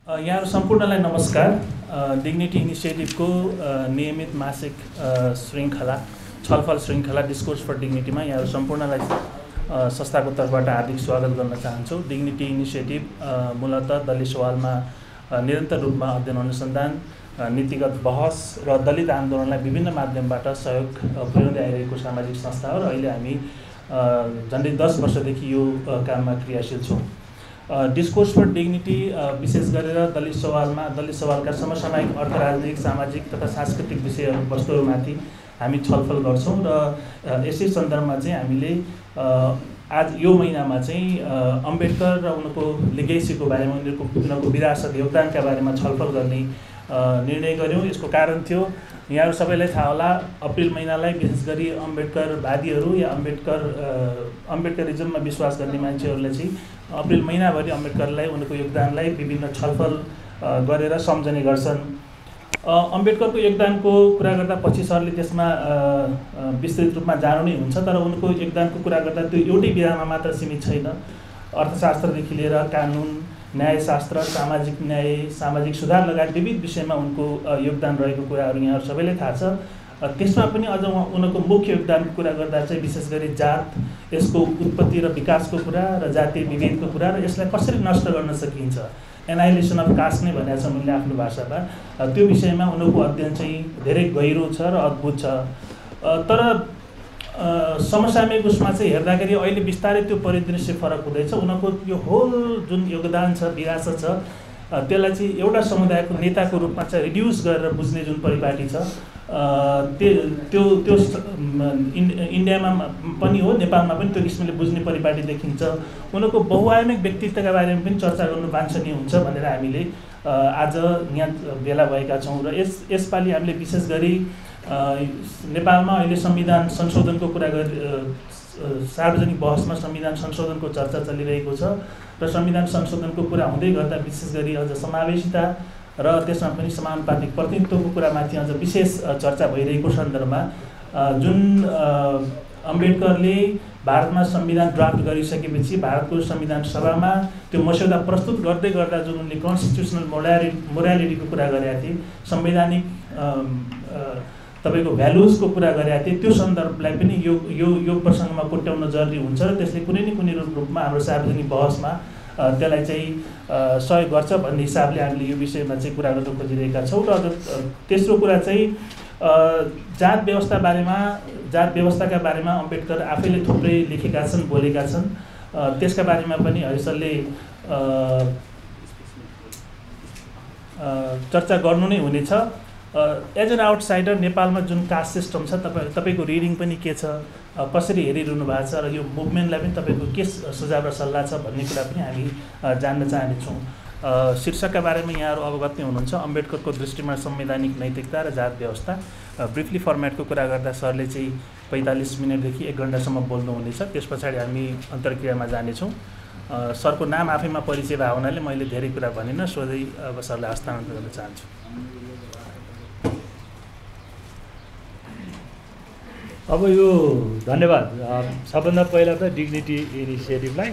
यहाँहरू सम्पूर्णलाई नमस्कार। डिग्निटी इनिसिएटिभको नियमित मासिक श्रृङ्खला छलफल श्रृङ्खला डिस्कोर्स फर डिग्निटीमा यहाँहरू सम्पूर्णलाई संस्थाको तर्फबाट हार्दिक स्वागत गर्न चाहन्छु। डिग्निटी इनिसिएटिभ मूलतः दलित सवालमा निरन्तर रूपमा अध्ययन अनुसन्धान, नीतिगत बहस र दलित आन्दोलनलाई विभिन्न माध्यमबाट सहयोग पुर्याउँदै आइरहेको सामाजिक संस्था हो र अहिले हामी झन्डै 10 वर्षदेखि यो काममा क्रियाशील छौँ। डिस्कोर्स फर डिग्निटी विशेष गरेर दलित सवालका समसामयिक अर्थ राजनीतिक, सामाजिक तथा सांस्कृतिक विषयहरू वस्तुहरूमाथि हामी छलफल गर्छौँ र यसै सन्दर्भमा चाहिँ हामीले आज यो महिनामा चाहिँ अम्बेडकर र उनको लेगेसीको बारेमा, उनीहरूको विरासत योगदानका बारेमा छलफल गर्ने निर्णय गऱ्यौँ। यसको कारण थियो, यहाँहरू सबैलाई थाहा होला, अप्रिल महिनालाई विशेष गरी अम्बेडकरवादीहरू या अम्बेडकरिजममा विश्वास गर्ने मान्छेहरूले चाहिँ अप्रिल महिनाभरि अम्बेडकरलाई, उनको योगदानलाई विभिन्न छलफल गरेर सम्झने गर्छन्। अम्बेडकरको योगदानको कुरा गर्दा पछि सरले त्यसमा विस्तृत रूपमा जानु नै हुन्छ, तर उनको योगदानको कुरा गर्दा त्यो एउटै विधामा मात्र सीमित छैन। अर्थशास्त्रदेखि लिएर कानुन, न्यायशास्त्र, सामाजिक न्याय, सामाजिक सुधार लगायत विविध विषयमा उनको योगदान रहेको कुराहरू यहाँहरू सबैलाई थाहा छ। त्यसमा पनि अझ उनको मुख्य योगदानको कुरा गर्दा चाहिँ विशेष गरी जात, यसको उत्पत्ति र विकासको कुरा र जातीय विभेदको कुरा र यसलाई कसरी नष्ट गर्न सकिन्छ, एनाइलेसन अफ कास्ट नै भनेको छ मैले आफ्नो भाषामा, त्यो विषयमा उनको अध्ययन चाहिँ धेरै गहिरो छ र अद्भुत छ। तर समसामयिक उसमा चाहिँ हेर्दाखेरि अहिले बिस्तारै त्यो परिदृश्य फरक हुँदैछ। उनको यो होल जुन योगदान छ, विरासत छ, त्यसलाई चाहिँ एउटा समुदायको नेताको रूपमा चाहिँ रिड्युस गरेर बुझ्ने जुन परिपाटी छ, त्यो इन्डियामा पनि हो, नेपालमा पनि त्यो किसिमले बुझ्ने परिपाटी देखिन्छ। उनको बहुआयामिक व्यक्तित्वका बारेमा पनि चर्चा गर्नु वाञ्छनीय हुन्छ भनेर हामीले आज यहाँ भेला भएका छौँ। र यसपालि हामीले विशेष गरी नेपालमा अहिले संविधान संशोधनको कुरा सार्वजनिक बहसमा संविधान संशोधनको चर्चा चलिरहेको छ र संविधान संशोधनको कुरा हुँदै गर्दा विशेष गरी अझ समावेशिता र त्यसमा पनि समानुपातिक प्रतिनिधित्वको कुरामाथि अझ विशेष चर्चा भइरहेको सन्दर्भमा जुन अम्बेडकरले भारतमा संविधान ड्राफ्ट गरिसकेपछि भारतको संविधान सभामा त्यो मस्यौदा प्रस्तुत गर्दै गर्दा जुन उनले कन्स्टिट्युसनल मोरालिटीको कुरा गरेका थिए, संवैधानिक तपाईँको भ्यालुजको कुरा गरेका थिए, त्यो सन्दर्भलाई पनि यो प्रसङ्गमा कोट्याउन जरुरी हुन्छ र त्यसले कुनै न कुनै रूपमा हाम्रो सार्वजनिक बहसमा त्यसलाई चाहिँ सहयोग गर्छ भन्ने हिसाबले हामीले यो विषयमा चाहिँ कुरा गर्न खोजिरहेका छौँ। र तेस्रो कुरा चाहिँ जात व्यवस्थाका बारेमा अम्बेडकर आफैले थुप्रै लेखेका छन्, बोलेका छन्। त्यसका बारेमा पनि हरिसरले चर्चा गर्नु नै हुनेछ। एज एन आउटसाइडर नेपालमा जुन कास्ट सिस्टम छ, तपाईँको रिडिङ पनि के छ, कसरी हेरिरहनु भएको छ र यो मुभमेन्टलाई पनि तपाईँको के सुझाव र सल्लाह छ भन्ने कुरा पनि हामी जान्न चाहनेछौँ। शीर्षकका बारेमा यहाँहरू अवगत नै हुनुहुन्छ, अम्बेडकरको दृष्टिमा संवैधानिक नैतिकता र जात व्यवस्था। ब्रिफली फर्मेटको कुरा गर्दा सरले चाहिँ 45 मिनटदेखि 1 घन्टासम्म बोल्नुहुनेछ। त्यस पछाडि हामी अन्तर्क्रियामा जानेछौँ। सरको नाम आफैमा परिचय भएको हुनाले मैले धेरै कुरा भनिनँ, सोझै अब सरलाई हस्तान्तरण गर्न चाहन्छु। अब यो धन्यवाद सबभन्दा पहिला त डिग्निटी इनिसिएटिभलाई।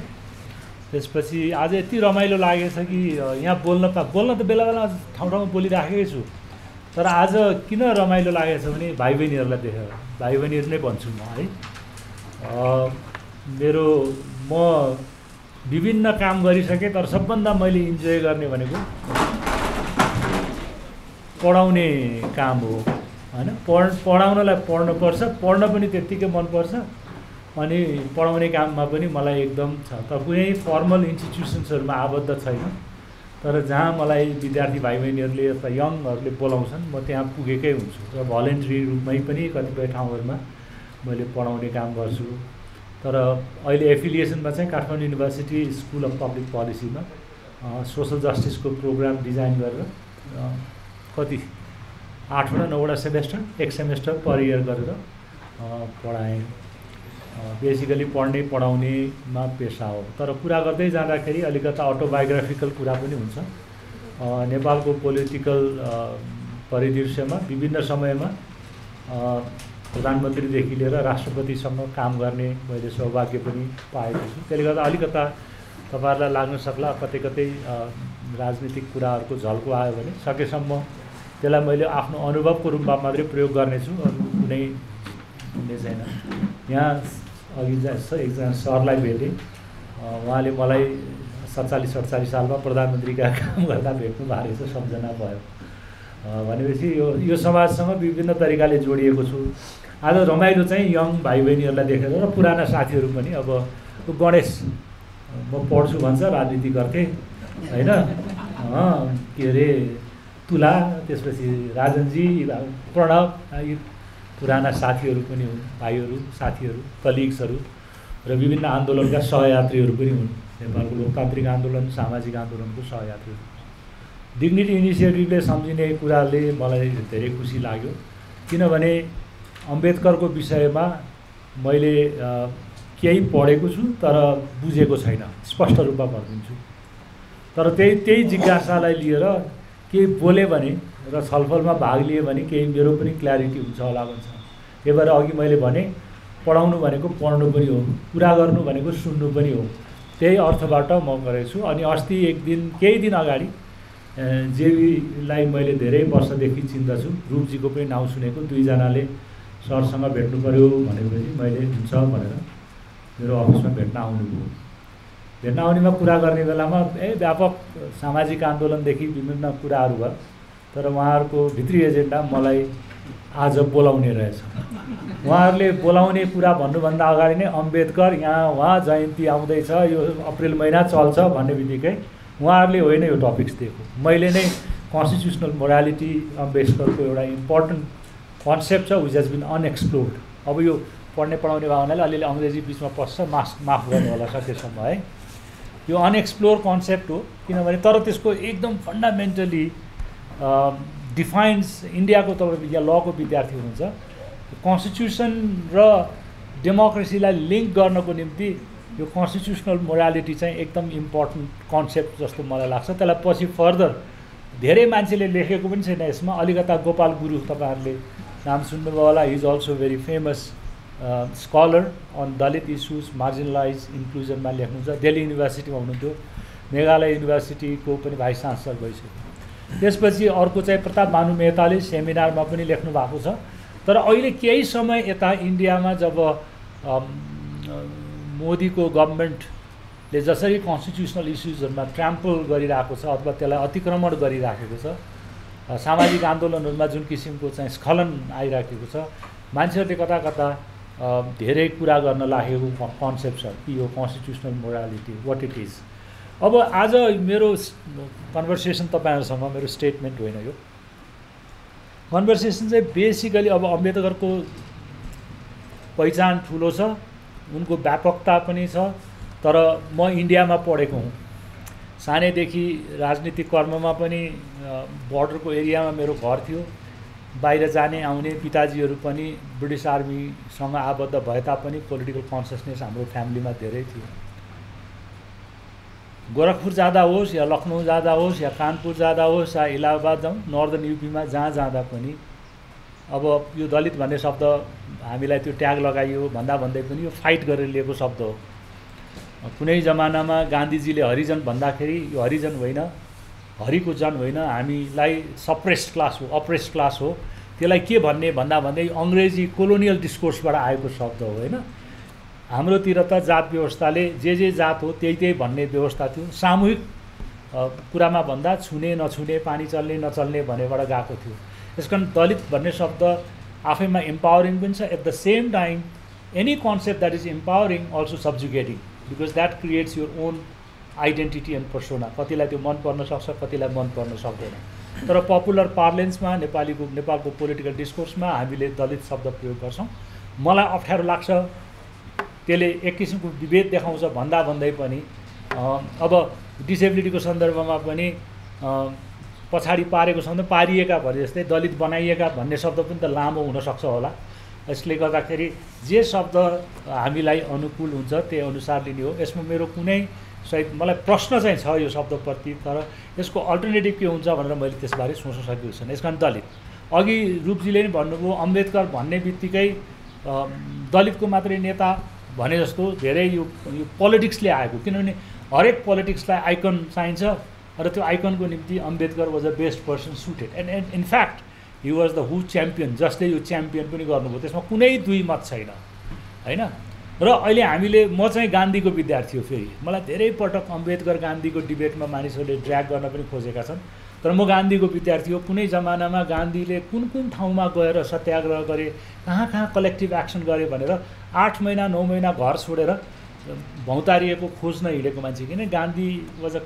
त्यसपछि आज यति रमाइलो लागेछ कि यहाँ बोल्न त बेला बेला ठाउँ ठाउँमा बोलिराखेकै छु, तर आज किन रमाइलो लागेछ भने भाइ बहिनीहरूलाई देखेर, भाइ बहिनीहरू नै भन्छु म है। म विभिन्न काम गरिसकेँ, तर सबभन्दा मैले इन्जोय गर्ने भनेको पढाउने काम हो होइन। पढाउनलाई पढ्नुपर्छ, पढ्न पनि त्यत्तिकै मनपर्छ, अनि पढाउने काममा पनि मलाई एकदम छ। तर कुनै फर्मल इन्स्टिट्युसन्सहरूमा आबद्ध छैन, तर जहाँ मलाई विद्यार्थी भाइ बहिनीहरूले अथवा यङहरूले बोलाउँछन् म त्यहाँ पुगेकै हुन्छु र भलेन्ट्री रूपमै पनि कतिपय ठाउँहरूमा मैले पढाउने काम गर्छु। तर अहिले एफिलिएसनमा चाहिँ Kathmandu University School of Public पोलिसीमा सोसल जस्टिसको प्रोग्राम डिजाइन गरेर कति 8वटा 9वटा सेमेस्टर, 1 सेमेस्टर पर इयर गरेर पढाएँ। बेसिकली पढाउनेमा पेसा हो। तर कुरा गर्दै जाँदाखेरि अलिकता अटोबायोग्राफिकल कुरा पनि हुन्छ। नेपालको पोलिटिकल परिदृश्यमा विभिन्न समयमा प्रधानमन्त्रीदेखि लिएर राष्ट्रपतिसँग काम गर्ने मैले सौभाग्य पनि पाएको छु। त्यसले गर्दा अलिकता तपाईँहरूलाई लाग्न सक्ला कतै कतै राजनीतिक कुराहरूको झल्को आयो भने सकेसम्म त्यसलाई मैले आफ्नो अनुभवको रूपमा मात्रै प्रयोग गर्नेछु, अरू कुनै हुने छैन। यहाँ अघि एकजना सरलाई भेटेँ, उहाँले मलाई 47-48 सालमा प्रधानमन्त्रीका काम गर्दा भेट्नु भएको रहेछ, सम्झना भयो। भनेपछि यो समाजसँग विभिन्न तरिकाले जोडिएको छु। आज रमाइलो चाहिँ यङ भाइ बहिनीहरूलाई देखेर र पुराना साथीहरू पनि, अब गणेश म पढ्छु भन्छ, राजनीति गर्थेँ होइन, के अरे तुला, त्यसपछि राजनजी, प्रणव, यी पुराना साथीहरू पनि हुन्, भाइहरू, साथीहरू, कलिग्सहरू र विभिन्न आन्दोलनका सहयात्रीहरू पनि हुन्। नेपालको लोकतान्त्रिक आन्दोलन, सामाजिक आन्दोलनको सहयात्रीहरू। डिग्निटी इनिसिएटिभले सम्झिने कुराले मलाई धेरै खुसी लाग्यो, किनभने अम्बेडकरको विषयमा मैले केही पढेको छु तर बुझेको छैन, स्पष्ट रूपमा भनिदिन्छु। तर त्यही जिज्ञासालाई लिएर केही बोले भने र छलफलमा भाग लिए भने केही मेरो पनि क्ल्यारिटी हुन्छ होला भन्छ। त्यही भएर अघि मैले भने पढाउनु भनेको पढ्नु पनि हो, कुरा गर्नु भनेको सुन्नु पनि हो, त्यही अर्थबाट म गरेको छु। अनि अस्ति केही दिन अगाडि जेबीलाई मैले धेरै वर्षदेखि चिन्दछु, रूपजीको पनि नाउँ सुनेको, दुईजनाले सरसँग भेट्नु पऱ्यो भनेपछि मैले हुन्छ भनेर मेरो अफिसमा भेट्न आउनुभयो। भेट्न आउनेमा कुरा गर्ने बेलामा व्यापक सामाजिक आन्दोलनदेखि विभिन्न कुराहरू भयो, तर उहाँहरूको भित्री एजेन्डा मलाई आज बोलाउने रहेछ। उहाँहरूले बोलाउने कुरा भन्नुभन्दा अगाडि नै अम्बेडकर यहाँ उहाँ जयन्ती आउँदैछ, यो अप्रिल महिना चल्छ भन्ने बित्तिकै उहाँहरूले होइन यो टपिक्स दिएको, मैले नै कन्स्टिट्युसनल मोरालिटी अम्बेडकरको एउटा इम्पोर्टेन्ट कन्सेप्ट छ विच हेज बिन अनएक्सप्लोर्ड। अब यो पढ्ने पढाउने भावनाले अलिअलि अङ्ग्रेजी बिचमा पस्छ, माफ गर्नु होला सकेसम्म है। यो अनएक्सप्लोर कन्सेप्ट हो, किनभने तर त्यसको एकदम फन्डामेन्टली डिफाइन्स, इन्डियाको तपाईँ या लको विद्यार्थी हुनुहुन्छ, कन्स्टिट्युसन र डेमोक्रेसीलाई लिङ्क गर्नको निम्ति यो कन्स्टिट्युसनल मोरालिटी चाहिँ एकदम इम्पोर्टेन्ट कन्सेप्ट जस्तो मलाई लाग्छ। त्यसलाई पछि फर्दर धेरै मान्छेले लेखेको पनि छैन यसमा। अलिकता गोपाल गुरु, तपाईँहरूले नाम सुन्नुभयो होला, he is also very famous scholar on Dalit issues, marginalise इन्क्लुजनमा लेख्नुहुन्छ, दिल्ली युनिभर्सिटीमा हुनुहुन्थ्यो, मेघालय युनिभर्सिटीको पनि भाइस चान्सलर भइसक्यो। त्यसपछि अर्को चाहिँ प्रताप भानु मेहताले सेमिनारमा पनि लेख्नु भएको छ। तर अहिले केही समय यता इन्डियामा जब मोदीको गभर्मेन्टले जसरी कन्स्टिट्युसनल इस्युजहरूमा ट्राम्पल गरिरहेको छ अथवा त्यसलाई अतिक्रमण गरिराखेको छ, सामाजिक आन्दोलनहरूमा जुन किसिमको चाहिँ स्खलन आइराखेको छ, मान्छेहरूले कता कता धेरै कुरा गर्न लागेको कन्सेप्ट छ कि यो constitutional morality what it is. अब आज मेरो कन्भर्सेसन तपाईँहरूसँग मेरो स्टेटमेन्ट होइन, यो कन्भर्सेसन चाहिँ बेसिकली अब अम्बेडकरको पहिचान ठुलो छ, उनको व्यापकता पनि छ, तर म इन्डियामा पढेको हुँ, सानैदेखि राजनीतिक कर्ममा पनि बोर्डरको एरियामा मेरो घर थियो, बाहिर जाने आउने पिताजीहरू पनि ब्रिटिस आर्मीसँग आबद्ध भए तापनि पोलिटिकल कन्सियसनेस हाम्रो फ्यामिलीमा धेरै थियो। गोरखपुर जाँदा होस् या लखनऊ जाँदा होस् या कानपुर जाँदा होस् या इलाहाबाद जाउँ, नर्दर्न युपीमा जहाँ जाँदा पनि अब यो दलित भन्ने शब्द हामीलाई त्यो ट्याग लगाइयो भन्दै पनि यो फाइट गरेर लिएको शब्द हो। कुनै जमानामा गान्धीजीले हरिजन भन्दाखेरि यो हरिजन होइन, हरिको जन होइन, हामीलाई सप्रेस्ड क्लास हो, अप्रेस्ड क्लास हो, त्यसलाई के भन्ने भन्दै अङ्ग्रेजी कोलोनियल डिस्कोर्सबाट आएको शब्द हो होइन। हाम्रोतिर त जात व्यवस्थाले जे जात हो त्यही भन्ने व्यवस्था थियो, सामूहिक कुरामा भन्दा छुने नछुने, पानी चल्ने नचल्ने भनेबाट गएको थियो। त्यसकारण दलित भन्ने शब्द आफैमा इम्पावरिङ पनि छ, at the same time any concept that is empowering also subjugating, because that creates your own identity and persona. कतिलाई त्यो मन पर्न सक्छ, कतिलाई मन पर्न सक्दैन। तर पपुलर पार्लेन्समा नेपालको पोलिटिकल डिस्कोर्समा हामीले दलित शब्द प्रयोग गर्छौँ। मलाई अप्ठ्यारो लाग्छ, त्यसले एक किसिमको विभेद देखाउँछ भन्दै पनि अब डिसेबिलिटीको सन्दर्भमा पनि पछाडि पारेको शब्द पारिएका भरे जस्तै दलित बनाइएका भन्ने शब्द पनि त लामो हुनसक्छ होला। यसले गर्दाखेरि जे शब्द हामीलाई अनुकूल हुन्छ त्यही अनुसार लिने हो। यसमा मेरो कुनै सहित मलाई प्रश्न चाहिँ छ यो शब्दप्रति, तर यसको अल्टरनेटिभ के हुन्छ भनेर मैले त्यसबारे सोच्न सकेको छैन। यस कारण दलित, अघि रूपजीले नि भन्नुभयो अम्बेडकर भन्ने बित्तिकै दलितको मात्रै नेता भने जस्तो धेरै यो पोलिटिक्सले आएको, किनभने हरेक पोलिटिक्सलाई आइकन चाहिन्छ, र त्यो आइकनको निम्ति Ambedkar was a best person suited and in fact he was the who champion, जसले यो च्याम्पियन पनि गर्नुभयो, त्यसमा कुनै दुई मत छैन होइन। र अहिले हामीले, म चाहिँ गान्धीको विद्यार्थी हो, फेरि मलाई धेरै पटक अम्बेदकर गान्धीको डिबेटमा मानिसहरूले ड्र्याग गर्न पनि खोजेका छन्, तर म गान्धीको विद्यार्थी हो। कुनै जमानामा गान्धीले कुन कुन ठाउँमा गएर सत्याग्रह गरे, कहाँ कहाँ कलेक्टिभ एक्सन गरे भनेर 8 महिना 9 महिना घर छोडेर भौतारिएको खोज्न हिँडेको मान्छे, किन Gandhi was a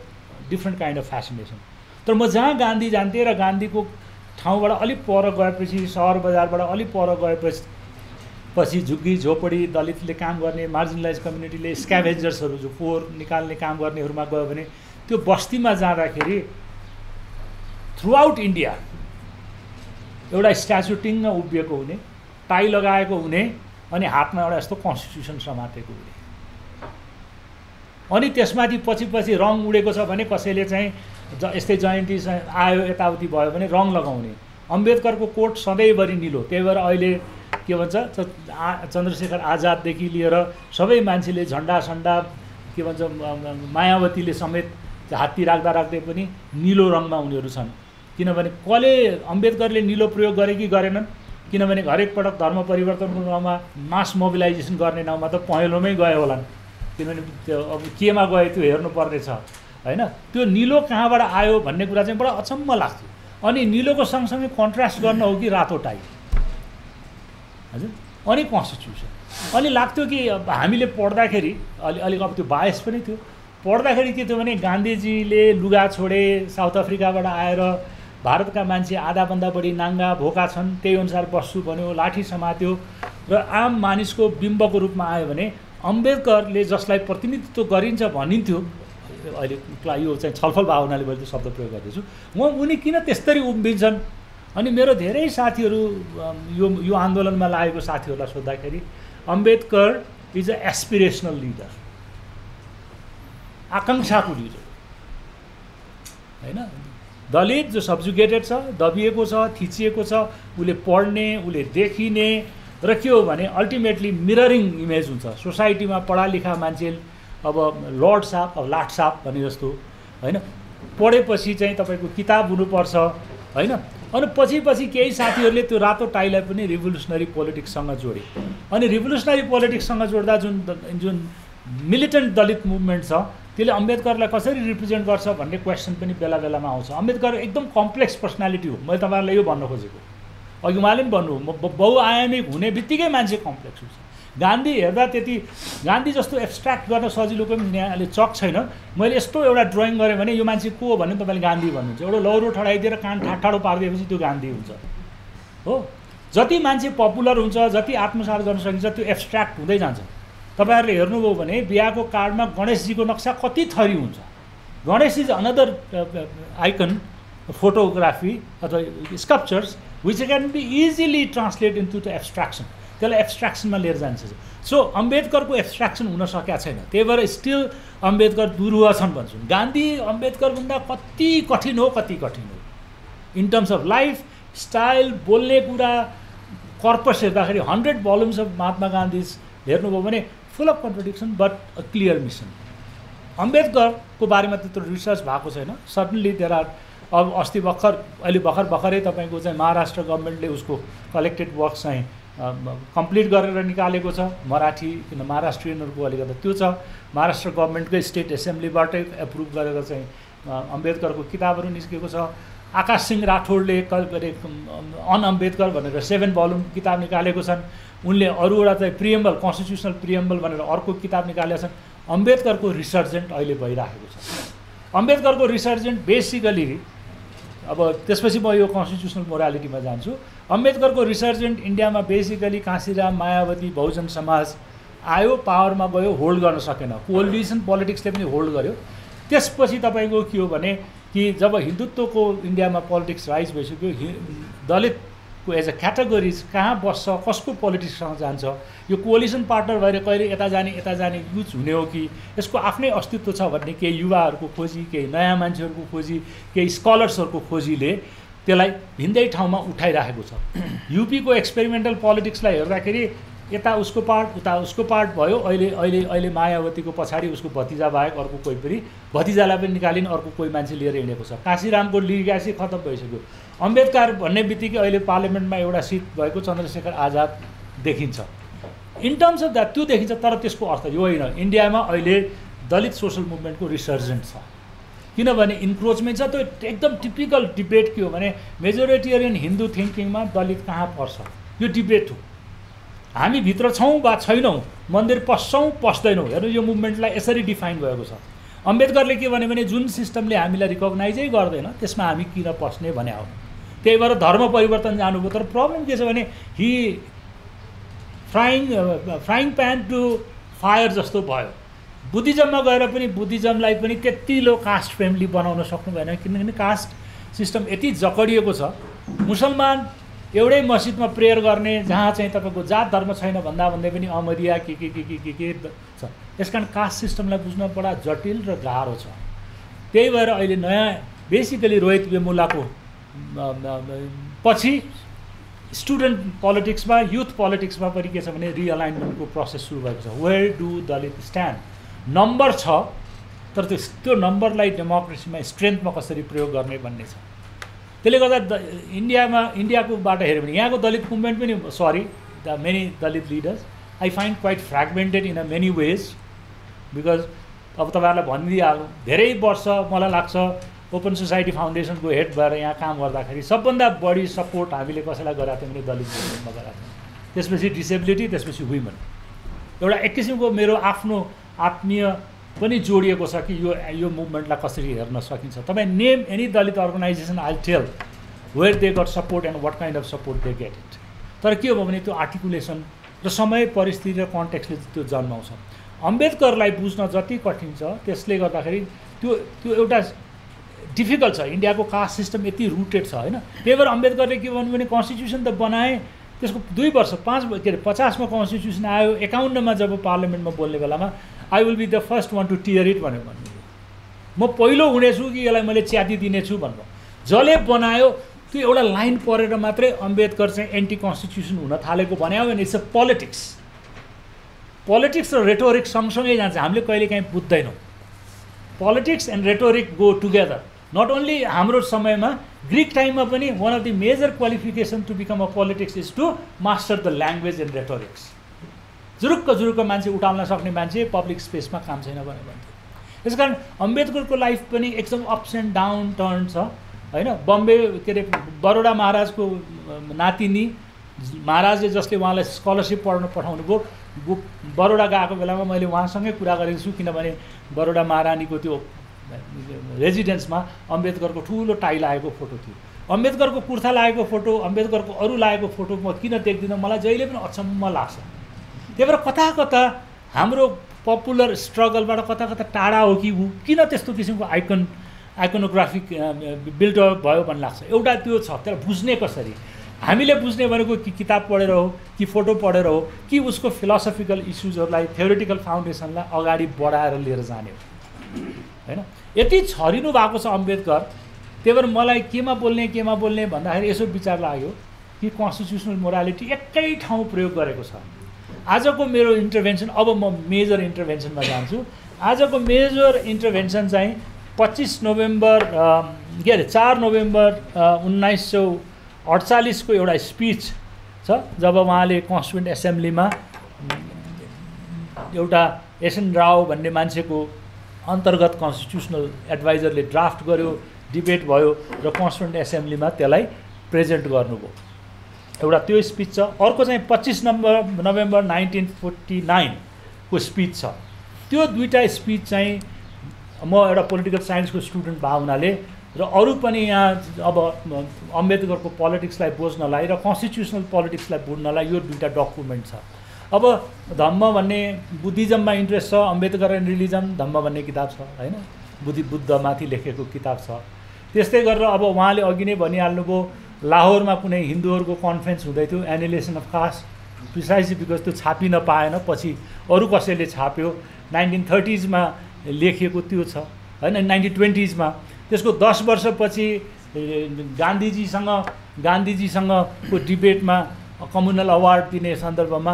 different kind of fascination. तर म जहाँ गान्धी जान्थेँ र गान्धीको ठाउँबाट अलिक पर गएपछि, सहर बजारबाट अलिक पर गएपछि झुग्गी झोपडी दलितले काम गर्ने, मार्जिनलाइज कम्युनिटीले स्क्याभेन्जर्सहरू जो फोहोर निकाल्ने काम गर्नेहरूमा गयो भने त्यो बस्तीमा जाँदाखेरि थ्रु आउट इन्डिया एउटा स्ट्याचु टिङ्ग उभिएको हुने, टाई लगाएको हुने, अनि हातमा एउटा यस्तो कन्स्टिट्युसन समातेको हुने, अनि त्यसमाथि पछि रङ उडेको छ भने कसैले चाहिँ यस्तै जयन्ती आयो यताउति भयो भने रङ लगाउने। अम्बेदकरको कोट सधैँभरि निलो, त्यही भएर अहिले के भन्छ चन्द्रशेखर आजाददेखि लिएर सबै मान्छेले झन्डा सन्डा के भन्छ मायावतीले समेत हात्ती राख्दा राख्दै पनि निलो रङमा उनीहरू छन्। किनभने कसले अम्बेदकरले निलो प्रयोग गरे कि गरेनन्? किनभने हरेक पटक धर्म परिवर्तनको नाउँमा मास मोबिलाइजेसन गर्ने नाउँमा त पहेँलोमै गए होलान्, किनभने त्यो अब केमा गए त्यो हेर्नुपर्ने छ होइन। त्यो निलो कहाँबाट आयो भन्ने कुरा चाहिँ बडा अचम्म लाग्थ्यो। अनि निलोको सँगसँगै कन्ट्रास्ट गर्न हो कि रातो टाई, हजुर, अनि कन्स्टिट्युसन। अनि लाग्थ्यो कि अब हामीले पढ्दाखेरि अलिक अब त्यो बायस पनि थियो, पढ्दाखेरि के थियो भने गान्धीजीले लुगा छोडे, साउथ अफ्रिकाबाट आएर भारतका मान्छे आधाभन्दा बढी नाङ्गा भोका छन्, त्यही अनुसार बस्छु भन्यो, लाठी समात्यो र आम मानिसको बिम्बको रूपमा आयो भने अम्बेदकरले जसलाई प्रतिनिधित्व गरिन्छ भनिन्थ्यो, अहिले यो चाहिँ छलफल भावनाले मैले त्यो शब्द प्रयोग गर्दैछु, उनी किन त्यसरी उभिन्छन्? अनि मेरो धेरै साथीहरू यो आन्दोलनमा लागेको साथीहरूलाई सोद्धाखेरि Ambedkar is a aspirational leader, आकाङ्क्षाको लिडर होइन। दलित जो सब्जुगेटेड छ, दबिएको छ, थिचिएको छ, उसले पढ्ने, उसले देखिने र के हो भने अल्टिमेटली मिररिङ इमेज हुन्छ सोसाइटीमा। पढालेखा मान्छे अब लर्ड साहब, अब लाट साहब भने जस्तो होइन, पढेपछि चाहिँ तपाईँको किताब हुनुपर्छ होइन। अनि पछि केही साथीहरूले त्यो रातो टाईलाई पनि रिभोल्युसनरी पोलिटिक्ससँग जोडे। अनि रिभोल्युसनरी पोलिटिक्ससँग जोड्दा जुन मिलिटेन्ट दलित मुभमेन्ट छ त्यसले अम्बेदकरलाई कसरी रिप्रेजेन्ट गर्छ भन्ने क्वेसन पनि बेला बेलामा आउँछ। अम्बेदकर एकदम कम्प्लेक्स पर्सनालिटी हो, मैले तपाईँहरूलाई यो भन्न खोजेको। अघि उहाँले पनि भन्नुभयो बहुआयामिक हुने बित्तिकै मान्छे कम्प्लेक्स हुन्छ। गान्धी हेर्दा त्यति गान्धी जस्तो एब्स्ट्र्याक्ट गर्न सजिलो पनि यहाँले चक छैन। मैले यस्तो एउटा ड्रइङ गरेँ भने यो मान्छे को हो भने तपाईँले गान्धी भन्नुहुन्छ। एउटा लौरो ठडाइदिएर कान ठाडो पारिदिएपछि त्यो गान्धी हुन्छ हो। जति मान्छे पपुलर हुन्छ, जति आत्मसात गर्न सकिन्छ, त्यो एब्स्ट्र्याक्ट हुँदै जान्छ। तपाईँहरूले हेर्नुभयो भने बिहाको कार्डमा गणेशजीको नक्सा कति थरी हुन्छ। Ganesh is another icon photography अथवा sculptures which can be easily translate into the abstraction. त्यसलाई एब्स्ट्र्याक्सनमा लिएर जान्छ। सो अम्बेदकरको एब्स्ट्र्याक्सन हुन सकेका छैन, त्यही भएर स्टिल अम्बेदकर दुरुह छन् भन्छु। गान्धी अम्बेदकरभन्दा कति कठिन हो in terms of life style, बोल्ने कुरा, कर्पस हेर्दाखेरि 100 भोल्युम्स अफ महात्मा गान्धी हेर्नुभयो भने full of contradiction but a clear mission. अम्बेदकरको बारेमा त्यत्रो रिसर्च भएको छैन। Certainly there are. अब अस्ति अहिले भर्खरै तपाईँको चाहिँ महाराष्ट्र गभर्मेन्टले उसको कलेक्टेड वर्क चाहिँ कम्प्लिट गरेर निकालेको छ मराठी, किन महाराष्ट्रियनहरूको अलिकति त्यो छ। महाराष्ट्र गभर्मेन्टकै स्टेट एसेम्ब्लीबाटै एप्रुभ गरेर चाहिँ अम्बेदकरको किताबहरू निस्केको छ। आकाश सिंह राठौडले अन अम्बेदकर भनेर 7 भोल्युम किताब निकालेको छन्। उनले अरूवटा चाहिँ प्रिएम्बल, कन्स्टिट्युसनल प्रिएम्बल भनेर अर्को किताब निकालेका छन्। अम्बेदकरको रिसर्जेन्ट अहिले भइरहेको छ। अम्बेदकरको रिसर्जेन्ट बेसिकली, अब त्यसपछि म यो कन्स्टिट्युसनल मोरालिटीमा जान्छु। अम्बेदकरको रिसर्जेन्ट इन्डियामा बेसिकली काशीराम, मायावती, बहुजन समाज आयो, पावरमा गयो, होल्ड गर्न सकेन। कोअलिसन पोलिटिक्सले पनि होल्ड गर्यो। त्यसपछि तपाईँको के हो भने कि जब हिन्दुत्वको इन्डियामा पोलिटिक्स राइज भइसक्यो, दलितको एज अ क्याटेगोरिज कहाँ बस्छ, कसको पोलिटिक्ससँग जान्छ, यो कोअलिसन पार्टनर भएर कहिले यता जाने युज हुने हो कि यसको आफ्नै अस्तित्व छ भन्ने केही युवाहरूको खोजी, केही नयाँ मान्छेहरूको खोजी, केही स्कलर्सहरूको खोजीले त्यसलाई भिन्दै ठाउँमा उठाइराखेको छ। युपीको एक्सपेरिमेन्टल पोलिटिक्सलाई हेर्दाखेरि यता उसको पार्ट उता उसको पार्ट भयो। अहिले अहिले अहिले मायावतीको पछाडि उसको भतिजा बाहेक अर्को कोही पनि, भतिजालाई पनि निकालिन् अर्को कोही मान्छे लिएर हिँडेको छ। काशीरामको लिगासी खतम भइसक्यो। अम्बेडकर भन्ने बित्तिकै अहिले पार्लियामेन्टमा एउटा सिट भएको चन्द्रशेखर आजाद देखिन्छ। इन टर्म्स अफ द्याट त्यो देखिन्छ, तर त्यसको अर्थ यो होइन इन्डियामा अहिले दलित सोसल मुभमेन्टको रिसर्जेन्ट छ। किनभने इन्क्रोचमेन्ट छ। त्यो एकदम टिपिकल डिबेट के हो भने मेजोरिटेरियन हिन्दू थिङ्किङमा दलित कहाँ पर्छ, यो डिबेट हो। हामी भित्र छौँ वा छैनौँ, मन्दिर पस्छौँ पस्दैनौँ, हेर्नु यो मुभमेन्टलाई यसरी डिफाइन भएको छ। अम्बेडकरले के भन्यो भने जुन सिस्टमले हामीलाई रिकगनाइजै गर्दैन त्यसमा हामी किन पस्ने भने हो। त्यही भएर धर्म परिवर्तन जानुभयो। तर प्रब्लम के छ भने he frying pan to fire जस्तो भयो। बुद्धिज्ममा गएर पनि बुद्धिज्मलाई पनि त्यति लो कास्ट फ्रेन्डली बनाउन सक्नु भएन, किनभने कास्ट सिस्टम यति जकडिएको छ। मुसलमान एउटै मस्जिदमा प्रेयर गर्ने जहाँ चाहिँ तपाईँको जात धर्म छैन भन्दा भन्दै पनि अमरिया के छ। त्यस कारण कास्ट सिस्टमलाई बुझ्न बडा जटिल र गाह्रो छ। त्यही भएर अहिले नयाँ बेसिकली रोहित वेमुलाको पछि स्टुडेन्ट पोलिटिक्समा युथ पोलिटिक्समा पनि के छ भने रिअलाइनमेन्टको प्रोसेस सुरु भएको छ। Where do Dalit stand? Number छ, तर त्यो नम्बरलाई डेमोक्रेसीमा स्ट्रेन्थमा कसरी प्रयोग गर्ने भन्ने छ। त्यसले गर्दा इन्डियाकोबाट हेऱ्यो भने यहाँको दलित मुभमेन्ट पनि the many Dalit leaders I find quite fragmented in a many ways. Because अब तपाईँहरूलाई भनिदिइहाल्नु, धेरै वर्ष मलाई लाग्छ ओपन सोसाइटी फाउन्डेसनको हेड भएर यहाँ काम गर्दाखेरि सबभन्दा बढी सपोर्ट हामीले कसैलाई गराएको थियौँ भने दलित मुभमेन्टमा गराएको थियौँ। त्यसपछि डिसेबिलिटी, त्यसपछि वुमेन। एउटा एक किसिमको मेरो आफ्नो आत्मीय पनि जोडिएको छ कि यो मुभमेन्टलाई कसरी हेर्न सकिन्छ। तपाईँ name any Dalit organisation, I tell where they got support and what kind of support they get it. तर के हो भने त्यो आर्टिकुलेसन र समय परिस्थिति र कन्टेक्स्टले त्यो जन्माउँछ। अम्बेडकरलाई बुझ्न जति कठिन छ त्यसले गर्दाखेरि त्यो एउटा डिफिकल्ट छ। इन्डियाको कास्ट सिस्टम यति रुटेड छ होइन। त्यही भएर अम्बेडकरले के भन्नु भने कन्स्टिट्युसन त बनाए, त्यसको 2 वर्ष 50मा कन्स्टिट्युसन आयो, 51मा जब पार्लियामेन्टमा बोल्ने बेलामा I will be the first one to tear it भनेर भन्नुभयो। म पहिलो हुनेछु कि यसलाई मैले च्याति दिनेछु भन्नु। जसले बनायो त्यो एउटा लाइन परेर मात्रै अम्बेडकर चाहिँ एन्टी कन्स्टिट्युसन हुन थालेको भन्यो भने इट्स अ पोलिटिक्स र रेटोरिक सँगसँगै जान्छ। हामीले कहिलेकाहीँ बुझ्दैनौँ। Politics and rhetoric go together. Not only हाम्रो समयमा, ग्रिक टाइममा पनि one of the major qualification to become a politics is to master the language and rhetorics. जुरुक्क मान्छे उठाल्न सक्ने मान्छे पब्लिक स्पेसमा काम छैन भनेर भन्थ्यो। त्यस कारण अम्बेडकरको लाइफ पनि एकदम अप्स एन्ड डाउन टर्न छ होइन। बम्बे के अरे बरोडा महाराजको नातिनी महाराजले जसले उहाँलाई स्कलरसिप पढ्न पठाउनु भयो, बरोडा गएको बेलामा मैले उहाँसँगै कुरा गरेको छु। किनभने बरोडा महारानीको त्यो रेजिडेन्समा अम्बेडकरको ठुलो टाई लागेको फोटो थियो, अम्बेडकरको कुर्ता लागेको फोटो, अम्बेडकरको अरू लागेको फोटो म किन देख्दिनँ, मलाई जहिले पनि अचम्म लाग्छ। त्यही भएर कता हाम्रो पपुलर स्ट्रगलबाट कता टाढा हो कि किन त्यस्तो किसिमको आइकोनोग्राफिक बिल्डअप भयो भन्ने लाग्छ। एउटा त्यो छ, त्यसलाई बुझ्ने कसरी? हामीले बुझ्ने भनेको कि किताब पढेर हो, कि फोटो पढेर हो, कि उसको फिलोसफिकल इस्युजहरूलाई थ्योरिटिकल फाउन्डेसनलाई अगाडि बढाएर लिएर जाने हो होइन। यति छरिनु भएको छ अम्बेडकर। त्यही भएर मलाई केमा बोल्ने भन्दाखेरि यसो विचार लाग्यो कि कन्स्टिट्युसनल मोरालिटी एकै ठाउँ प्रयोग गरेको छ। आजको मेरो इन्टरभेन्सन, अब म मेजर इन्टरभेन्सनमा जान्छु। आजको मेजर इन्टरभेन्सन चाहिँ 4 नोभेम्बर 1948 को एउटा स्पिच छ, जब उहाँले कन्स्टिट्युन्ट एसेम्ब्लीमा एउटा एसएन राव भन्ने मान्छेको अन्तर्गत कन्स्टिट्युसनल एडभाइजरले ड्राफ्ट गर्यो, डिबेट भयो र कन्स्टिट्युन्ट एसेम्ब्लीमा त्यसलाई प्रेजेन्ट गर्नुभयो। एउटा त्यो स्पिच छ। अर्को चाहिँ 25 नोभेम्बर 1949 को स्पिच छ। त्यो दुईवटा स्पिच चाहिँ म एउटा पोलिटिकल साइन्सको स्टुडेन्ट भएको हुनाले र अरू पनि यहाँ अब अम्बेडकरको पोलिटिक्सलाई बुझ्नलाई र कन्स्टिट्युसनल पोलिटिक्सलाई बुझ्नलाई यो दुईवटा डकुमेन्ट छ। अब धम्म भन्ने बुद्धिज्ममा इन्ट्रेस्ट छ, अम्बेडकर एन्ड रिलिजन धम्म भन्ने किताब छ होइन, बुद्धमाथि लेखेको किताब छ। त्यस्तै गरेर अब उहाँले अघि नै भनिहाल्नुभयो, लाहोरमा कुनै हिन्दूहरूको कन्फरेन्स हुँदै थियो, एनिहिलेसन अफ कास्ट, प्रिसाइसली बिकज त्यो छापिन पाएन, पछि अरू कसैले छाप्यो। 1930s मा लेखिएको त्यो छ होइन, 1920s मा। त्यसको 10 वर्षपछि गान्धीजीसँगको डिबेटमा कम्युनल अवार्ड दिने सन्दर्भमा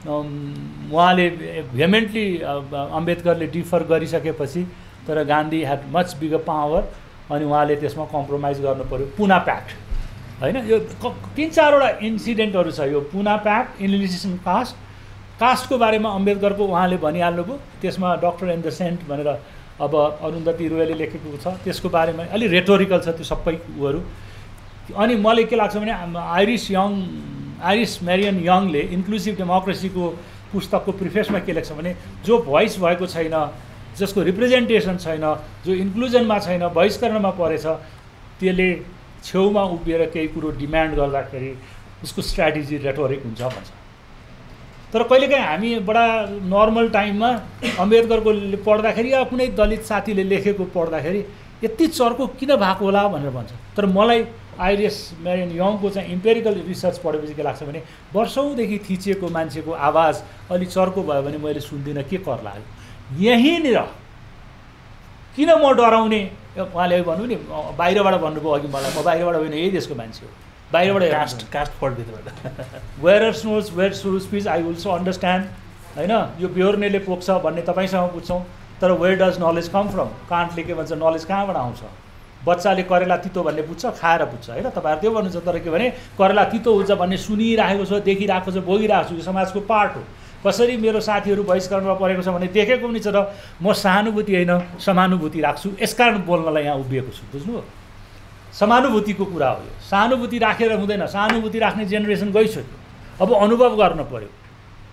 उहाँले भेहेमेन्टली अम्बेडकरले डिफर गरिसकेपछि तर Gandhi had much bigger power अनि उहाँले त्यसमा कम्प्रोमाइज गर्नु पऱ्यो पुना प्याक्ट होइन यो 3-4वटा इन्सिडेन्टहरू छ यो पुना प्याक्ट इन्लिसिसन कास्टको बारेमा अम्बेडकरको उहाँले भनिहाल्नुभयो त्यसमा डक्टर एन्ड द सेन्ट भनेर अब अरुन्धती रोयले लेखेको छ त्यसको बारेमा अलि रेटोरिकल छ त्यो सबै उहरू अनि मलाई के लाग्छ भने आइरिस मेरियन यङले इन्क्लुसिभ डेमोक्रेसीको पुस्तकको प्रिफेसमा के लेख्छ भने जो भोइस भएको छैन जसको रिप्रेजेन्टेसन छैन जो इन्क्लुजनमा छैन बहिष्करणमा परेछ त्यसले छेउमा उभिएर केही कुरो डिमान्ड गर्दाखेरि उसको स्ट्राटेजी रेटोरिक हुन्छ भन्छ तर कहिलेकाहीँ हामी बडा नर्मल टाइममा अम्बेडकरको पढ्दाखेरि या कुनै दलित साथीले लेखेको पढ्दाखेरि यति चर्को किन भएको होला भनेर भन्छ तर मलाई आइरिस मेरियन यङको चाहिँ इम्पेरिकल रिसर्च पढेपछि के लाग्छ भने वर्षौँदेखि थिचिएको मान्छेको आवाज अलि चर्को भयो भने मैले सुन्दिनँ के कर लाग्यो यहीँनिर किन म डराउने उहाँले भन्नु नि बाहिरबाट भन्नुभयो अघि मलाई म बाहिरबाट होइन यही देशको मान्छे हो बाहिरबाट कास्ट फर्टभित्रबाट वेयर स्नोज वेयर सुरु speech I will so understand होइन यो बेहोर्नेले पोख्छ भन्ने तपाईँसँग बुझ्छौँ तर where does knowledge come from कान्टले के भन्छ नलेज कहाँबाट आउँछ बच्चाले करेला तितो भन्ने बुझ्छ खाएर बुझ्छ होइन तपाईँहरू त्यो भन्नुहुन्छ तर के भने करेला तितो हुन्छ भन्ने सुनिरहेको छ देखिरहेको छ भोगिरहेको छु यो समाजको पार्ट हो कसरी मेरो साथीहरू बहिष्करणमा परेको छ भने देखेको पनि छ र म सहानुभूति होइन समानुभूति राख्छु यसकारण बोल्नलाई यहाँ उभिएको छु बुझ्नुभयो समानुभूतिको कुरा हो यो सहानुभूति राखेर हुँदैन सहानुभूति राख्ने जेनेरेसन गइसक्यो अब अनुभव गर्न पर्यो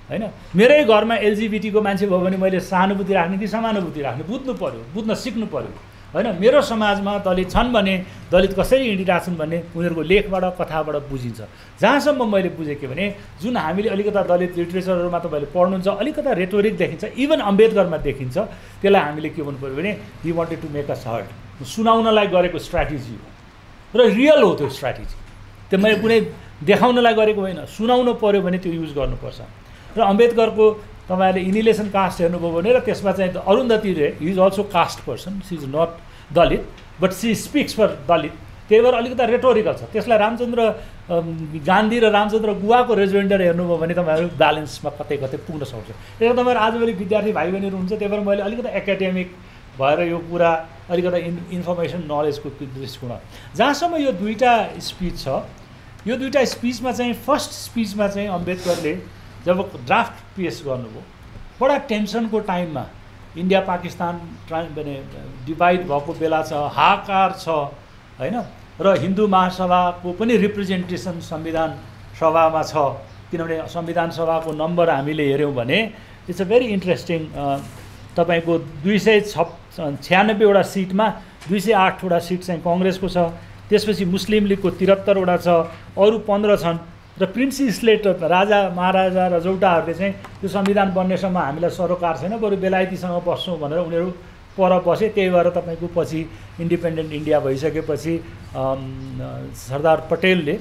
होइन मेरै घरमा एलजिबिटीको मान्छे भयो भने मैले सहानुभूति राख्ने कि समानुभूति राख्ने बुझ्नु पर्यो बुझ्न सिक्नु पर्यो होइन मेरो समाजमा दलित छन् भने दलित कसरी हिँडिरहेछन् भन्ने उनीहरूको लेखबाट कथाबाट बुझिन्छ जहाँसम्म मैले बुझेँ के भने जुन हामीले अलिकता दलित लिटरेचरहरूमा तपाईँले पढ्नुहुन्छ अलिकता रेटोरिक देखिन्छ इभन अम्बेडकरमा देखिन्छ त्यसलाई हामीले के भन्नु पऱ्यो भने he wanted to make us hurt सुनाउनलाई गरेको स्ट्राटेजी हो र रियल हो त्यो स्ट्राटेजी त्यो मैले कुनै देखाउनलाई गरेको होइन सुनाउनु पऱ्यो भने त्यो युज गर्नुपर्छ र अम्बेडकरको तपाईँहरूले इनिलेसन कास्ट हेर्नुभयो भने र त्यसमा चाहिँ Arundhati Roy he is also caste person she is not Dalit but she speaks for Dalit त्यही भएर अलिकता रेटोरिकल छ त्यसलाई रामचन्द्र गान्धी र रामचन्द्र गुवाको रेजुमेन्टर हेर्नुभयो भने तपाईँहरू ब्यालेन्समा कतै कतै पुग्न सक्छ त्यही तपाईँहरू आजभोलि विद्यार्थी भाइ बहिनीहरू हुन्छ त्यही भएर मैले अलिकता एकाडेमिक भएर यो कुरा अलिकता इन्फर्मेसन नलेजको दृष्टिकोण जहाँसम्म यो दुईवटा स्पिच छ यो दुईवटा स्पिचमा चाहिँ फर्स्ट स्पिचमा चाहिँ अम्बेडकरले जब ड्राफ्ट पेस गर्नुभयो बडा टेन्सनको टाइममा इन्डिया पाकिस्तान डिभाइड भएको बेला छ हाहाकार छ होइन र हिन्दू महासभाको पनि रिप्रेजेन्टेसन संविधान सभामा छ किनभने संविधान सभाको नम्बर हामीले हेऱ्यौँ भने इट्स अ भेरी इन्ट्रेस्टिङ तपाईँको 296वटा सिटमा 208वटा सिट चाहिँ कङ्ग्रेसको छ त्यसपछि मुस्लिम लिगको 73वटा छ अरू 15 छन् र प्रिन्सी स्लेट राजा महाराजा रजौटाहरूले चाहिँ त्यो संविधान बन्नेसम्म हामीलाई सरोकार छैन बरु बेलायतीसँग बस्छौँ भनेर उनीहरू पर बसे त्यही भएर तपाईँको पछि इन्डिपेन्डेन्ट इन्डिया भइसकेपछि सरदार पटेलले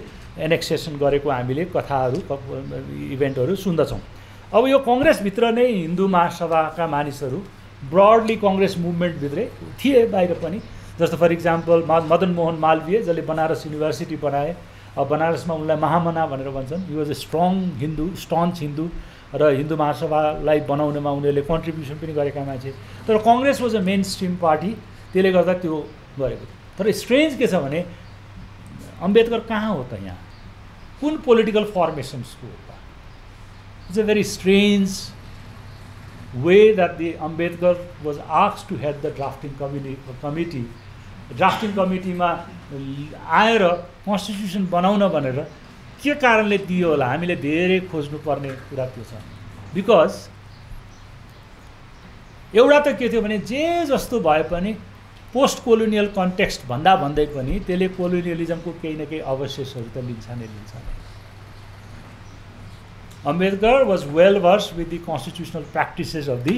एनेक्सेसन गरेको हामीले कथाहरू इभेन्टहरू सुन्दछौँ अब यो कङ्ग्रेसभित्र नै हिन्दू महासभाका मानिसहरू ब्रडली कङ्ग्रेस मुभमेन्टभित्रै थिए बाहिर पनि जस्तो फर इक्जाम्पल मदन मोहन मालवीय जसले बनारस युनिभर्सिटी बनाए बनारसमा उनलाई महामना भनेर भन्छन् he was a strong Hindu staunch Hindu र हिन्दू महासभालाई बनाउनेमा उनीहरूले कन्ट्रिब्युसन पनि गरेका मान्छे तर Congress was a main stream party त्यसले गर्दा त्यो गरेको तर स्ट्रेन्ज के छ भने अम्बेडकर कहाँ हो त यहाँ कुन पोलिटिकल फर्मेसन्सको हो त it's a very strange way that the Ambedkar was asked to head the drafting committee drafting कमिटीमा आएर कन्स्टिट्युसन बनाउन भनेर के कारणले दियो होला हामीले धेरै खोज्नुपर्ने कुरा त्यो छ बिकज एउटा त के थियो भने जे जस्तो भए पनि पोस्ट कोलोनियल कन्टेक्स्ट भन्दै पनि त्यसले कोलोनियलिजमको केही न केही अवशेषहरू त लिन्छ नै लिन्छ Ambedkar was well verse with the constitutional practices of the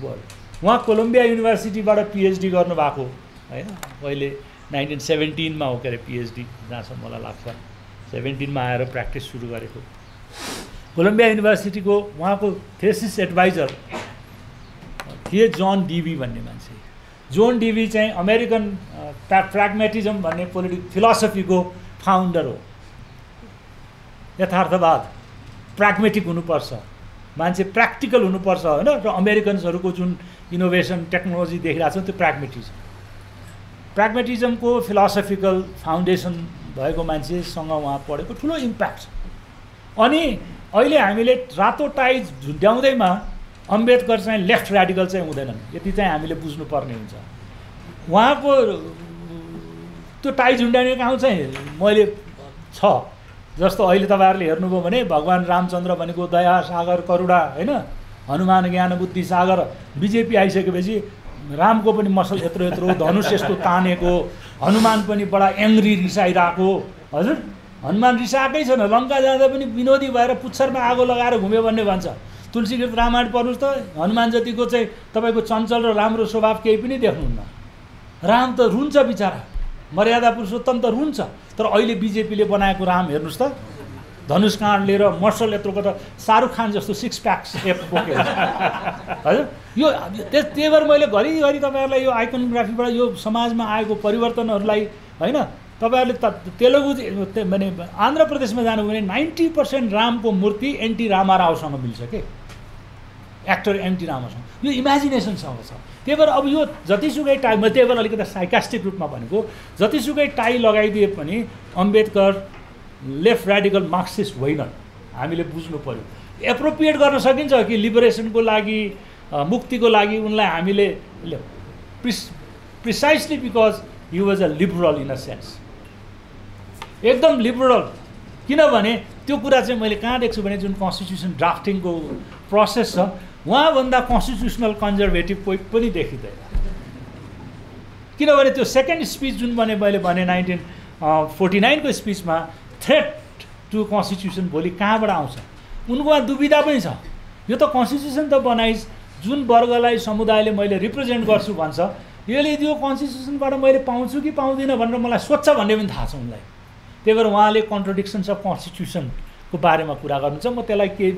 world उहाँ कोलम्बिया युनिभर्सिटीबाट पिएचडी गर्नुभएको होइन पहिले 1917मा हो के अरे पिएचडी जहाँसम्म मलाई लाग्छ 17मा आएर प्र्याक्टिस सुरु गरेको कोलम्बिया युनिभर्सिटीको उहाँको थेसिस एडभाइजर थिए जन डिभी भन्ने मान्छे जोन डिभी चाहिँ अमेरिकन प्र्याग्मेटिजम भन्ने फिलोसफीको फाउन्डर हो यथार्थवाद प्राग्मेटिक हुनुपर्छ मान्छे प्र्याक्टिकल हुनुपर्छ होइन। र अमेरिकन्सहरूको जुन इनोभेसन टेक्नोलोजी देखिरहेको छ त्यो प्र्याग्मेटिजमको फिलोसफिकल फाउन्डेसन भएको मान्छेसँग उहाँ पढेको ठुलो इम्प्याक्ट छ। अनि अहिले हामीले रातो टाई झुन्ड्याउँदैमा अम्बेडकर चाहिँ लेफ्ट ऱ्याडिकल चाहिँ हुँदैनन्, यति चाहिँ हामीले बुझ्नुपर्ने हुन्छ। उहाँको त्यो टाई झुन्ड्याउने काम चाहिँ मैले छ, जस्तो अहिले तपाईँहरूले हेर्नुभयो भने भगवान् रामचन्द्र भनेको दया सागर करुणा होइन, हनुमान ज्ञान बुद्धि सागर, बिजेपी आइसकेपछि रामको पनि मसल यत्रो यत्रो, धनुष यस्तो तानेको, हनुमान पनि बडा एङ्ग्री रिसाइरहेको। हजुर हनुमान रिसाएकै छैन, लङ्का जाँदा पनि विनोदी भएर पुच्छरमा आगो लगाएर घुम्यो भन्ने भन्छ। तुलसीकृत रामायण पढ्नुहोस् त, हनुमान जतिको चाहिँ तपाईँको चञ्चल र राम्रो स्वभाव केही पनि देख्नुहुन्न। राम त रुन्छ बिचरा, मर्यादा पुरुषोत्तम त रुन्छ। तर अहिले बिजेपीले बनाएको राम हेर्नुहोस् त, धनुष काँड लिएर मर्सल यत्रोको त शाहरुख खान जस्तो सिक्स प्याक्स एप बोकेको हजुर। यो त्यही भएर मैले घरिघरि तपाईँहरूलाई यो आइकोनोग्राफीबाट यो समाजमा आएको परिवर्तनहरूलाई होइन, तपाईँहरूले तेलुगु भने आन्ध्र प्रदेशमा जानुभयो भने 90% रामको मूर्ति एनटी रामारावसँग मिल्छ के, एक्टर एनटी रामासँग। यो इमेजिनेसनसँग छ। त्यही भएर अब यो जतिसुकै टाई, म त्यही भएर अलिकति साइकास्टिक रूपमा भनेको, जतिसुकै टाई लगाइदिए पनि अम्बेडकर लेफ्ट ऱ्याडिकल मार्क्सिस्ट होइनन्, हामीले बुझ्नु पऱ्यो। एप्रोप्रिएट गर्न सकिन्छ कि लिबरेसनको लागि, मुक्तिको लागि उनलाई हामीले precisely because he was a liberal in a sense, एकदम लिबरल। किनभने त्यो कुरा चाहिँ मैले कहाँ देख्छु भने जुन कन्स्टिट्युसन ड्राफ्टिङको प्रोसेस छ उहाँभन्दा कन्स्टिट्युसनल कन्जर्भेटिभ कोही पनि देखिँदैन। किनभने त्यो सेकेन्ड स्पिच जुन मैले भने 1949 को स्पिचमा थ्रेट टु कन्स्टिट्युसन भोलि कहाँबाट आउँछ उनकोमा दुविधा पनि छ। यो त कन्स्टिट्युसन त बनाइस्, जुन वर्गलाई समुदायले मैले रिप्रेजेन्ट गर्छु भन्छ, यसले यो कन्स्टिट्युसनबाट मैले पाउँछु कि पाउँदिनँ भनेर मलाई सोध्छ भन्ने पनि थाहा छ उनलाई। त्यही भएर उहाँले कन्ट्रडिक्सन्स अफ कन्स्टिट्युसनको बारेमा कुरा गर्नुहुन्छ। म त्यसलाई केही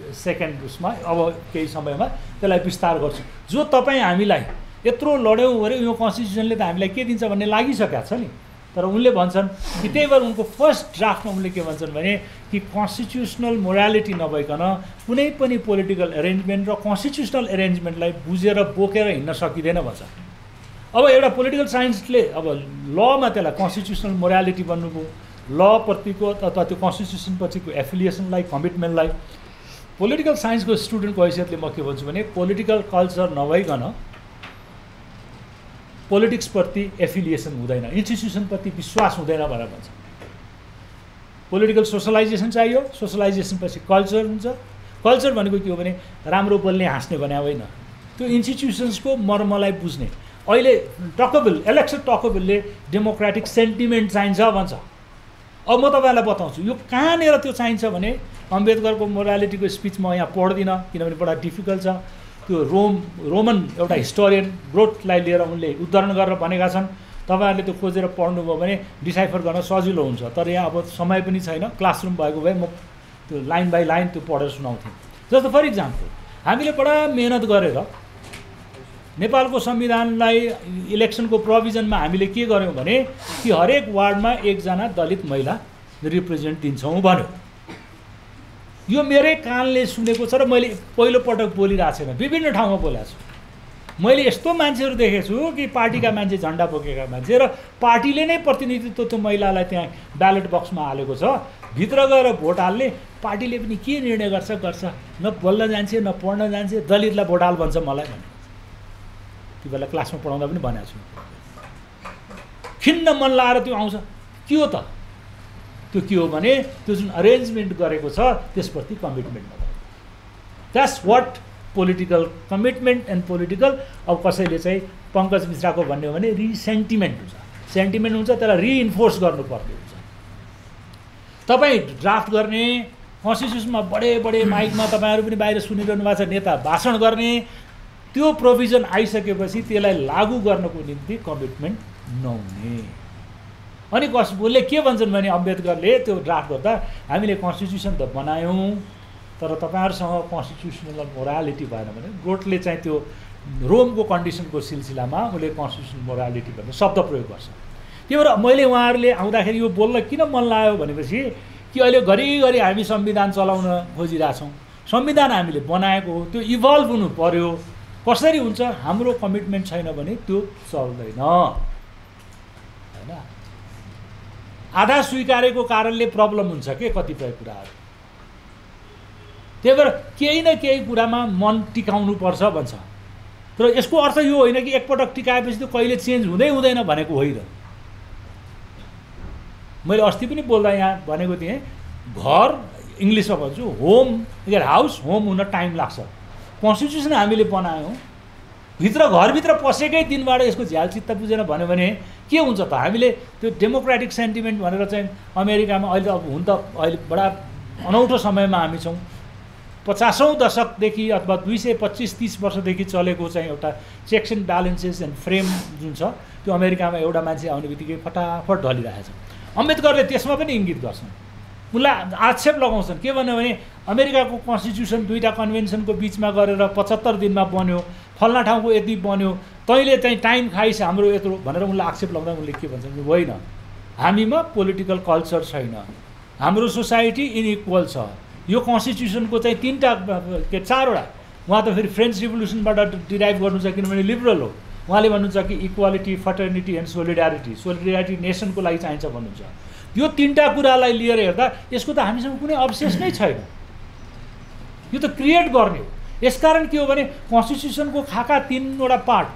सेकेन्ड उसमा अब केही समयमा त्यसलाई विस्तार गर्छु। जो तपाईँ हामीलाई यत्रो लड्यौँ अरे यो कन्स्टिट्युसनले त हामीलाई के दिन्छ भन्ने लागिसकेको छ नि, तर उनले भन्छन् कि त्यही भएर उनको फर्स्ट ड्राफ्टमा उनले के भन्छन् भने कि कन्स्टिट्युसनल मोरालिटी नभइकन कुनै पनि पोलिटिकल एरेन्जमेन्ट र कन्स्टिट्युसनल एरेन्जमेन्टलाई बुझेर बोकेर हिँड्न सकिँदैन भन्छ। अब एउटा पोलिटिकल साइन्सले अब लमा त्यसलाई कन्स्टिट्युसनल मोरालिटी भन्नुभयो, लप्रतिको अथवा त्यो कन्स्टिट्युसनपछिको एफिलिएसनलाई, कमिटमेन्टलाई। पोलिटिकल साइन्सको स्टुडेन्टको हैसियतले म के भन्छु भने पोलिटिकल कल्चर नभइकन पोलिटिक्सप्रति एफिलिएसन हुँदैन, इन्स्टिट्युसनप्रति विश्वास हुँदैन भनेर भन्छ। पोलिटिकल सोसलाइजेसन चाहियो, सोसलाइजेसनपछि कल्चर हुन्छ। कल्चर भनेको के हो भने राम्रो बोल्ने हाँस्ने भने होइन, त्यो इन्स्टिट्युसन्सको मर्मलाई बुझ्ने। अहिले टकबिल, एलेक्सन टकबिलले डेमोक्रेटिक सेन्टिमेन्ट चाहिन्छ भन्छ। अब म तपाईँलाई बताउँछु यो कहाँनिर त्यो चाहिन्छ भने अम्बेडकरको मोरालिटीको स्पिच म यहाँ पढ्दिनँ किनभने बडा डिफिकल्ट छ। त्यो रोमन एउटा हिस्टोरियन ब्रोटलाई लिएर उनले उद्धरण गरेर भनेका छन्। तपाईँहरूले त्यो खोजेर पढ्नुभयो भने डिसाइफर गर्न सजिलो हुन्छ। तर यहाँ अब समय पनि छैन, क्लासरुम भएको भए म त्यो लाइन बाई लाइन त्यो पढेर सुनाउँथेँ। जस्तो फर इक्जाम्पल हामीले बडा मेहनत गरेर नेपालको संविधानलाई इलेक्सनको प्रोभिजनमा हामीले के गर्यौँ भने कि हरेक वार्डमा एकजना दलित महिला रिप्रेजेन्ट दिन्छौँ भन्यो। यो मेरै कानले सुनेको छ र मैले पहिलोपटक बोलिरहेको छैन, विभिन्न ठाउँमा बोलेको छु। मैले यस्तो मान्छेहरू देखेको छु कि पार्टीका मान्छे, झन्डा बोकेका मान्छे, र पार्टीले नै प्रतिनिधित्व त्यो महिलालाई त्यहाँ ब्यालेट बक्समा हालेको छ, भित्र गएर भोट हाल्ने। पार्टीले पनि के निर्णय गर्छ, न बोल्न जान्छे न पढ्न जान्छे, दलितलाई भोट हाल भन्छ मलाई भने। त्यो बेला क्लासमा पढाउँदा पनि भनेको छु। खिन्न मन लाएर त्यो आउँछ। के हो त त्यो? के हो भने त्यो जुन अरेन्जमेन्ट गरेको छ त्यसप्रति कमिटमेन्ट नभएको। That's what political commitment and political. अब कसैले चाहिँ पङ्कज मिश्राको भन्ने हो भने रिसेन्टिमेन्ट हुन्छ, सेन्टिमेन्ट हुन्छ, त्यसलाई रिइन्फोर्स गर्नुपर्ने हुन्छ। तपाईँ ड्राफ्ट गर्ने, कन्स्टिट्युसनमा बडे बडे माइकमा तपाईँहरू पनि बाहिर सुनिरहनु भएको छ, नेता भाषण गर्ने, त्यो प्रोभिजन आइसकेपछि त्यसलाई लागू गर्नको निम्ति कमिटमेन्ट नहुने। अनि कसले के भन्छन् भने अम्बेडकरले त्यो ड्राफ्ट गर्दा हामीले कन्स्टिट्युसन त बनायौँ तर तपाईँहरूसँग कन्स्टिट्युसनल मोरालिटी भएन भने। गोटले चाहिँ त्यो रोमको कन्डिसनको सिलसिलामा उसले कन्स्टिट्युसनल मोरालिटी भन्ने शब्द प्रयोग गर्छ। त्यही भएर मैले उहाँहरूले आउँदाखेरि यो बोल्न किन मन लाग्यो भनेपछि कि अहिले घरिघरि हामी संविधान चलाउन खोजिरहेछौँ। संविधान हामीले बनाएको हो, त्यो इभल्भ हुनु पर्यो। कसरी हुन्छ? हाम्रो कमिटमेन्ट छैन भने त्यो चल्दैन हैन। आधा स्वीकारेको कारणले प्रब्लम हुन्छ के कतिपय कुराहरू। त्यही भएर केही न केही कुरामा मन टिकाउनु पर्छ भन्छ। तर यसको अर्थ यो होइन कि एकपटक टिकाएपछि त्यो कहिले चेन्ज हुँदै हुँदैन भनेको होइन। मैले अस्ति पनि बोल्दा यहाँ भनेको थिएँ, घर इङ्ग्लिसमा भन्छु होम हाउस होम हुन टाइम लाग्छ। कन्स्टिट्युसन हामीले बनायौँ, भित्र घरभित्र पसेकै दिनबाट यसको झ्याल चित्त बुझेन भन्यो भने के हुन्छ त? हामीले त्यो डेमोक्रेटिक सेन्टिमेन्ट भनेर चाहिँ अमेरिकामा अहिले त अब हुन त अहिले बडा अनौठो समयमा हामी छौँ। 50औं दशकदेखि अथवा 225-30 वर्षदेखि चलेको चाहिँ एउटा चेक्स एन्ड ब्यालेन्सेस एन्ड फ्रेम जुन छ त्यो अमेरिकामा एउटा मान्छे आउने बित्तिकै फटाफट ढलिरहेछ। अम्बेडकरले त्यसमा पनि इङ्गित गर्छन्, उनलाई आक्षेप लगाउँछन्। के भन्यो भने अमेरिकाको कन्स्टिट्युसन दुईवटा कन्भेन्सनको बिचमा गरेर 75 दिनमा बन्यो, फल्ना ठाउँको यति बन्यो, तैँले चाहिँ टाइम खाइस हाम्रो यत्रो भनेर उनलाई आक्षेप लगाउँदा उनले के भन्छन्? होइन, हामीमा पोलिटिकल कल्चर छैन, हाम्रो सोसाइटी इनइक्वल छ। यो कन्स्टिट्युसनको चाहिँ 4वटा उहाँ त फेरि फ्रेन्च रिभोल्युसनबाट डिराइभ गर्नु छ, किनभने लिबरल हो। उहाँले भन्नुहुन्छ कि इक्वालिटी, फर्टर्निटी एन्ड सोलिडारिटी नेसनको लागि चाहिन्छ भन्नुहुन्छ। यो 3टा कुरालाई लिएर हेर्दा यसको त हामीसँग कुनै अब्सेस नै छैन, यो त क्रिएट गर्ने हो। यसकारण के हो भने कन्स्टिट्युसनको खाका 3वटा पार्ट,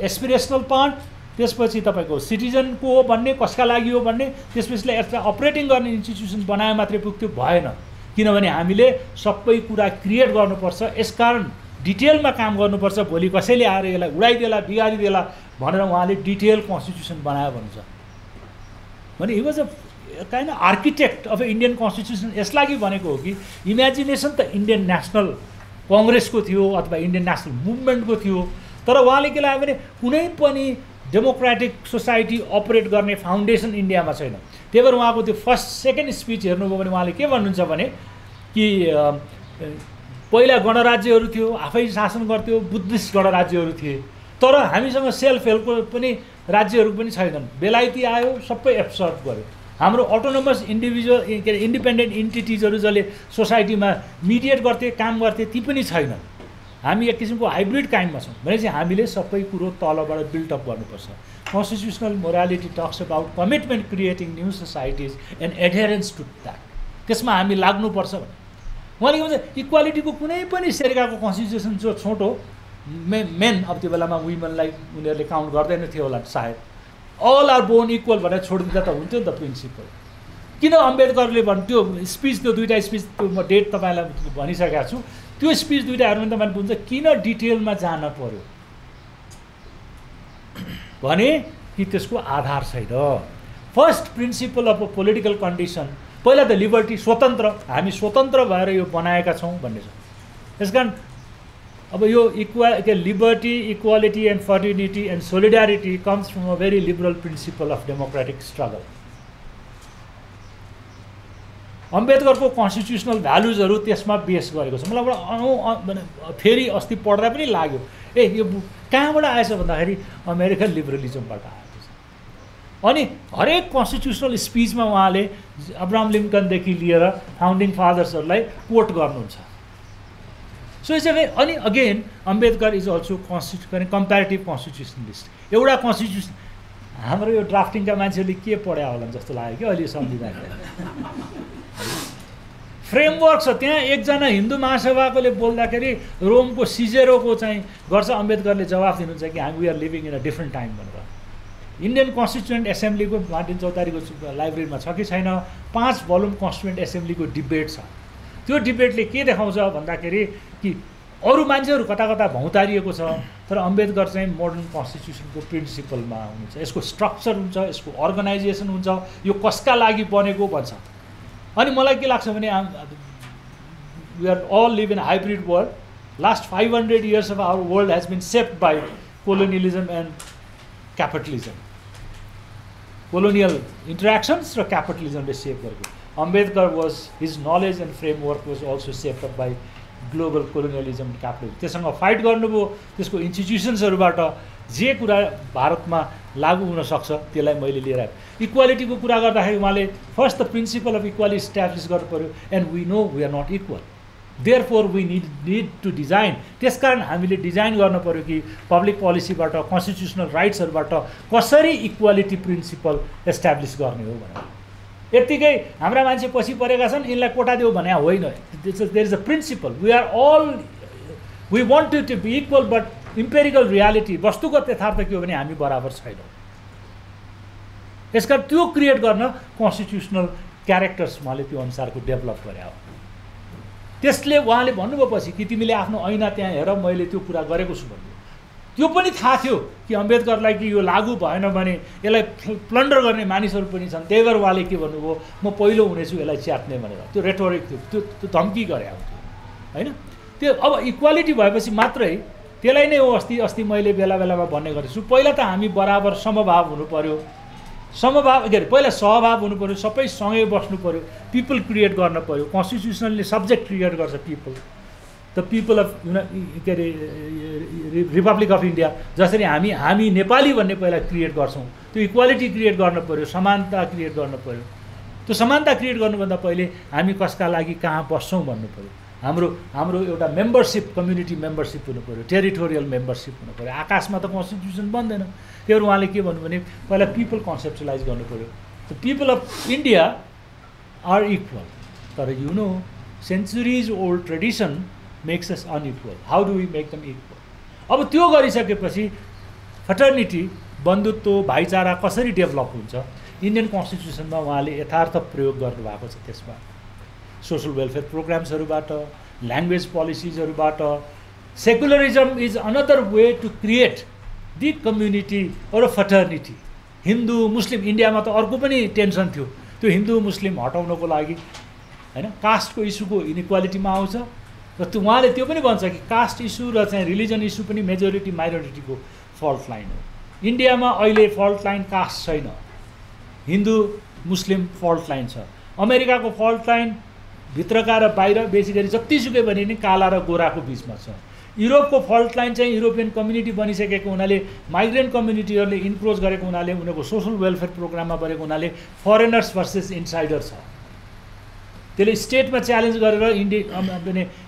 एस्पिरेसनल पार्ट, त्यसपछि तपाईँको सिटिजनको हो भन्ने, कसका लागि हो भन्ने, त्यसपछि यसलाई अपरेटिङ गर्ने इन्स्टिट्युसन बनाए मात्रै पुग्थ्यो, भएन। किनभने हामीले सबै कुरा क्रिएट गर्नुपर्छ। यसकारण डिटेलमा काम गर्नुपर्छ। भोलि कसैले आएर यसलाई उडाइदेला बिगारिदेला भनेर उहाँले डिटेल कन्स्टिट्युसन बनायो भन्नुहुन्छ भने he was a kind of architect of Indian constitution. यसलागि भनेको हो कि इमेजिनेसन त इन्डियन नेसनल कङ्ग्रेसको थियो अथवा इन्डियन नेसनल मुभमेन्टको थियो, तर उहाँले के लाग्यो भने कुनै पनि डेमोक्रेटिक सोसाइटी अपरेट गर्ने फाउन्डेसन इन्डियामा छैन। त्यही भएर उहाँको त्यो फर्स्ट सेकेन्ड स्पिच हेर्नुभयो भने उहाँले के भन्नुहुन्छ भने कि पहिला गणराज्यहरू थियो, आफै शासन गर्थ्यो, बुद्धिस्ट गणराज्यहरू थिए, तर हामीसँग सेल्फ हेल्पको पनि राज्यहरू पनि छैनन्। बेलायती आयो, सबै एब्सर्भ गर्यो। हाम्रो अटोनोमस इन्डिपेन्डेन्ट इन्टिटिजहरू जसले सोसाइटीमा मिडिएट गर्थे, काम गर्थे, ती पनि छैनन्। हामी एक किसिमको हाइब्रिड काइन्डमा छौँ भनेपछि हामीले सबै कुरो तलबाट बिल्डअप गर्नुपर्छ। Constitutional morality talks about commitment creating new societies and adherence to that, त्यसमा हामी लाग्नुपर्छ भने उहाँले के भन्छ इक्वालिटीको कुनै पनि श्रेणीको कन्स्टिट्युसन जो छोटो मेन अब त्यो बेलामा वुमेनलाई उनीहरूले काउन्ट गर्दैन थियो होला सायद, अल आर बोर्न इक्वल भनेर छोडिदिँदा त हुन्थ्यो नि त प्रिन्सिपल। किन अम्बेडकरले भन्थ्यो स्पिच, त्यो 2टा स्पिच त्यो म डेट तपाईँलाई भनिसकेको छु, त्यो स्पिच 2टा हेर्नु भने तपाईँले बुझ्छ किन डिटेलमा जान पर्यो भने कि त्यसको आधार छैन। First principal of a political condition, पहिला त लिबर्टी, स्वतन्त्र, हामी स्वतन्त्र भएर यो बनाएका छौँ भन्ने छ। त्यसकारण अब यो liberty, equality and fraternity and solidarity comes from a very liberal principle of democratic struggle. अम्बेडकरको कन्स्टिट्युसनल भ्यालुजहरू त्यसमा बेस गरेको छ। मलाई फेरि अस्ति पढ्दा पनि लाग्यो यो कहाँबाट आएछ भन्दाखेरि अमेरिकन लिबरलिजमबाट आएको छ। अनि हरेक कन्स्टिट्युसनल स्पिचमा उहाँले अब्राहम लिङ्कनदेखि लिएर फाउन्डिङ फादर्सहरूलाई कोट गर्नुहुन्छ। सो इट्स अनि again Ambedkar is also comparative constitutionalist. एउटा कन्स्टिट्युसन हाम्रो यो ड्राफ्टिङका मान्छेहरूले के पढ्या होला जस्तो लाग्यो कि अहिले संविधान फ्रेमवर्क छ। त्यहाँ एकजना हिन्दू महासभाकोले बोल्दाखेरि रोमको सिजेरोको चाहिँ गर्छ, अम्बेडकरले जवाफ दिनुहुन्छ कि we are living in a different time भनेर। इन्डियन कन्स्टिट्युएन्ट एसेम्ब्लीको मार्टिन चौतारीको लाइब्रेरीमा छ कि छैन, 5 भोल्युम कन्स्टिट्युएन्ट एसेम्ब्लीको डिबेट छ। त्यो डिबेटले के देखाउँछ भन्दाखेरि कि अरू मान्छेहरू कता कता भौतारिएको छ, तर अम्बेडकर चाहिँ मोडर्न कन्स्टिट्युसनको प्रिन्सिपलमा हुनुहुन्छ। यसको स्ट्रक्चर हुन्छ, यसको अर्गनाइजेसन हुन्छ, यो कसका लागि बनेको भन्छ। अनि मलाई के लाग्छ भने we are all live in hybrid world. Last 500 years of our world has been shaped by colonialism and capitalism. Colonial interactions र क्यापिटलिजमले सेप गरेको। Ambedkar was his knowledge and framework was also shaped up by global colonialism and capitalism. त्यससँग fight गर्नुभयो, त्यसको इन्स्टिट्युसन्सहरूबाट जे कुरा भारतमा लागू हुनसक्छ त्यसलाई मैले लिएर आएँ। इक्वालिटीको कुरा गर्दाखेरि उहाँले first the principle of equality establish गर्नु पऱ्यो, and we know we are not equal. Therefore we need to design. त्यसकारण हामीले डिजाइन गर्न पर्यो कि पब्लिक पोलिसीबाट कन्स्टिट्युसनल राइट्सहरूबाट कसरी इक्वालिटी प्रिन्सिपल एस्टाब्लिस गर्ने हो भनेर। यत्तिकै हाम्रा मान्छे पछि परेका छन् यिनलाई कोटा देऊ भने होइन। There is a principle, we want to be equal, but empirical reality वस्तुगत यथार्थ के हो भने हामी बराबर छैनौँ। यसकारण त्यो क्रिएट गर्न कन्स्टिट्युसनल क्यारेक्टर्स उहाँले त्यो अनुसारको डेभलप गरे हो। त्यसले उहाँले भन्नुभयो पछि कि तिमीले आफ्नो ऐना त्यहाँ हेर, मैले त्यो कुरा गरेको छु भन्नु। त्यो पनि थाहा थियो कि अम्बेडकरलाई कि यो लागू भएन भने यसलाई प्लन्डर गर्ने मानिसहरू पनि छन्, त्यही भएर उहाँले के भन्नुभयो, म पहिलो हुनेछु यसलाई च्यात्ने भनेर। त्यो रेटोरिक थियो, त्यो धम्की गरे आउँथ्यो होइन। त्यो अब इक्वालिटी भएपछि मात्रै त्यसलाई नै हो अस्ति मैले बेला बेलामा भन्ने गरेछु, पहिला त हामी बराबर समभाव हुनु पऱ्यो, समभाव के अरे पहिला सहभाव हुनु पऱ्यो, सबै सँगै बस्नु पऱ्यो, पिपल क्रिएट गर्न पऱ्यो। कन्स्टिट्युसनले सब्जेक्ट क्रिएट गर्छ पिपल, द पिपल अफ के अरे रिपब्लिक अफ इन्डिया। जसरी हामी नेपाली भन्ने पहिला क्रिएट गर्छौँ, त्यो इक्वालिटी क्रिएट गर्न पऱ्यो, समानता क्रिएट गर्न पऱ्यो। त्यो समानता क्रिएट गर्नुभन्दा पहिले हामी कसका लागि कहाँ बस्छौँ भन्नु पऱ्यो। हाम्रो एउटा मेम्बरसिप, कम्युनिटी मेम्बरसिप हुनु पऱ्यो, टेरिटोरियल मेम्बरसिप हुनु पऱ्यो। आकाशमा त कन्स्टिट्युसन बन्दैन। त्यही भएर उहाँले के भन्नु भने पहिला पिपल कन्सेप्चुलाइज गर्नु पऱ्यो। The people of India are equal, तर you know centuries old tradition makes us unequal, how do we make them equal. अब त्यो गरिसकेपछि फ्रेटर्निटी, बन्धुत्व, भाइचारा कसरी डेभलप हुन्छ, इन्डियन कन्स्टिट्युसनमा उहाँले यथार्थ प्रयोग गर्नुभएको छ। त्यसमा सोसल वेलफेयर प्रोग्राम्सहरूबाट, ल्याङ्ग्वेज पोलिसिजहरूबाट, secularism is another way to create the community or fraternity. Hindu Muslim, इन्डियामा त अर्को पनि टेन्सन थियो, त्यो हिन्दू मुस्लिम हटाउनको लागि होइन, कास्टको इस्युको इनइक्वालिटीमा आउँछ। र त्यो उहाँले त्यो पनि भन्छ कि कास्ट इस्यु र चाहिँ रिलिजन इस्यु पनि मेजोरिटी माइनोरिटीको फल्ट लाइन हो। इन्डियामा अहिले फल्ट लाइन कास्ट छैन, हिन्दू मुस्लिम फल्ट लाइन छ। अमेरिकाको फल्ट लाइन भित्रका र बाहिर बेसी गरी जतिसुकै भने नि काला र गोराको बिचमा छ। युरोपको फल्ट लाइन चाहिँ युरोपियन कम्युनिटी बनिसकेको हुनाले, माइग्रेन्ट कम्युनिटीहरूले इन्क्रोच गरेको हुनाले, उनीहरूको सोसल वेलफेयर प्रोग्राममा गरेको हुनाले फरेनर्स भर्सेस इन्साइडर छ। त्यसले स्टेटमा च्यालेन्ज गरेर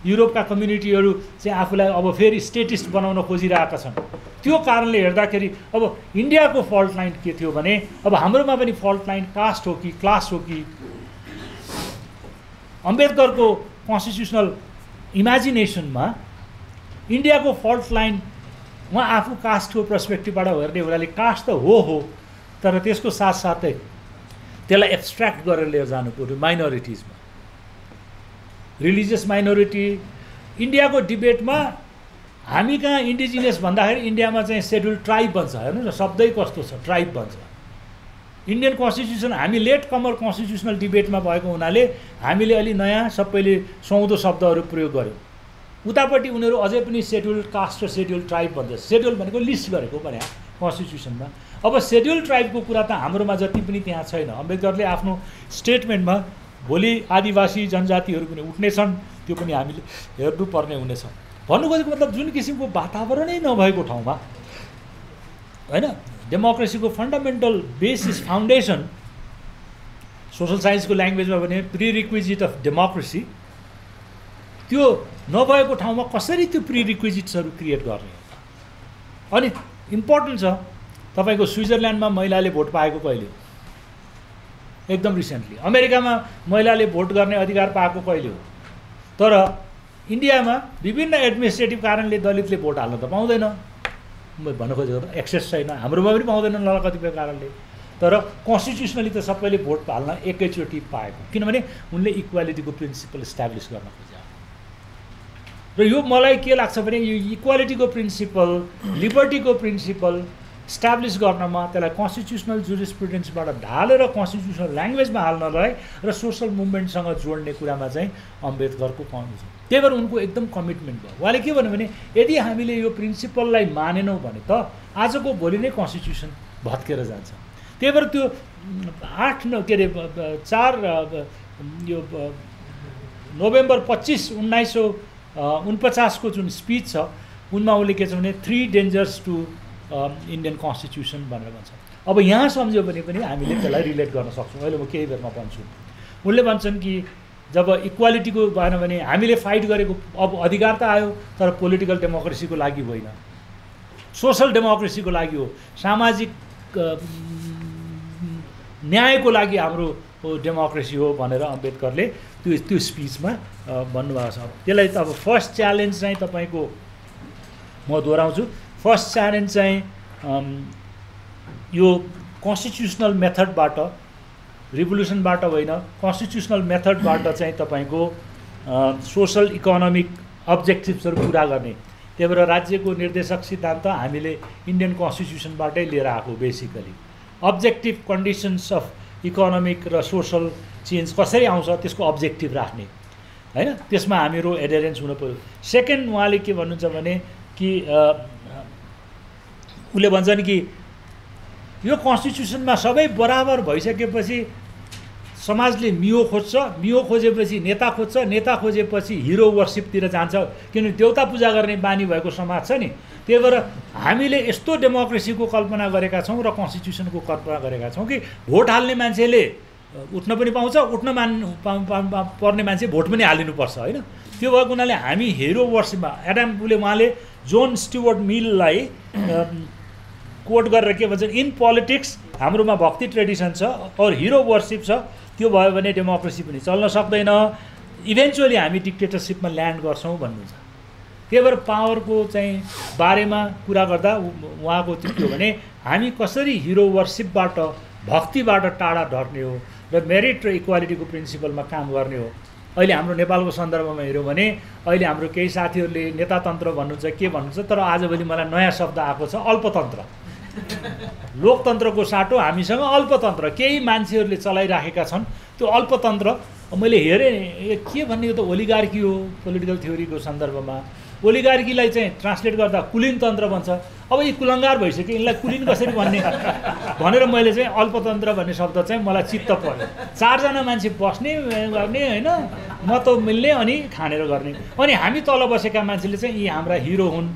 युरोपका कम्युनिटीहरू चाहिँ आफूलाई अब फेरि स्टेटिस्ट बनाउन खोजिरहेका छन्। त्यो कारणले हेर्दाखेरि अब इन्डियाको फल्ट लाइन के थियो भने, अब हाम्रोमा पनि फल्ट लाइन कास्ट हो कि क्लास हो कि। अम्बेडकरको कन्स्टिट्युसनल इमेजिनेसनमा इन्डियाको फल्ट लाइन उहाँ आफू कास्टको पर्सपेक्टिभबाट हेर्ने हुनाले कास्ट त हो, तर त्यसको साथसाथै त्यसलाई एब्स्ट्र्याक्ट गरेर लिएर जानु पर्यो माइनोरिटिजमा। रिलिजियस माइनोरिटी इन्डियाको डिबेटमा हामी कहाँ इन्डिजिनियस भन्दाखेरि इन्डियामा चाहिँ सेड्युल ट्राइब भन्छ। हेर्नु न शब्दै कस्तो छ, ट्राइब भन्छ। इन्डियन कन्स्टिट्युसन हामी लेट कमर कन्स्टिट्युसनल डिबेटमा भएको हुनाले हामीले अलि नयाँ सबैले सुहाउँदो शब्दहरू प्रयोग गर्यौँ। उतापट्टि उनीहरू अझै पनि सेड्युल कास्ट र सेड्युल ट्राइब भन्छ। सेड्युल भनेको लिस्ट गरेको भने कन्स्टिट्युसनमा। अब सेड्युल ट्राइबको कुरा त हाम्रोमा जति पनि त्यहाँ छैन। अम्बेडकरले आफ्नो स्टेटमेन्टमा भोलि आदिवासी जनजातिहरू पनि उठ्नेछन्, त्यो पनि हामीले हेर्नुपर्ने हुनेछ भन्नु खोजेको मतलब जुन किसिमको वातावरणै नभएको ठाउँमा होइन, डेमोक्रेसीको फन्डामेन्टल बेसिस फाउन्डेसन, सोसल साइन्सको ल्याङ्ग्वेजमा भने प्रिरिक्विजिट अफ डेमोक्रेसी, त्यो नभएको ठाउँमा कसरी त्यो प्रिरिक्विजिट्सहरू क्रिएट गर्ने। अनि इम्पोर्टेन्ट छ तपाईँको स्विजरल्यान्डमा महिलाले भोट पाएको कहिले, एकदम रिसेन्टली। अमेरिकामा महिलाले भोट गर्ने अधिकार पाएको कहिले हो। तर इन्डियामा विभिन्न एडमिनिस्ट्रेटिभ कारणले दलितले भोट हाल्न त पाउँदैन। भन्नु खोजेको त एक्सेस छैन, हाम्रोमा पनि पाउँदैन ल कतिपय कारणले। तर कन्स्टिट्युसनली त सबैले भोट हाल्न एकैचोटि पाएको, किनभने उनले इक्वालिटीको प्रिन्सिपल इस्टाब्लिस गर्न खोजे। र यो मलाई के लाग्छ भने यो इक्वालिटीको प्रिन्सिपल, लिबर्टीको प्रिन्सिपल इस्टाब्लिस गर्नमा त्यसलाई कन्स्टिट्युसनल जुरिस्प्रुडेन्सबाट ढालेर कन्स्टिट्युसनल ल्याङ्ग्वेजमा हाल्नलाई र सोसल मुभमेन्टसँग जोड्ने कुरामा चाहिँ अम्बेडकरको कमी छ। त्यही भएर उनको एकदम कमिटमेन्ट भयो। उहाँले के भन्नु भने यदि हामीले यो प्रिन्सिपललाई मानेनौँ भने त आजको भोलि नै कन्स्टिट्युसन भत्केर जान्छ। त्यही भएर त्यो 4 यो नोभेम्बर 25, 1949 को जुन स्पिच छ उनमा उसले के छ भने 3 डेन्जर्स टु इन्डियन कन्स्टिट्युसन भनेर भन्छ। अब यहाँ सम्झ्यो भने पनि हामीले त्यसलाई रिलेट गर्न सक्छौँ। अहिले म केही बेरमा भन्छु। उनले भन्छन् कि जब इक्वालिटीको भएन भने हामीले फाइट गरेको अब अधिकार त आयो तर पोलिटिकल डेमोक्रेसीको लागि होइन, सोसल डेमोक्रेसीको लागि हो, सामाजिक न्यायको लागि हाम्रो डेमोक्रेसी हो भनेर अम्बेडकरले त्यो स्पिचमा भन्नुभएको छ। त्यसलाई त अब फर्स्ट च्यालेन्ज चाहिँ तपाईँको म दोहोऱ्याउँछु, फर्स्ट च्यालेन्ज चाहिँ यो कन्स्टिट्युसनल मेथडबाट, रिभोल्युसनबाट होइन, कन्स्टिट्युसनल मेथडबाट चाहिँ तपाईँको सोसल इकोनोमिक अब्जेक्टिभ्सहरू पुरा गर्ने। त्यही भएर राज्यको निर्देशक सिद्धान्त हामीले इन्डियन कन्स्टिट्युसनबाटै लिएर आएको basically. Objective conditions of economic र सोसल चेन्ज कसरी आउँछ त्यसको अब्जेक्टिभ राख्ने होइन, त्यसमा हामीहरू एडेरेन्स हुनु पऱ्यो। सेकेन्ड उहाँले के भन्नुहुन्छ भने कि उसले भन्छन् कि यो कन्स्टिट्युसनमा सबै बराबर भइसकेपछि समाजले मियो खोज्छ, मियो खोजेपछि नेता खोज्छ, नेता खोजेपछि हिरो वर्सिपतिर जान्छ, किनभने देउता पूजा गर्ने बानी भएको समाज छ नि। त्यही भएर हामीले यस्तो डेमोक्रेसीको कल्पना गरेका छौँ र कन्स्टिट्युसनको कल्पना गरेका छौँ कि भोट हाल्ने मान्छेले उठ्न पनि पाउँछ, उठ्न पर्ने मान्छे भोट पनि हालिनुपर्छ होइन। त्यो भएको हुनाले हामी हिरो वर्सिपमा उहाँले जोन स्टुअर्ट मिललाई कोट गरेर के भन्छन्, इन पोलिटिक्स हाम्रोमा भक्ति ट्रेडिसन छ और हिरो वर्सिप छ, त्यो भयो भने डेमोक्रेसी पनि चल्न सक्दैन, इभेन्चुअली हामी डिक्टेटरसिपमा ल्यान्ड गर्छौँ भन्नुहुन्छ। त्यही भएर पावरको चाहिँ बारेमा कुरा गर्दा उहाँको त्यो के हो भने हामी कसरी हिरो वर्सिपबाट भक्तिबाट टाढा ढट्ने हो र मेरिट र इक्वालिटीको प्रिन्सिपलमा काम गर्ने हो। अहिले हाम्रो नेपालको सन्दर्भमा हेऱ्यौँ भने अहिले हाम्रो केही साथीहरूले नेतातन्त्र भन्नुहुन्छ, के भन्नुहुन्छ, तर आजभोलि मलाई नयाँ शब्द आएको छ अल्पतन्त्र। लोकतन्त्रको साटो हामीसँग अल्पतन्त्र केही मान्छेहरूले चलाइराखेका छन्। त्यो अल्पतन्त्र मैले हेरेँ के भन्ने, यो त ओलिगार्की हो पोलिटिकल थ्योरीको सन्दर्भमा। ओलिगार्कीलाई चाहिँ ट्रान्सलेट गर्दा कुलीन तन्त्र भन्छ। अब यी कुलङ्गार भइसक्यो, यिनलाई कुलीन कसरी भन्ने भनेर मैले चाहिँ अल्पतन्त्र भन्ने शब्द चाहिँ मलाई चित्त पर्यो। चारजना मान्छे बस्ने गर्ने होइन, मत मिल्ने अनि खानेर गर्ने, अनि हामी तल बसेका मान्छेले चाहिँ यी हाम्रा हिरो हुन्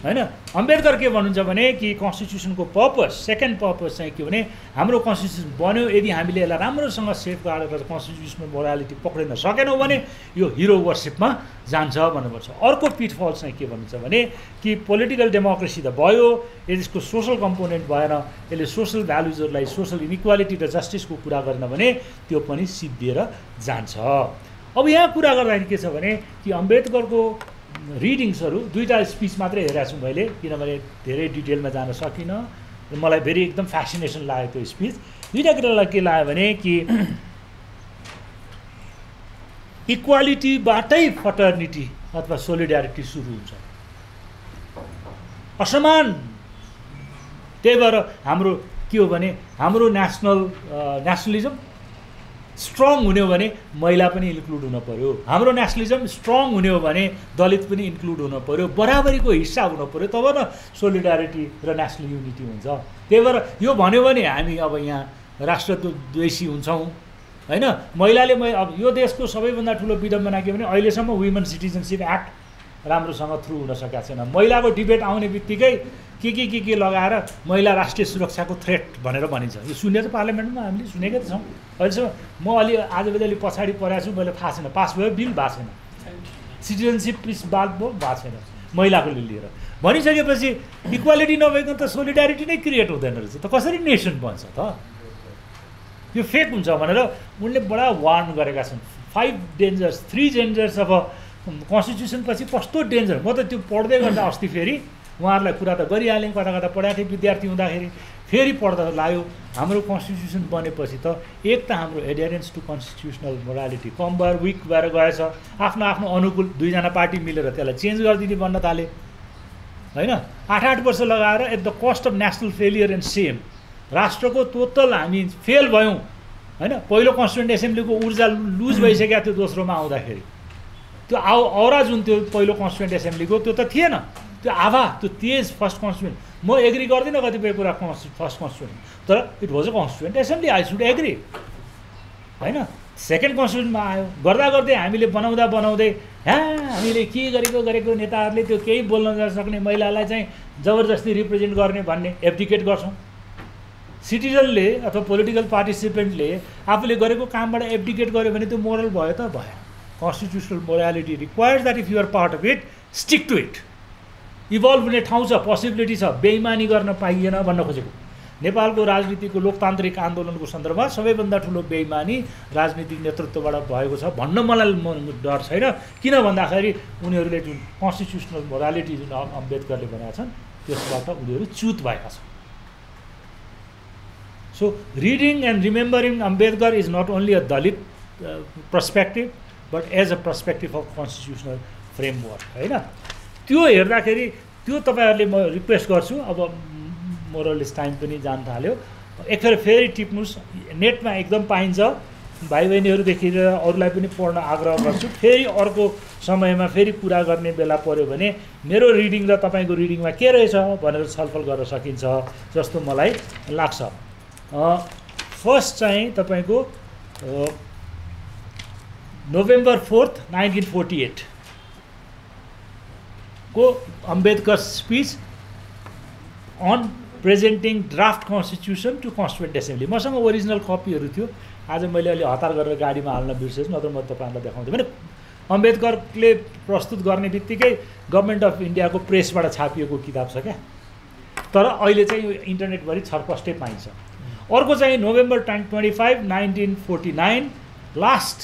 होइन। अम्बेडकर के भन्नुहुन्छ भने कि कन्स्टिट्युसनको पर्पस, सेकेन्ड पर्पस चाहिँ के भने हाम्रो कन्स्टिट्युसन बन्यो, यदि हामीले यसलाई राम्रोसँग सेफ गार्ड गरेर कन्स्टिट्युसनल मोरालिटी पक्रिन सकेनौँ भने यो हिरो वर्सिपमा जान्छ भन्नुपर्छ। अर्को पिटफल चाहिँ के भन्नुहुन्छ भने कि पोलिटिकल डेमोक्रेसी त भयो, यसको सोसल कम्पोनेन्ट भएन, यसले सोसल भ्यालुजहरूलाई, सोसल इनइक्वालिटी र जस्टिसको कुरा गरेन भने त्यो पनि सिद्धिएर जान्छ। अब यहाँ कुरा गर्दाखेरि के छ भने कि अम्बेडकरको रिडिङ्सहरू दुईवटा स्पिच मात्रै हेरेको छु मैले, किनभने धेरै डिटेलमा जान सकिनँ। मलाई भेरी एकदम फ्यासिनेसन लाग्यो त्यो स्पिच। दुईवटा कुरालाई के लाग्यो भने कि इक्वालिटीबाटै फटर्निटी अथवा सोलिडारिटी सुरु हुन्छ, असमान। त्यही भएर हाम्रो के हो भने हाम्रो नेसनलिजम स्ट्रङ हुने हो भने महिला पनि इन्क्लुड हुन पऱ्यो, हाम्रो नेसनलिजम स्ट्रङ हुने हो भने दलित पनि इन्क्लुड हुन पऱ्यो, बराबरीको हिस्सा हुन पऱ्यो, तब न सोलिडारिटी र नेसनल युनिटी हुन्छ। त्यही भएर यो भन्यो भने हामी अब यहाँ राष्ट्रद्वेषी हुन्छौँ होइन। महिलाले अब यो देशको सबैभन्दा ठुलो विडम्बना के भने अहिलेसम्म वुमेन सिटिजनसिप एक्ट राम्रोसँग थ्रु हुन सकेको छैन। महिलाको डिबेट आउने बित्तिकै के लगाएर महिला राष्ट्रिय सुरक्षाको थ्रेट भनेर भनिन्छ। यो सुनेको पार्लियामेन्टमा हामीले सुनेकै त छौँ। अहिलेसम्म म आजभोलि अलि पछाडि परेको छु, मैले थाहा छैन, पास भयो बिल भएको छैन, सिटिजनसिप भएको छैन महिलाको लिएर। भनिसकेपछि इक्वालिटी नभइकन त सोलिडारिटी नै क्रिएट हुँदैन रहेछ त, कसरी नेसन बन्छ त? यो फेक हुन्छ भनेर उनले बडा वार्न गरेका छन्। 3 डेन्जर्स अफ कन्स्टिट्युसन पछि कस्तो डेन्जर। म त त्यो पढ्दै गर्दा अस्ति फेरि उहाँहरूलाई कुरा त गरिहालेँ, कता पढाएको थिएँ विद्यार्थी हुँदाखेरि, फेरि पढ्दा लाग्यो हाम्रो कन्स्टिट्युसन बनेपछि त एक त हाम्रो एडहेरेन्स टु कन्स्टिट्युसनल मोरालिटी कम भएर विक भएर गएछ, आफ्नो आफ्नो अनुकूल दुईजना पार्टी मिलेर त्यसलाई चेन्ज गरिदिने बन्न थाले होइन। 8 वर्ष लगाएर at the cost of national failure and same, राष्ट्रको टोटल हामी फेल भयौँ होइन। पहिलो कन्स्टिट्युन्ट एसेम्ब्लीको ऊर्जा लुज भइसकेको थियो दोस्रोमा आउँदाखेरि, त्यो औरा जुन त्यो पहिलो कन्स्टिट्युन्ट एसेम्ब्लीको त्यो त थिएन, त्यो आभा त्यो तेज फर्स्ट कन्स्टिट्युन्ट। म एग्री गर्दिनँ कतिपय कुरा फर्स्ट कन्स्टिट्युन्ट, तर it was a constituent assembly, I should agree होइन। सेकेन्ड कन्स्टिट्युन्टमा आयो, गर्दा गर्दै हामीले बनाउँदै हामीले के गरेको नेताहरूले त्यो केही बोल्न नसक्ने महिलालाई चाहिँ जबरजस्ती रिप्रेजेन्ट गर्ने भन्ने एब्डिकेट गर्छौँ। सिटिजनले अथवा पोलिटिकल पार्टिसिपेन्टले आफूले गरेको कामबाट एब्डिकेट गर्यो भने त्यो मोरल भयो त भयो। Constitutional morality requires that if you're part of it stick to it. Involve हुने ठाउँ छ, पोसिबिलिटी छ, बेइमानी गर्न पाइएन भन्न खोजेको। नेपालको राजनीतिको लोकतान्त्रिक आन्दोलनको सन्दर्भमा सबैभन्दा ठुलो बेइमानी राजनीतिक नेतृत्वबाट भएको छ भन्न मलाई डर छैन। किन भन्दाखेरि उनीहरूले जुन कन्स्टिट्युसनल मोरालिटी जुन अम्बेडकरले भनेका छन् त्यसबाट उनीहरू च्युत भएका छन्। So reading and remembering Ambedkar is not only a Dalit perspective but as a perspective of constitutional framework होइन। त्यो हेर्दाखेरि त्यो तपाईँहरूले म रिक्वेस्ट गर्छु। अब मोरलेस टाइम पनि जान थाल्यो, एकखेर फेरि टिप्नुहोस्, नेटमा एकदम पाइन्छ, भाइ बहिनीहरूदेखि अरूलाई पनि पढ्न आग्रह गर्छु। फेरि अर्को समयमा फेरि कुरा गर्ने बेला पऱ्यो भने मेरो रिडिङ र तपाईँको रिडिङमा के रहेछ भनेर छलफल गर्न सकिन्छ जस्तो मलाई लाग्छ। फर्स्ट चाहिँ तपाईँको नोभेम्बर 4, 1948 को Ambedkar speech on presenting draft constitution to constituent assembly. मसँग ओरिजिनल कपीहरू थियो, आज मैले अलि हतार गरेर गाडीमा हाल्न बिर्सेछु, नत्र म तपाईँहरूलाई देखाउँथेँ। भने अम्बेडकरले प्रस्तुत गर्ने बित्तिकै गभर्मेन्ट अफ इन्डियाको प्रेसबाट छापिएको किताब छ क्या, तर अहिले चाहिँ यो इन्टरनेटभरि छरपष्टै पाइन्छ। अर्को चाहिँ नोभेम्बर 25, 1949 लास्ट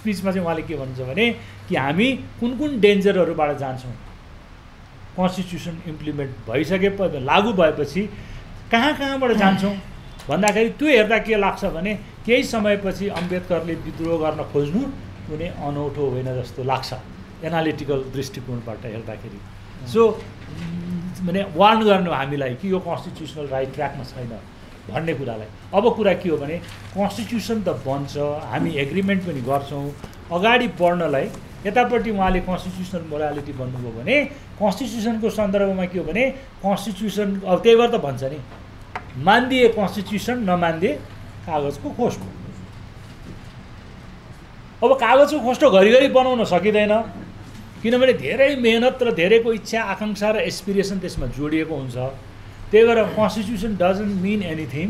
स्पिचमा चाहिँ उहाँले के भन्नुहुन्छ भने कि हामी कुन कुन डेन्जरहरूबाट जान्छौँ, कन्स्टिट्युसन इम्प्लिमेन्ट भइसकेपछि लागू भएपछि कहाँबाट जान्छौँ भन्दाखेरि त्यो हेर्दा के लाग्छ भने केही समयपछि अम्बेडकरले विद्रोह गर्न खोज्नु कुनै अनौठो होइन जस्तो लाग्छ एनालिटिकल दृष्टिकोणबाट हेर्दाखेरि। सो भने वार्न गर्नु हामीलाई कि यो कन्स्टिट्युसनल राइट ट्र्याकमा छैन भन्ने कुरालाई। अब कुरा के हो भने कन्स्टिट्युसन त बन्छ, हामी एग्रिमेन्ट पनि गर्छौँ, अगाडि बढ्नलाई यतापट्टि उहाँले कन्स्टिट्युसनल मोरालिटी भन्नुभयो भने कन्स्टिट्युसनको सन्दर्भमा के हो भने कन्स्टिट्युसन अब त्यही भएर त भन्छ नि मानिदिए कन्स्टिट्युसन नमानिदिए कागजको खोस्टो। अब कागजको खोस्टो घरिघरि बनाउन सकिँदैन किनभने धेरै मेहनत र धेरैको इच्छा आकाङ्क्षा र एस्पिरेसन त्यसमा जोडिएको हुन्छ। त्यही भएर constitution doesn't mean anything.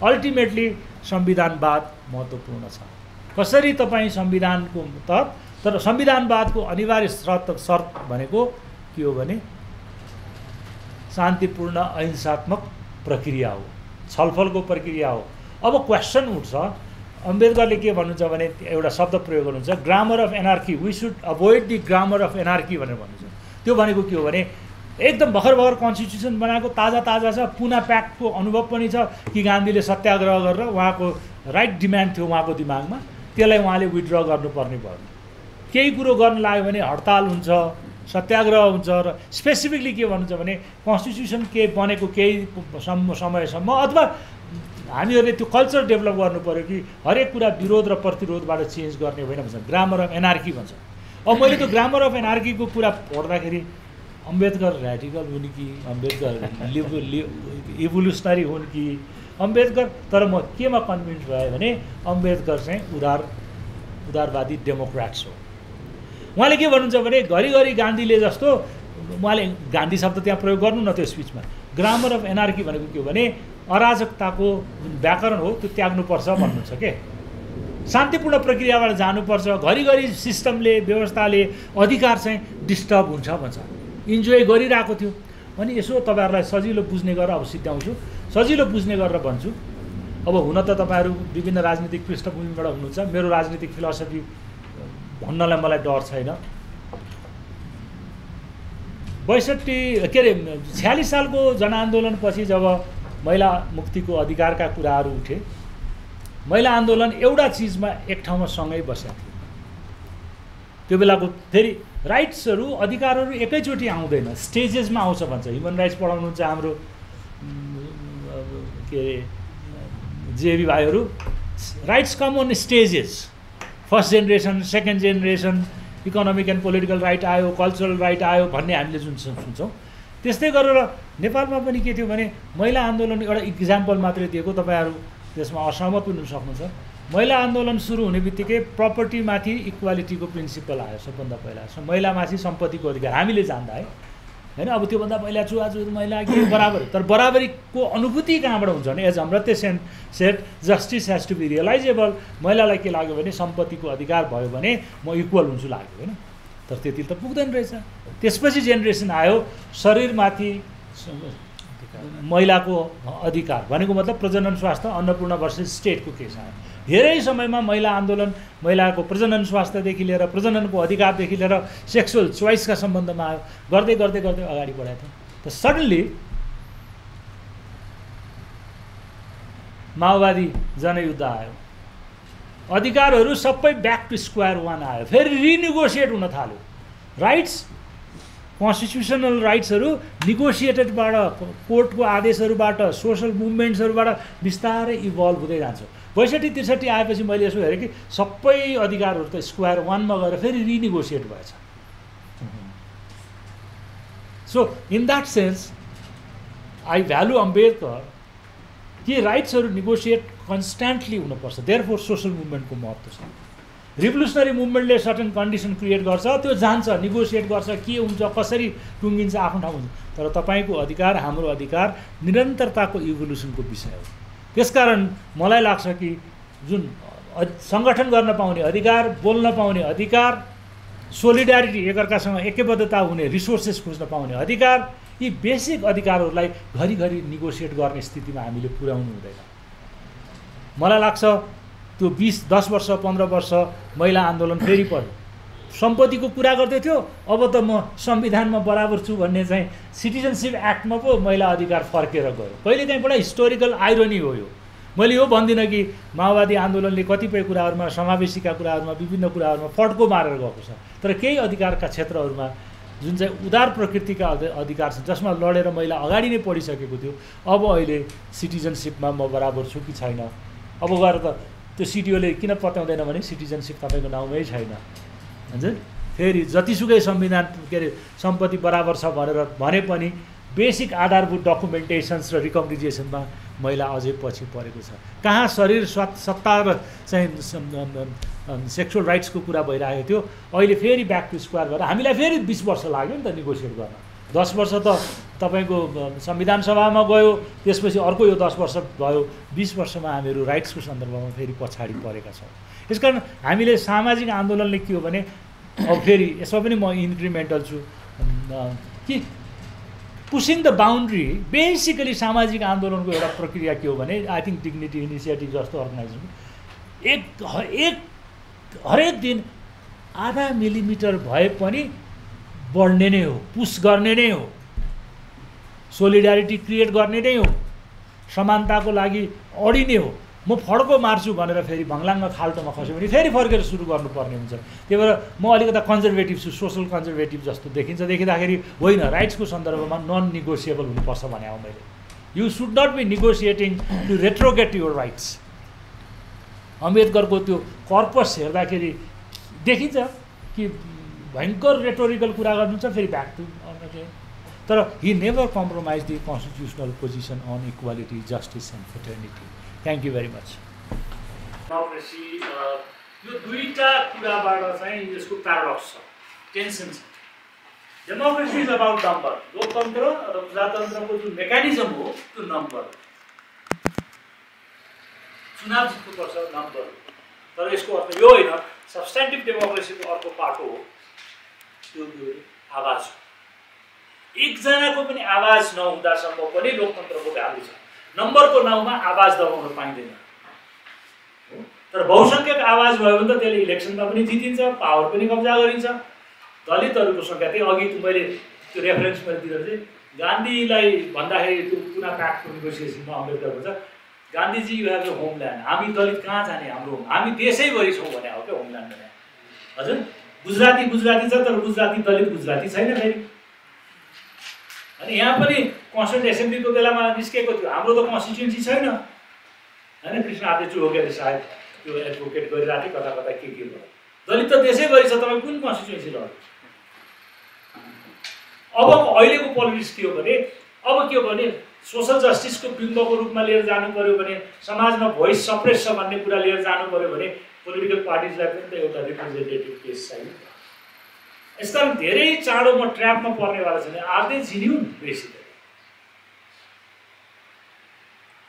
Ultimately संविधानवाद महत्त्वपूर्ण छ। कसरी तपाईँ संविधानको तर संविधानवादको अनिवार्य शर्त भनेको के हो भने शान्तिपूर्ण अहिंसात्मक प्रक्रिया हो, छलफलको प्रक्रिया हो। अब क्वेसन उठ्छ, अम्बेडकरले के भन्नुहुन्छ भने एउटा शब्द प्रयोग गर्नुहुन्छ grammar of anarchy, we should avoid the grammar of anarchy भनेर भन्नुहुन्छ। त्यो भनेको के हो भने एकदम भर्खर कन्स्टिट्युसन बनाएको ताजा छ, पुना प्याकको अनुभव पनि छ कि गान्धीले सत्याग्रह गरेर उहाँको राइट डिमान्ड थियो उहाँको दिमागमा, त्यसलाई उहाँले विथड्र गर्नुपर्ने भयो। केही कुरो गर्न लाग्यो भने हडताल हुन्छ, सत्याग्रह हुन्छ र स्पेसिफिकली के भन्नुहुन्छ भने कन्स्टिट्युसन के बनेको केही समयसम्म अथवा हामीहरूले त्यो कल्चर डेभलप गर्नु पऱ्यो कि हरेक कुरा विरोध र प्रतिरोधबाट चेन्ज गर्ने होइन भन्छ, ग्रामर अफ एनार्की भन्छ। अब मैले त्यो ग्रामर अफ एनार्कीको कुरा पढ्दाखेरि अम्बेडकर ऱ्याडिकल हुन् कि अम्बेडकर इभोल्युसनरी हुन् कि अम्बेडकर, तर म केमा कन्भिन्स भएँ भने अम्बेडकर चाहिँ उदारवादी डेमोक्रेट्स हो। उहाँले के भन्नुहुन्छ भने घरिघरि गान्धीले जस्तो उहाँले गान्धी शब्द त्यहाँ प्रयोग गर्नु न त्यो स्पिचमा। ग्रामर अफ एनार्की भनेको के हो भने अराजकताको जुन व्याकरण हो त्यो त्याग्नुपर्छ भन्नुहुन्छ के, शान्तिपूर्ण प्रक्रियाबाट जानुपर्छ, घरिघरि सिस्टमले व्यवस्थाले अधिकार चाहिँ डिस्टर्ब हुन्छ भन्छ। इन्जोय गरिरहेको थियो अनि यसो तपाईँहरूलाई सजिलो बुझ्ने गरेर अब सिद्ध्याउँछु, सजिलो बुझ्ने गरेर भन्छु। अब हुन त तपाईँहरू विभिन्न राजनीतिक पृष्ठभूमिबाट हुनुहुन्छ, मेरो राजनीतिक फिलोसफी भन्नलाई मलाई डर छैन। 46 सालको जनआन्दोलनपछि जब महिला मुक्तिको अधिकारका कुराहरू उठे, महिला आन्दोलन एउटा चिजमा एक ठाउँमा सँगै बसेको थियो। त्यो बेलाको फेरि राइट्सहरू अधिकारहरू एकैचोटि आउँदैन, स्टेजेसमा आउँछ भन्छ। ह्युमन राइट्स पढाउनुहुन्छ हाम्रो के अरे जेबी भाइहरू, rights come on stages, first generation, second generation, economic and political right आयो, कल्चरल राइट आयो भन्ने हामीले जुन सुन्छौँ त्यस्तै गरेर नेपालमा पनि के थियो भने महिला आन्दोलन एउटा इक्जाम्पल मात्रै दिएको, तपाईँहरू त्यसमा असहमत हुन सक्नुहुन्छ। महिला आन्दोलन सुरु हुने बित्तिकै प्रपर्टीमाथि इक्वालिटीको प्रिन्सिपल आयो सबभन्दा पहिला, महिलामाथि सम्पत्तिको अधिकार हामीले जान्दा है। होइन। अब त्योभन्दा पहिला छुवाछुत महिला के बराबर, तर बराबरीको अनुभूति कहाँबाट हुन्छ भने as Amartya Sen set justice has to be realisable. महिलालाई के लाग्यो भने सम्पत्तिको अधिकार भयो भने म इक्वल हुन्छु लाग्यो होइन, तर त्यति त पुग्दैन रहेछ। त्यसपछि जेनेरेसन आयो शरीरमाथि महिलाको अधिकार भनेको मतलब प्रजनन स्वास्थ्य अन्नपूर्ण वर्सेस स्टेटको केस आयो। धेरै समयमा महिला आन्दोलन महिलाको प्रजनन स्वास्थ्यदेखि लिएर प्रजननको अधिकारदेखि लिएर सेक्सुअल चोइसका सम्बन्धमा आयो, गर्दै गर्दै गर्दै अगाडि बढाएको थियो। त सडनली माओवादी जनयुद्ध आयो, अधिकारहरू सबै ब्याक टु स्क्वायर वान आयो, फेरि रिनिगोसिएट हुन थाल्यो। राइट्स कन्स्टिट्युसनल राइट्सहरू निगोसिएटेडबाट कोर्टको आदेशहरूबाट सोसल मुभमेन्ट्सहरूबाट बिस्तारै इभल्भ हुँदै जान्छ। 62-63 आएपछि मैले यसो हेरेँ कि सबै अधिकारहरू त स्क्वायर वानमा गएर फेरि रिनिगोसिएट भएछ। So in that sense I value Ambedkar कि राइट्सहरू निगोसिएट कन्स्ट्यान्टली हुनुपर्छ। देयरफोर सोसल मुभमेन्टको महत्त्व छ। रिभोल्युसनरी मुभमेन्टले सर्टेन कन्डिसन क्रिएट गर्छ, त्यो जान्छ, निगोसिएट गर्छ, के हुन्छ कसरी टुङ्गिन्छ आफ्नो ठाउँ हुन्छ, तर तपाईँको अधिकार हाम्रो अधिकार निरन्तरताको इभोल्युसनको विषय हो। त्यसकारण मलाई लाग्छ कि जुन सङ्गठन गर्न पाउने अधिकार, बोल्न पाउने अधिकार, सोलिडारिटी एकअर्कासँग एकबद्धता हुने, रिसोर्सेस खोज्न पाउने अधिकार, यी बेसिक अधिकारहरूलाई घरिघरि निगोसिएट गर्ने स्थितिमा हामीले पुर्याउनु हुँदैन। मलाई लाग्छ त्यो 10 वर्ष 15 वर्ष महिला आन्दोलन फेरि पर्यो, सम्पत्तिको कुरा गर्दै थियो, अब त म संविधानमा बराबर छु भन्ने चाहिँ सिटिजनसिप एक्टमा पो महिला अधिकार फर्केर गयो। कहिलेकाहीँ बडा हिस्टोरिकल आइरोनी हो यो। मैले यो भन्दिनँ कि माओवादी आन्दोलनले कतिपय कुराहरूमा समावेशीका कुराहरूमा विभिन्न कुराहरूमा फड्को मारेर गएको छ, तर केही अधिकारका क्षेत्रहरूमा जुन चाहिँ उदार प्रकृतिका अधिकार छन् जसमा लडेर महिला अगाडि नै पढिसकेको थियो, अब अहिले सिटिजनसिपमा म बराबर छु कि छैन, अब गएर त त्यो सिटिओले किन पत्याउँदैन भने सिटिजनसिप तपाईँको नाउँमै छैन हुन्छ। फेरि जतिसुकै संविधान के अरे सम्पत्ति बराबर छ भनेर भने पनि बेसिक आधारभूत डकुमेन्टेसन्स र रिकग्निजेसनमा महिला अझै पछि परेको छ। कहाँ शरीर सत्ता र चाहिँ सेक्सुअल राइट्सको कुरा भइरहेको थियो, अहिले फेरि ब्याक टु स्क्वायर भएर हामीलाई फेरि 20 वर्ष लाग्यो नि त निगोसिएट गर्न। 10 वर्ष त तपाईँको संविधान सभामा गयो, त्यसपछि अर्को यो 10 वर्ष भयो, 20 वर्षमा हामीहरू राइट्सको सन्दर्भमा फेरि पछाडि परेका छौँ। यसकारण हामीले सामाजिक आन्दोलनले के हो भने अब फेरि यसमा पनि म इन्क्रिमेन्टल छु कि पुसिङ द बााउन्ड्री। बेसिकली सामाजिक आन्दोलनको एउटा प्रक्रिया के हो भने आई थिङ्क डिग्निटी इनिसिएटिभ जस्तो अर्गनाइजेसन हरेक दिन आधा मिलिमिटर भए पनि बढ्ने नै हो, पुस गर्ने नै हो, सोलिडारिटी क्रिएट गर्ने नै हो, समानताको लागि अडिने हो। म फड्को मार्छु भनेर फेरि भङ्लाङ्ग खाल्टोमा खस्यो भने फेरि फर्केर सुरु गर्नुपर्ने हुन्छ। त्यही भएर म अलिकता कन्जर्भेटिभ छु, सोसल कन्जर्भेटिभ जस्तो देखिन्छ। देखिँदाखेरि होइन, राइट्सको सन्दर्भमा नन निगोसिएबल हुनुपर्छ भने हो मैले। You should not be negotiating to retrograde your rights. अम्बेडकरको त्यो कर्पस हेर्दाखेरि देखिन्छ कि भयङ्कर रेटोरिकल कुरा गर्नुहुन्छ, फेरि ब्याक टु तर he never compromise the constitutional position on equality, justice and fraternity. Thank you very much. Democracy यो दुईवटा कुराबाट चाहिँ यसको प्याराडक्स छ, टेन्सन छ। Democracy is about number. लोकतन्त्र र प्रजातन्त्रको जुन मेकानिजम हो त्यो नम्बर, चुनाव जित्नुपर्छ नम्बर, तर यसको अर्थ यो होइन। सब्स्टेन्टिभ डेमोक्रेसीको अर्को पाटो हो त्यो आवाज हो। एकजनाको पनि आवाज नहुँदासम्म पनि लोकतन्त्रको भ्यालु छ। नम्बरको नाउँमा आवाज दबाउन पाइँदैन, तर बहुसङ्ख्यक आवाज भयो भने त त्यसले इलेक्सनमा पनि जितिन्छ, पावर पनि कब्जा गरिन्छ। दलितहरूको सङ्ख्या त्यही अघि मैले त्यो रेफरेन्स मैले दिँदा चाहिँ गान्धीलाई भन्दाखेरि त्यो पुरा प्याक्टको नेगोसिएसनमा अम्बेडकर भन्छ Gandhiji you have the homeland. हामी दलित कहाँ जाने, हाम्रो हामी देशैभरि छौँ भने हो क्या होमल्यान्ड भने। हजुर गुजराती छ, तर गुजराती दलित गुजराती छैन फेरि। अनि यहाँ पनि कन्स्टिट्युन्ट एसेम्ब्लीको बेलामा निस्केको थियो, हाम्रो त कन्स्टिट्युन्सी छैन होइन। कृष्ण आदि चुहोकेले सायद त्यो एडभोकेट गरिरहेको थियो, कता कता के भयो। दलित त देशैभरि छ, तपाईँ कुन कन्स्टिट्युन्सी लड्यो? अब अहिलेको पोलिटिक्स के हो भने सोसल जस्टिसको बिम्बको रूपमा लिएर जानु पर्यो भने, समाजमा भोइस सप्रेस छ भन्ने कुरा लिएर जानु पर्यो भने पोलिटिकल पार्टिजलाई पनि त एउटा रिप्रेजेन्टेटिभ केस चाहियो। यसकारण धेरै चाँडो म ट्र्यापमा पर्नेवाला छैन। आर दे जेन्युन बेसिकली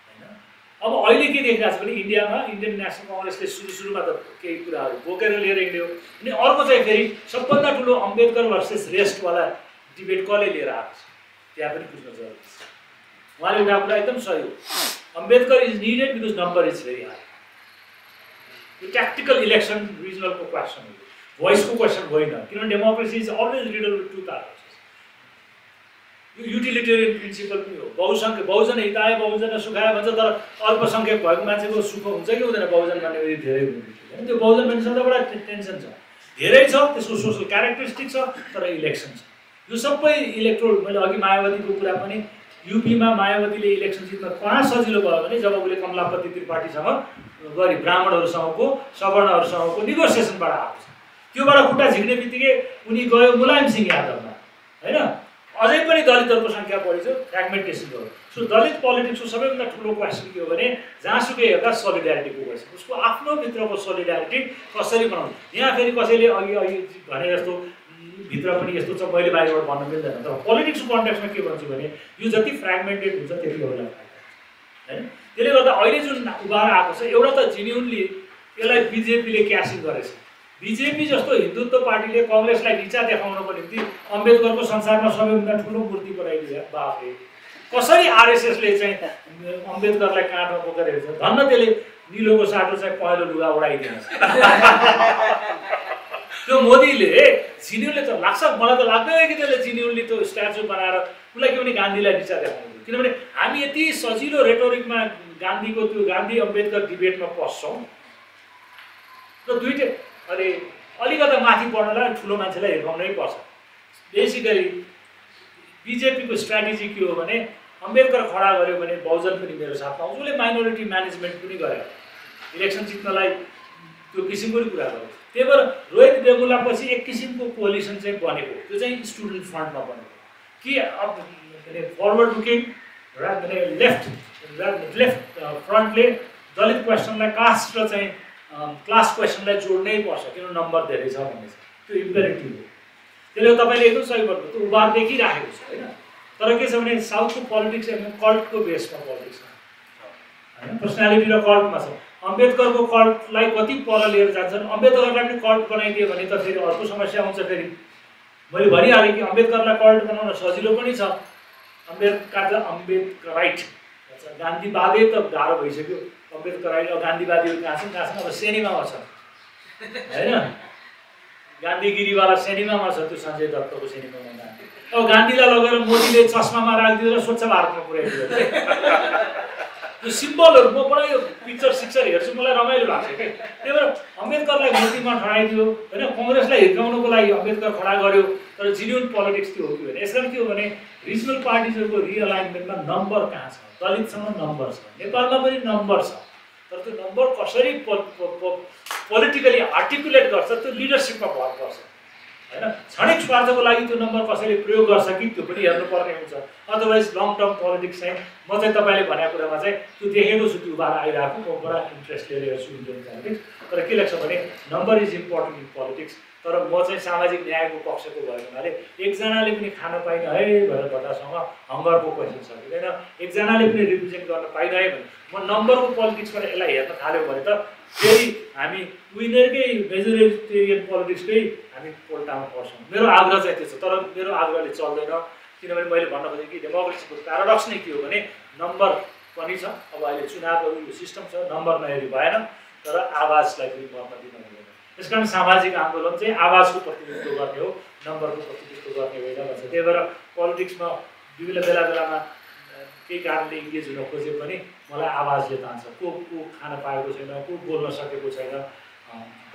होइन। अब अहिले के देखिरहेको छ भने इन्डियामा इन्डियन नेसनल कङ्ग्रेसले सुरुमा त केही कुराहरू बोकेर लिएर हिँड्यो, अनि अर्को चाहिँ फेरि सबभन्दा ठुलो अम्बेडकर भर्सेस रेस्टवाला डिबेट कसले लिएर आएको छ त्यहाँ पनि बुझ्न जरुरी छ। उहाँले उठाएको कुरा एकदम सही हो। Ambedkar is needed because number is very high. यो ट्याक्टिकल इलेक्सन रिजनलको क्वेसन हो, भोइसको क्वेसन होइन, किनभने democracy is always riddle with two parts. यो युटिलिटेरियन प्रिन्सिपल पनि हो। बहुजन हिताय बहुजन सुखाय भन्छ, तर अल्पसङ्ख्यक भएको मान्छेको सुख हुन्छ कि हुँदैन बहुजन भन्ने धेरै हुँदैन। त्यो बहुजन भन्ने शब्दबाट टेन्सन छ, धेरै छ, त्यसको सोसल क्यारेक्टरिस्टिक छ, तर इलेक्सन छ। यो सबै इलेक्ट्रोल, मैले अघि मायावतीको कुरा पनि, युपीमा मायावतीले इलेक्सन जित्न कहाँ सजिलो भयो भने जब उसले कमलापति त्रिपाठीसँग गरी ब्राह्मणहरूसँगको सवर्णहरूसँगको निगोसिएसनबाट आएको छ। त्योबाट खुट्टा झिक्ने बित्तिकै उनी गयो मुलायम सिंह यादवमा होइन। अझै पनि दलितहरूको सङ्ख्या बढी छ, फ्रेगमेन्टेसन भयो। सो दलित पोलिटिक्सको सबैभन्दा ठुलो क्वेसन के हो भने जहाँसुकै हेर्दा सोलिडारिटीको क्वेसन, उसको आफ्नो भित्रको सोलिडारिटी कसरी बनाउनु। यहाँ फेरि कसैले अघि भने जस्तो भित्र पनि यस्तो छ, मैले बाहिरबाट भन्न मिल्दैन, तर पोलिटिक्सको कन्टेक्समा के भन्छु भने यो जति फ्रेगमेन्टेड हुन्छ त्यति होला होइन। त्यसले गर्दा अहिले जुन उभार आएको छ, एउटा त जेन्युनली यसलाई बिजेपीले क्यासिङ गरेछ। बिजेपी जस्तो हिन्दुत्व पार्टीले कङ्ग्रेसलाई निचा देखाउनको निम्ति अम्बेदकरको संसारमा सबैभन्दा ठुलो मूर्ति बनाइदियो। बाफले कसरी आरएसएसले चाहिँ अम्बेदकरलाई काँधमा बोकेर हेर्छ, धन्न त्यसले निलोको साटो चाहिँ पहेँलो लुगा उडाइदिन्छ। त्यो मोदीले जिन्युनले त लाग्छ, मलाई त लाग्दैन कि त्यसले जिन्युनली त्यो स्ट्याचु बनाएर उसलाई के भने गान्धीलाई निचा देखाउँथ्यो। किनभने हामी यति सजिलो रेटोरिकमा गान्धीको त्यो गान्धी अम्बेदकर डिबेटमा पस्छौँ र दुइटै अरे अलिकता माथि बढ्नलाई ठुलो मान्छेलाई हिर्काउनै पर्छ। बेसिकली बिजेपीको स्ट्राटेजी के हो भने अम्बेदकर खडा गर्यो भने बहुजन पनि मेरो साथमा आउँछ। उसले माइनोरिटी म्यानेजमेन्ट पनि गर्यो, इलेक्सन जित्नलाई त्यो किसिमको कुरा गर्यो। त्यही भएर रोहित वेमुलापछि एक किसिमको कोलिसन चाहिँ बनेको, त्यो चाहिँ स्टुडेन्ट फ्रन्टमा बनेको कि अब फरवर्ड लुकिङ लेफ्ट फ्रन्टले दलित क्वेसनलाई कास्ट र चाहिँ क्लास क्वेसनलाई जोड्नै पर्छ, किनभने नम्बर धेरै छ भन्ने छ, त्यो इम्पेरेटिभ हो। त्यसले तपाईँले एकदम सही गर्नु, त्यो उभार देखिराखेको छ होइन। तर के छ भने साउथको पोलिटिक्स एकदम कल्टको बेसमा पोलिटिक्स छ होइन, पर्सनालिटी र कल्टमा छ। अम्बेदकरको कल्टलाई कति पर लिएर जान्छन्, अम्बेदकरलाई पनि कल्ट बनाइदियो भने त फेरि अर्को समस्या आउँछ। फेरि मैले भनिहालेँ कि अम्बेदकरलाई कल्ट बनाउन सजिलो पनि छ, अम्बेदकराइट गान्धीवादी त गाह्रो भइसक्यो। अम्बेदकराइट अब गान्धीवादीहरू कहाँ छन् अब सिनेमामा छ होइन, गान्धीगिरीवाला सिनेमामा छ, त्यो सञ्जय दत्तको सिनेमामा गान्धी। अब गान्धीलाई लगेर मोदीले चस्मामा राखिदियो र स्वच्छ भारतमा पुऱ्याइदियो। यो सिम्बलहरू म बडा यो पिक्चर सिक्चर हेर्छु, मलाई रमाइलो लाग्छ क्या। त्यही भएर अम्बेदकरलाई मूर्तिमा ठडाइदियो होइन, कङ्ग्रेसलाई हिर्काउनको लागि अम्बेदकर खडा गर्यो, तर जेन्युन पोलिटिक्स त्यो हो कि होइन। यसकारण के हो भने रिजनल पार्टिजहरूको रिअलाइनमेन्टमा नम्बर कहाँ छ, दलितसँग नम्बर छ, नेपालमा पनि नम्बर छ, तर त्यो नम्बर कसरी पोलिटिकली आर्टिकुलेट गर्छ त्यो लिडरसिपमा भर पर्छ होइन। क्षणिक स्वार्थको लागि त्यो नम्बर कसैले प्रयोग गर्छ कि त्यो पनि हेर्नुपर्ने हुन्छ। अदरवाइज लङ टर्म पोलिटिक्स चाहिँ म चाहिँ तपाईँले भनेको कुरामा चाहिँ त्यो देखेको छु, त्यो उभार आइरहेको, म बडा इन्ट्रेस्ट लिएर हेर्छु इन्डियन पोलिटिक्स। तर के लाग्छ भने number is important in politics. तर म चाहिँ सामाजिक न्यायको पक्षको भएको हुनाले एकजनाले पनि खान पाइन है भनेर भन्दासँग हङ्गरको क्वेसन सकिँदैन, एकजनाले पनि रिप्रेजेन्ट गर्न पाइन है भने म नम्बरको पोलिटिक्सबाट यसलाई हेर्न थाल्यो भने त फेरि हामी विनरकै मेजोरिटेरियन पोलिटिक्सकै हामी पोल्टामा पर्छौँ। मेरो आग्रह चाहिँ त्यो छ, तर मेरो आग्रहले चल्दैन। किनभने मैले भन्न खोजेँ कि डेमोक्रेसीको प्याराडक्स नै के हो भने नम्बर पनि छ। अब अहिले चुनावहरू यो सिस्टम छ, नम्बर नहेरी भएन, तर आवाजलाई पनि मर्न दिन हुँदैन। त्यसकारण सामाजिक आन्दोलन चाहिँ आवाजको प्रतिनिधित्व गर्ने हो, नम्बरको प्रतिनिधित्व गर्ने होइन भन्छ। त्यही भएर पोलिटिक्समा विभिन्न बेलामा केही कारणले इङ्गेज हुन खोजे पनि मलाई आवाजले तान्छ। को खान पाएको छैन, को बोल्न सकेको छैन,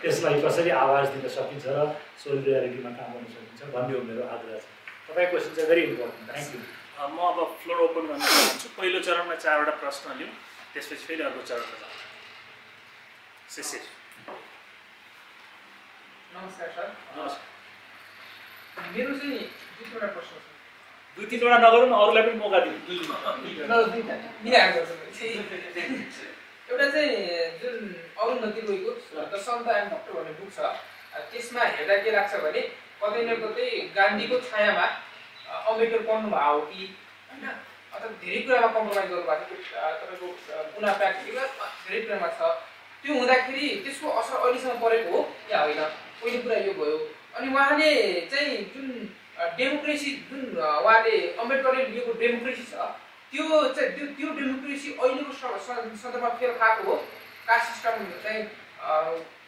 त्यसलाई कसरी आवाज दिन सकिन्छ र सोलिडारिटीमा काम गर्न सकिन्छ भन्ने हो मेरो आग्रह छ। तपाईँको क्वेसन चाहिँ भेरी इम्पोर्टेन्ट। Thank you. म अब फ्लोर ओपन गर्न चाहन्छु। पहिलो चरणमा 4वटा प्रश्न लिउँ, त्यसपछि फेरि अर्को चरणमा जाउँ। शिशिर। नमस्कार सर। नमस्कार। मेरो चाहिँ 2-3वटा प्रश्न छ। 2-3वटा नगरौँ न, अरूलाई पनि मौका दिउँ। एउटा चाहिँ जुन अरुन्धति रोयको द सन्त एन्ड भक्त भन्ने बुक छ, त्यसमा हेर्दा के लाग्छ भने कतै न कतै गान्धीको छायामा अम्बेडकर पढ्नु भएको हो कि होइन, अथवा धेरै कुरामा कम्प्रोमाइज गर्नुभएको छ तपाईँको पुनः प्र्याक्टिकल धेरै कुरामा छ। त्यो हुँदाखेरि त्यसको असर अहिलेसम्म परेको हो या होइन, पहिलो कुरा यो भयो। अनि उहाँले चाहिँ जुन डेमोक्रेसी जुन उहाँले अम्बेडकरले लिएको डेमोक्रेसी छ त्यो चाहिँ त्यो डेमोक्रेसी अहिलेको सन्दर्भमा फेल खाएको हो। कास्ट सिस्टम चाहिँ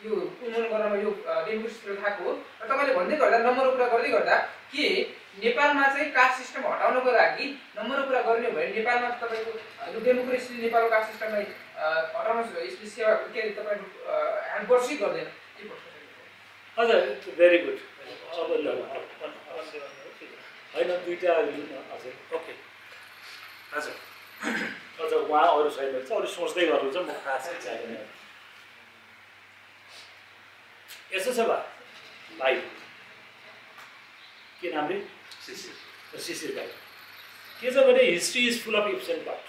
यो उन्मूलन गर्नमा यो डेमोक्रेसी फेल खाएको हो। र तपाईँले भन्दै गर्दा नम्बरको कुरा गर्दै गर्दा के नेपालमा चाहिँ कास्ट सिस्टम हटाउनको लागि नम्बरको कुरा गर्ने भयो भने नेपालमा तपाईँको यो डेमोक्रेसी नेपालको कास्ट सिस्टमलाई हटाउन यसले सेवा के तपाईँको ह्याम्पर चाहिँ गर्दैन? के प्रश्न छ? हजुर, भेरी गुड। अब ल होइन दुईवटा लिउँ न हजुर। ओके हजुर, अझ उहाँ अरू छैन भने चाहिँ अरू सोच्दै गर्नुहुन्छ, म खास चाहिँदैन। यसो छ भाइ, के नाम रे? शिशिर भाइ। के छ भने history is full of ifs and but.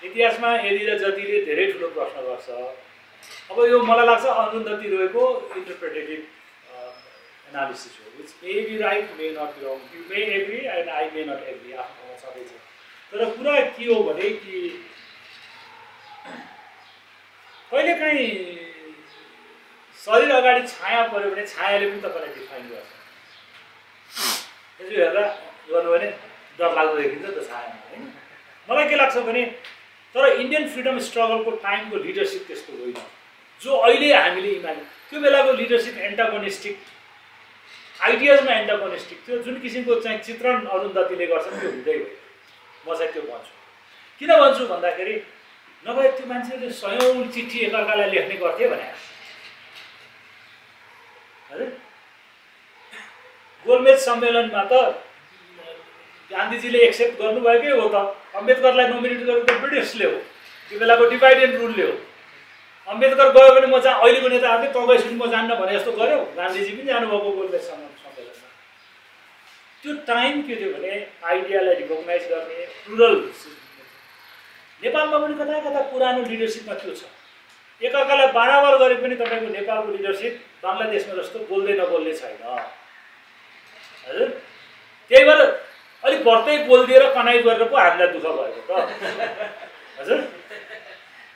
इतिहासमा यदि र जतिले धेरै ठुलो प्रश्न गर्छ। अब यो मलाई लाग्छ अरुन्धती रोयको इन्टरप्रेटेटिभ एनालिसिस हो, which may be right, may not be wrong. You may agree and I may not agree, आफ्नो ठाउँमा सधैँ छ। तर कुरा के हो भने कि कहिलेकाहीँ शरीर अगाडि छाया पऱ्यो भने छायाले पनि तपाईँलाई डिफाइन गर्छ। यसो हेर्दा गर्नु भने डरलाग्दो देखिन्छ त छायामा, होइन? मलाई के लाग्छ भने तर इन्डियन फ्रिडम स्ट्रगलको टाइमको लिडरसिप त्यस्तो होइन जो अहिले हामीले इमेजिन। त्यो बेलाको लिडरसिप एन्टागोनिस्टिक, आइडियाजमा एन्टागोनिस्टिक थियो। जुन किसिमको चाहिँ चित्रण अरुन्धतीले गर्छन् त्यो हुँदै हो। म चाहिँ त्यो भन्छु। किन भन्छु भन्दाखेरि नभए त्यो मान्छेले सयौँ चिठी एकअर्कालाई लेख्ने गर्थे भने हजुर। गोलमेज सम्मेलनमा त गान्धीजीले एक्सेप्ट गर्नुभएकै हो त। अम्बेडकरलाई नोमिनेट गरेको त ब्रिटिसले हो, त्यो बेलाको डिभाइड एन्ड रुलले हो। अम्बेडकर गयो भने म चाहिँ अहिलेको नेताहरूले त गएपछि म जान्न भने जस्तो गर्यो। गान्धीजी पनि जानुभएको गोलमेज सम्मेलनमा। त्यो टाइम के थियो भने आइडियालाई रिकगनाइज गर्ने प्लुरल। नेपालमा पनि कता कता पुरानो लिडरसिपमा त्यो छ। एकअर्कालाई बराबर गरे पनि तपाईँको नेपालको लिडरसिप बङ्गलादेशमा जस्तो बोल्दै नबोल्ने छैन हजुर। त्यही भएर अलिक बढ्दै बोलिदिएर कनाइ गरेर पो हामीलाई दुःख भएको त हजुर।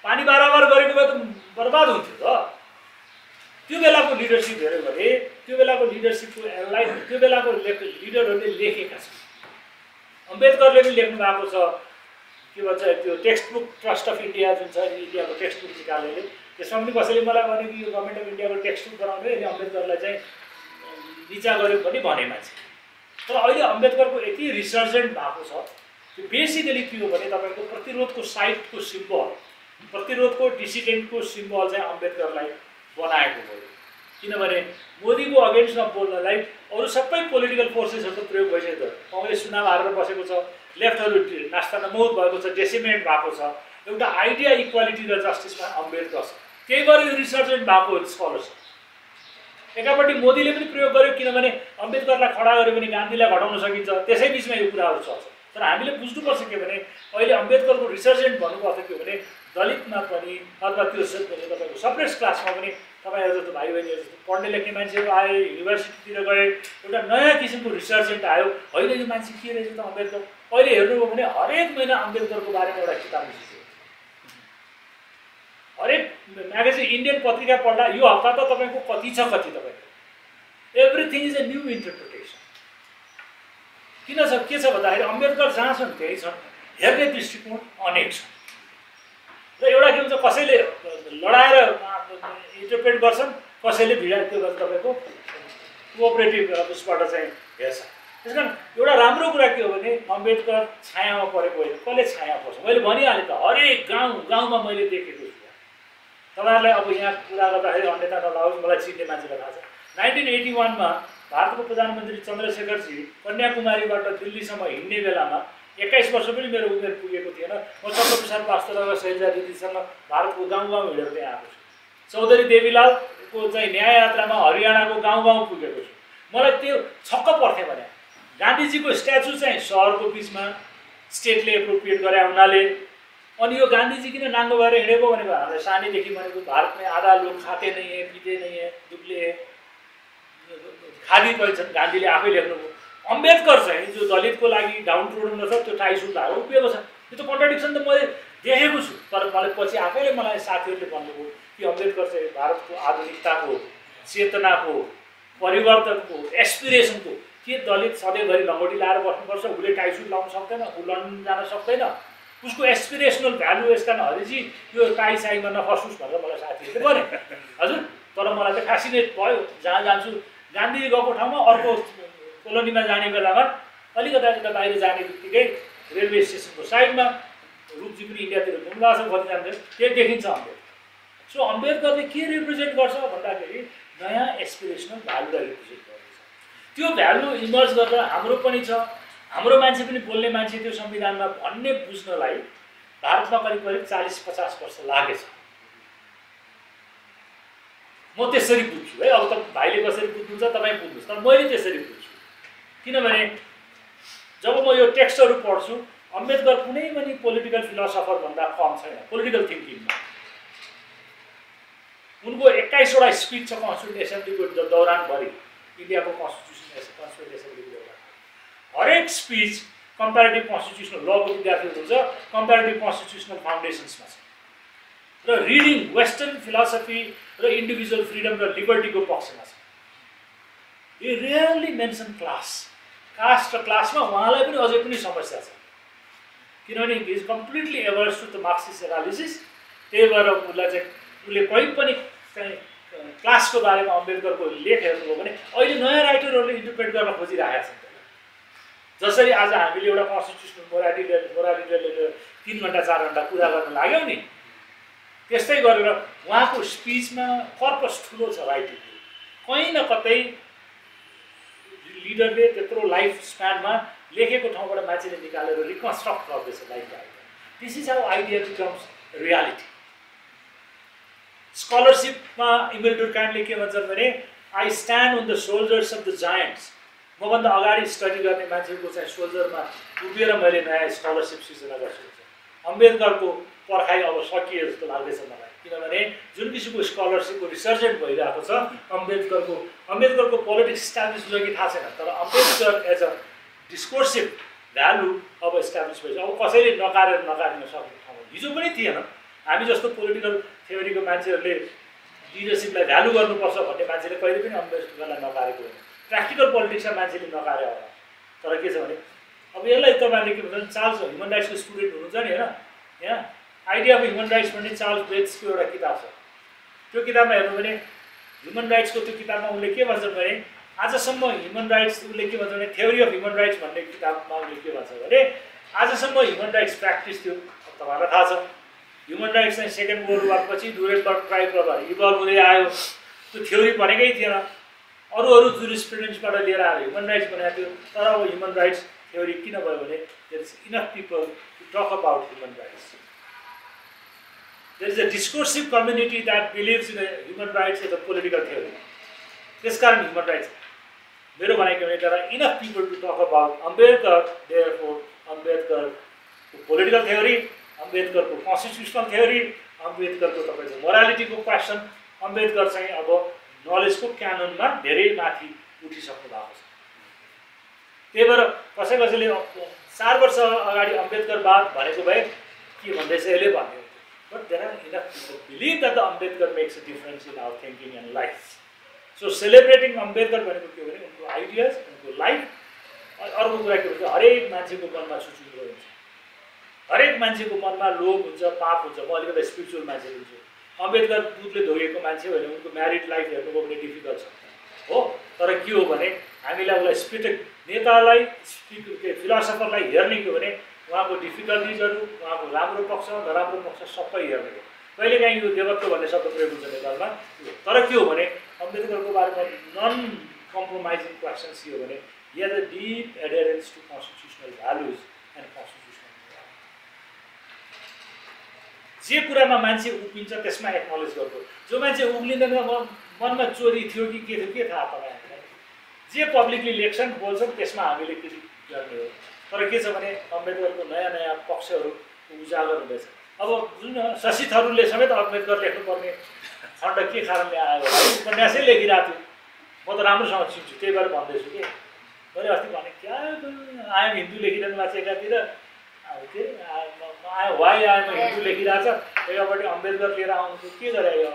पानी बराबर गरेको भए त बर्बाद हुन्थ्यो त। त्यो बेलाको लिडरसिप हेऱ्यो भने त्यो बेलाको लिडरसिपको एलाइन त्यो बेलाको लिडरहरूले लेखेका छन्। अम्बेडकरले पनि लेख्नु भएको छ, के भन्छ त्यो text book trust of India जुन छ इन्डियाको टेक्स्ट बुक निकालेले, त्यसमा पनि कसैले मलाई भने कि यो गभर्मेन्ट अफ इन्डियाको टेक्स्ट बुक बनाउने अनि अम्बेडकरलाई चाहिँ निचा गर्यो पनि भने मान्छे। तर अहिले अम्बेडकरको यति रिसर्जेन्ट भएको छ त्यो बेसिकली के हो भने तपाईँको प्रतिरोधको साइटको सिम्बल, प्रतिरोधको डिसिडेन्टको सिम्बल चाहिँ अम्बेडकरलाई बनाएको भयो। किनभने मोदीको अगेन्स्टमा बोल्नलाई अरू सबै पोलिटिकल फोर्सेसहरूको प्रयोग भइसक्यो। कङ्ग्रेस चुनाव हारेर बसेको छ, लेफ्टहरू नास्तानाबुद भएको छ, डेसिमेट भएको छ। एउटा आइडिया इक्वालिटी र जस्टिसमा अम्बेडकर छ। त्यही भएर यो रिसर्जेन्ट भएको स्कलरसिप एकापट्टि मोदीले पनि प्रयोग गर्यो, किनभने अम्बेडकरलाई खडा गर्यो भने गान्धीलाई घटाउन सकिन्छ। त्यसै बिचमा यो कुराहरू चल्छ। तर हामीले बुझ्नुपर्छ के भने अहिले अम्बेडकरको रिसर्जेन्ट भन्नुको अर्थ के हो भने दलितमा पनि अथवा त्यो तपाईँको सप्रेस क्लासमा पनि तपाईँहरू जस्तो भाइ बहिनीहरू जस्तो पढ्ने लेख्ने मान्छेहरू आए, युनिभर्सिटीतिर गए, एउटा नयाँ किसिमको रिसर्जेन्ट आयो। होइन यो मान्छे के रहेछ त अम्बेडकर। अहिले हेर्नुभयो भने हरेक महिना अम्बेडकरको बारेमा एउटा किताब निस्किन्छ। हरेक म्यागजिन इन्डियन पत्रिका पढ्दा यो हप्ता त तपाईँको कति छ कति तपाईँको everything is a new interpretation. किन छ के छ भन्दाखेरि अम्बेडकर जहाँ छन् त्यही छन्, हेर्ने दृष्टिकोण अनेक छ। र एउटा के हुन्छ कसैले लडाएर इन्टरप्रेट गर्छन्, कसैले भिडा त्यो तपाईँको कोअपरेटिभ उसबाट चाहिँ हेर्छ। त्यस कारण एउटा राम्रो कुरा के हो भने अम्बेडकर छायामा परेको होइन, कसले छाया पर्छ। मैले भनिहालेँ त हरेक गाउँमा मैले देखेको छु। तपाईँहरूलाई अब यहाँ कुरा गर्दाखेरि अन्यता नलाओस्, मलाई चिन्ने मान्छेलाई थाहा छ। 1981मा भारतको प्रधानमन्त्री चन्द्रशेखरजी कन्याकुमारीबाट दिल्लीसम्म हिँड्ने बेलामा 21 वर्ष पनि मेरो उमेर पुगेको थिएन। म चन्द्रप्रसाद वास्तव शैलजा दिदीसँग भारतको गाउँ हिँडेर त्यहाँ आएको छु। चौधरी देवीलालको चाहिँ न्याय यात्रामा हरियाणाको गाउँ पुगेको छु। मलाई त्यो छक्क पर्थ्यो भने गान्धीजीको स्ट्याचु चाहिँ सहरको बिचमा स्टेटले एप्रोप्रिएट गरे हुनाले, अनि यो गांधी किन नाङ्गो भएर हिँडेको भनेको हामीले सानैदेखि भनेको भारत में आधा लोग खाते नहीं है, पीते नहीं है, दुबले खादी पहिन्छन्, गान्धीले आफै लेख्नुभयो। अम्बेडकर चाहिँ जो दलितको लागि डाउन ट्रोडनमा छ त्यो टाई सुट लगाएर उभिएको छ। यो त कन्ट्राडिक्सन त मैले देखेको छु। तर मलाई पछि आफैले मलाई साथीहरूले भन्नुभयो कि अम्बेडकर चाहिँ भारतको आधुनिकताको, चेतनाको, परिवर्तनको, एस्पिरेसनको, के दलित सधैँभरि लङ्गोटी लाएर बस्नुपर्छ, उसले टाई सुट लाउन सक्दैन, ऊ लन्डन जान सक्दैन, उसको एस्पिरेसनल भ्यालु यस कारण हरिजी यो टाई साईमा नफसोस् भनेर मलाई साथीहरूले भने। हजुर, तर मलाई त फ्यासिनेट भयो। जहाँ जान्छु गान्धी गएको ठाउँमा अर्को कोलोनीमा जाने बेलामा अलिकता यता बाहिर जाने बित्तिकै रेलवे स्टेसनको साइडमा रूपजी पनि इन्डियातिर घुम्नु गएको छ, कति जान्छ त्यही देखिन्छ अम्बेडकर। सो अम्बेडकरले के रिप्रेजेन्ट गर्छ भन्दाखेरि नयाँ एस्पिरेसनल भ्यालुलाई रिप्रेजेन्ट गर्दैछ। त्यो भ्यालु इमर्ज गरेर हाम्रो पनि छ, हाम्रो मान्छे पनि बोल्ने मान्छे त्यो संविधानमा भन्ने बुझ्नलाई भारतमा करिब करिब 40-50 वर्ष लागेछ। म त्यसरी बुझ्छु है। अब त भाइले कसरी बुझ्नुहुन्छ तपाईँ बुझ्नुहोस्, तर मैले त्यसरी बुझ्छु। किनभने जब म यो टेक्स्टहरू पढ्छु, अम्बेडकर कुनै पनि पोलिटिकल फिलोसफर भन्दा कम छैन पोलिटिकल थिङ्किङमा। उनको 21वटा स्पिच छ कन्स्टिट्युन्ट एसेम्ब्लीको दौरानभरि, इन्डियाको कन्स्टिट्युन्ट एसेम्ब्लीको दौरान। हरेक स्पिच कम्पेरेटिभ कन्स्टिट्युसनल लको विद्यार्थी हुनुहुन्छ, कम्पेरेटिभ कन्स्टिट्युसनल फाउन्डेसन्समा छ र रिडिङ वेस्टर्न फिलोसफी र इन्डिभिजुअल फ्रिडम र लिबर्टीको पक्षमा छ। यो रियरली मेन्सन क्लास, कास्ट र क्लासमा उहाँलाई पनि अझै पनि समस्या छ। किनभने he is completely averse to the Marxist analysis. त्यही भएर उसलाई चाहिँ उसले कहीँ पनि चाहिँ क्लासको बारेमा अम्बेडकरको लेख हेर्नुभयो भने अहिले नयाँ राइटरहरूले इन्टरप्रेट गर्न खोजिरहेका छन्। जसरी आज हामीले एउटा कन्स्टिट्युसनल मोरालिटीले 3 घन्टा 4 घन्टा कुरा गर्न लाग्यौँ नि, त्यस्तै गरेर उहाँको स्पिचमा पर्पस ठुलो छ राइटिङको। कहीँ न कतै लिडरले त्यत्रो लाइफ स्प्यानमा लेखेको ठाउँबाट मान्छेले निकालेर रिकन्स्ट्रक्ट गर्दैछ लाइफलाई। This is how idea becomes reality. स्कलरसिपमा इमेल डुर्कान्डले के भन्छन् भने I stand on the soldiers of the giants. मभन्दा अगाडि स्टडी गर्ने मान्छेको चाहिँ सोल्जरमा उभिएर मैले नयाँ स्कलरसिप सिर्जना गर्छु। अम्बेडकरको पर्खाइ अब सकिए जस्तो लाग्दैछ मलाई। किनभने जुन किसिमको स्कलरसिपको रिसर्जेन्ट भइरहेको छ, अम्बेडकरको पोलिटिक्स इस्टाब्लिस भयो कि थाहा छैन, तर अम्बेडकर एज अ डिस्कोर्सिभ भ्यालु अब इस्टाब्लिस भएछ। अब कसैले नकारिन सक्ने ठाउँ हिजो पनि थिएन। हामी जस्तो पोलिटिकल थ्योरीको मान्छेहरूले लिडरसिपलाई भ्यालु गर्नुपर्छ भन्ने मान्छेले कहिले पनि अम्बेडकरलाई नकारेको होइन। प्र्याक्टिकल पोलिटिक्समा मान्छेले नकारे होला। तर के छ भने अब यसलाई तपाईँहरूले के भन्छ, चार्ल्स ह्युमन राइट्सको स्टुडेन्ट हुनुहुन्छ नि होइन, यहाँ आइडिया अफ ह्युमन राइट्स भन्ने चार्ल्स बेट्सको एउटा किताब छ। त्यो किताबमा हेर्नु भने ह्युमन राइट्सको त्यो किताबमा उनले के भन्छन् भने आजसम्म ह्युमन राइट्स उसले के भन्छ भने थ्योरी अफ ह्युमन राइट्स भन्ने किताबमा उसले के भन्छ भने आजसम्म ह्युमन राइट्स प्र्याक्टिस थियो। तपाईँहरूलाई थाहा छ ह्युमन राइट्स चाहिँ सेकेन्ड वर्ल्ड वारपछि न्युरेमबर्ग ट्राइब्युनलबाट इभल्भ हुँदै आयो। त्यो थ्योरी भनेकै थिएन, अरू जुरिस्प्रुडेन्सबाट लिएर आएर ह्युमन राइट्स बनाएको थियो। तर अब ह्युमन राइट्स थ्योरी किन भयो भने there is enough people to talk about human rights. There is a discursive community that believes in human rights as a political theory. त्यसकारण ह्युमन राइट्स मेरो भनेको भने तर enough people to talk about Ambedkar, therefore अम्बेडकरको political theory, अम्बेडकरको constitutional theory, अम्बेडकरको तपाईँको मोरालिटीको क्वेसन, अम्बेडकर चाहिँ अब नलेजको क्यानोनमा धेरै माथि उठिसक्नु भएको छ। त्यही भएर कसैले 4 वर्ष अगाडि अम्बेडकरवाद भनेको भए के भन्दैछ यसले भन्ने। But there are enough people believe that the Ambedkar makes a difference in our thinking and life. So celebrating Ambedkar भनेको के भने उनको आइडियाज, उनको लाइफ। अर्को कुरा के भन्छ, हरेक मान्छेको मनमा सुचुरो हुन्छ, हरेक मान्छेको मनमा लोभ हुन्छ, पाप हुन्छ। म अलिकति स्पिरिचुअल मान्छे हुन्छु। अम्बेडकर दुधले धोएको मान्छे होइन, उनको म्यारिड लाइफ हेर्नुभयो भने डिफिकल्ट छ हो। तर के हो भने हामीलाई उसलाई स्पिरिट नेतालाई फिलोसफरलाई हेर्ने के भने उहाँको डिफिकल्टिजहरू, उहाँको राम्रो पक्ष नराम्रो पक्ष सबै हेर्ने हो। कहिलेकाहीँ यो देवत्व भन्ने शब्द प्रयोग हुन्छ नेपालमा। तर के हो भने अम्बेडकरको बारेमा नन कम्प्रोमाइजिङ क्वेसन्स के हो भने he has a deep adherence to constitutional values and constitutional morality. जे कुरामा मान्छे उभिन्छ त्यसमा एक्नोलेज गर्नु। जो मान्छे उभिँदैन मनमा चोरी थियो कि के थियो के थाहा तपाईँहरूलाई। जे पब्लिकली लेख्छन् बोल्छन् त्यसमा हामीले के गर्ने हो। तर के छ भने अम्बेडकरको नयाँ पक्षहरू उजागर हुँदैछ। अब जुन शशि थरूरले समेत अम्बेडकर लेख्नुपर्ने खण्ड के कारणले आयो, उपन्यासै लेखिरहेको थियो। म त राम्रोसँग चिन्छु, त्यही भएर भन्दैछु कि। मैले अस्ति भने क्या आएम हिन्दू लेखिरहनु भएको छ एकातिर, के वाइ आएम हिन्दू लेखिरहेको छ, एकापट्टि अम्बेडकर लिएर आउनु के गरे यो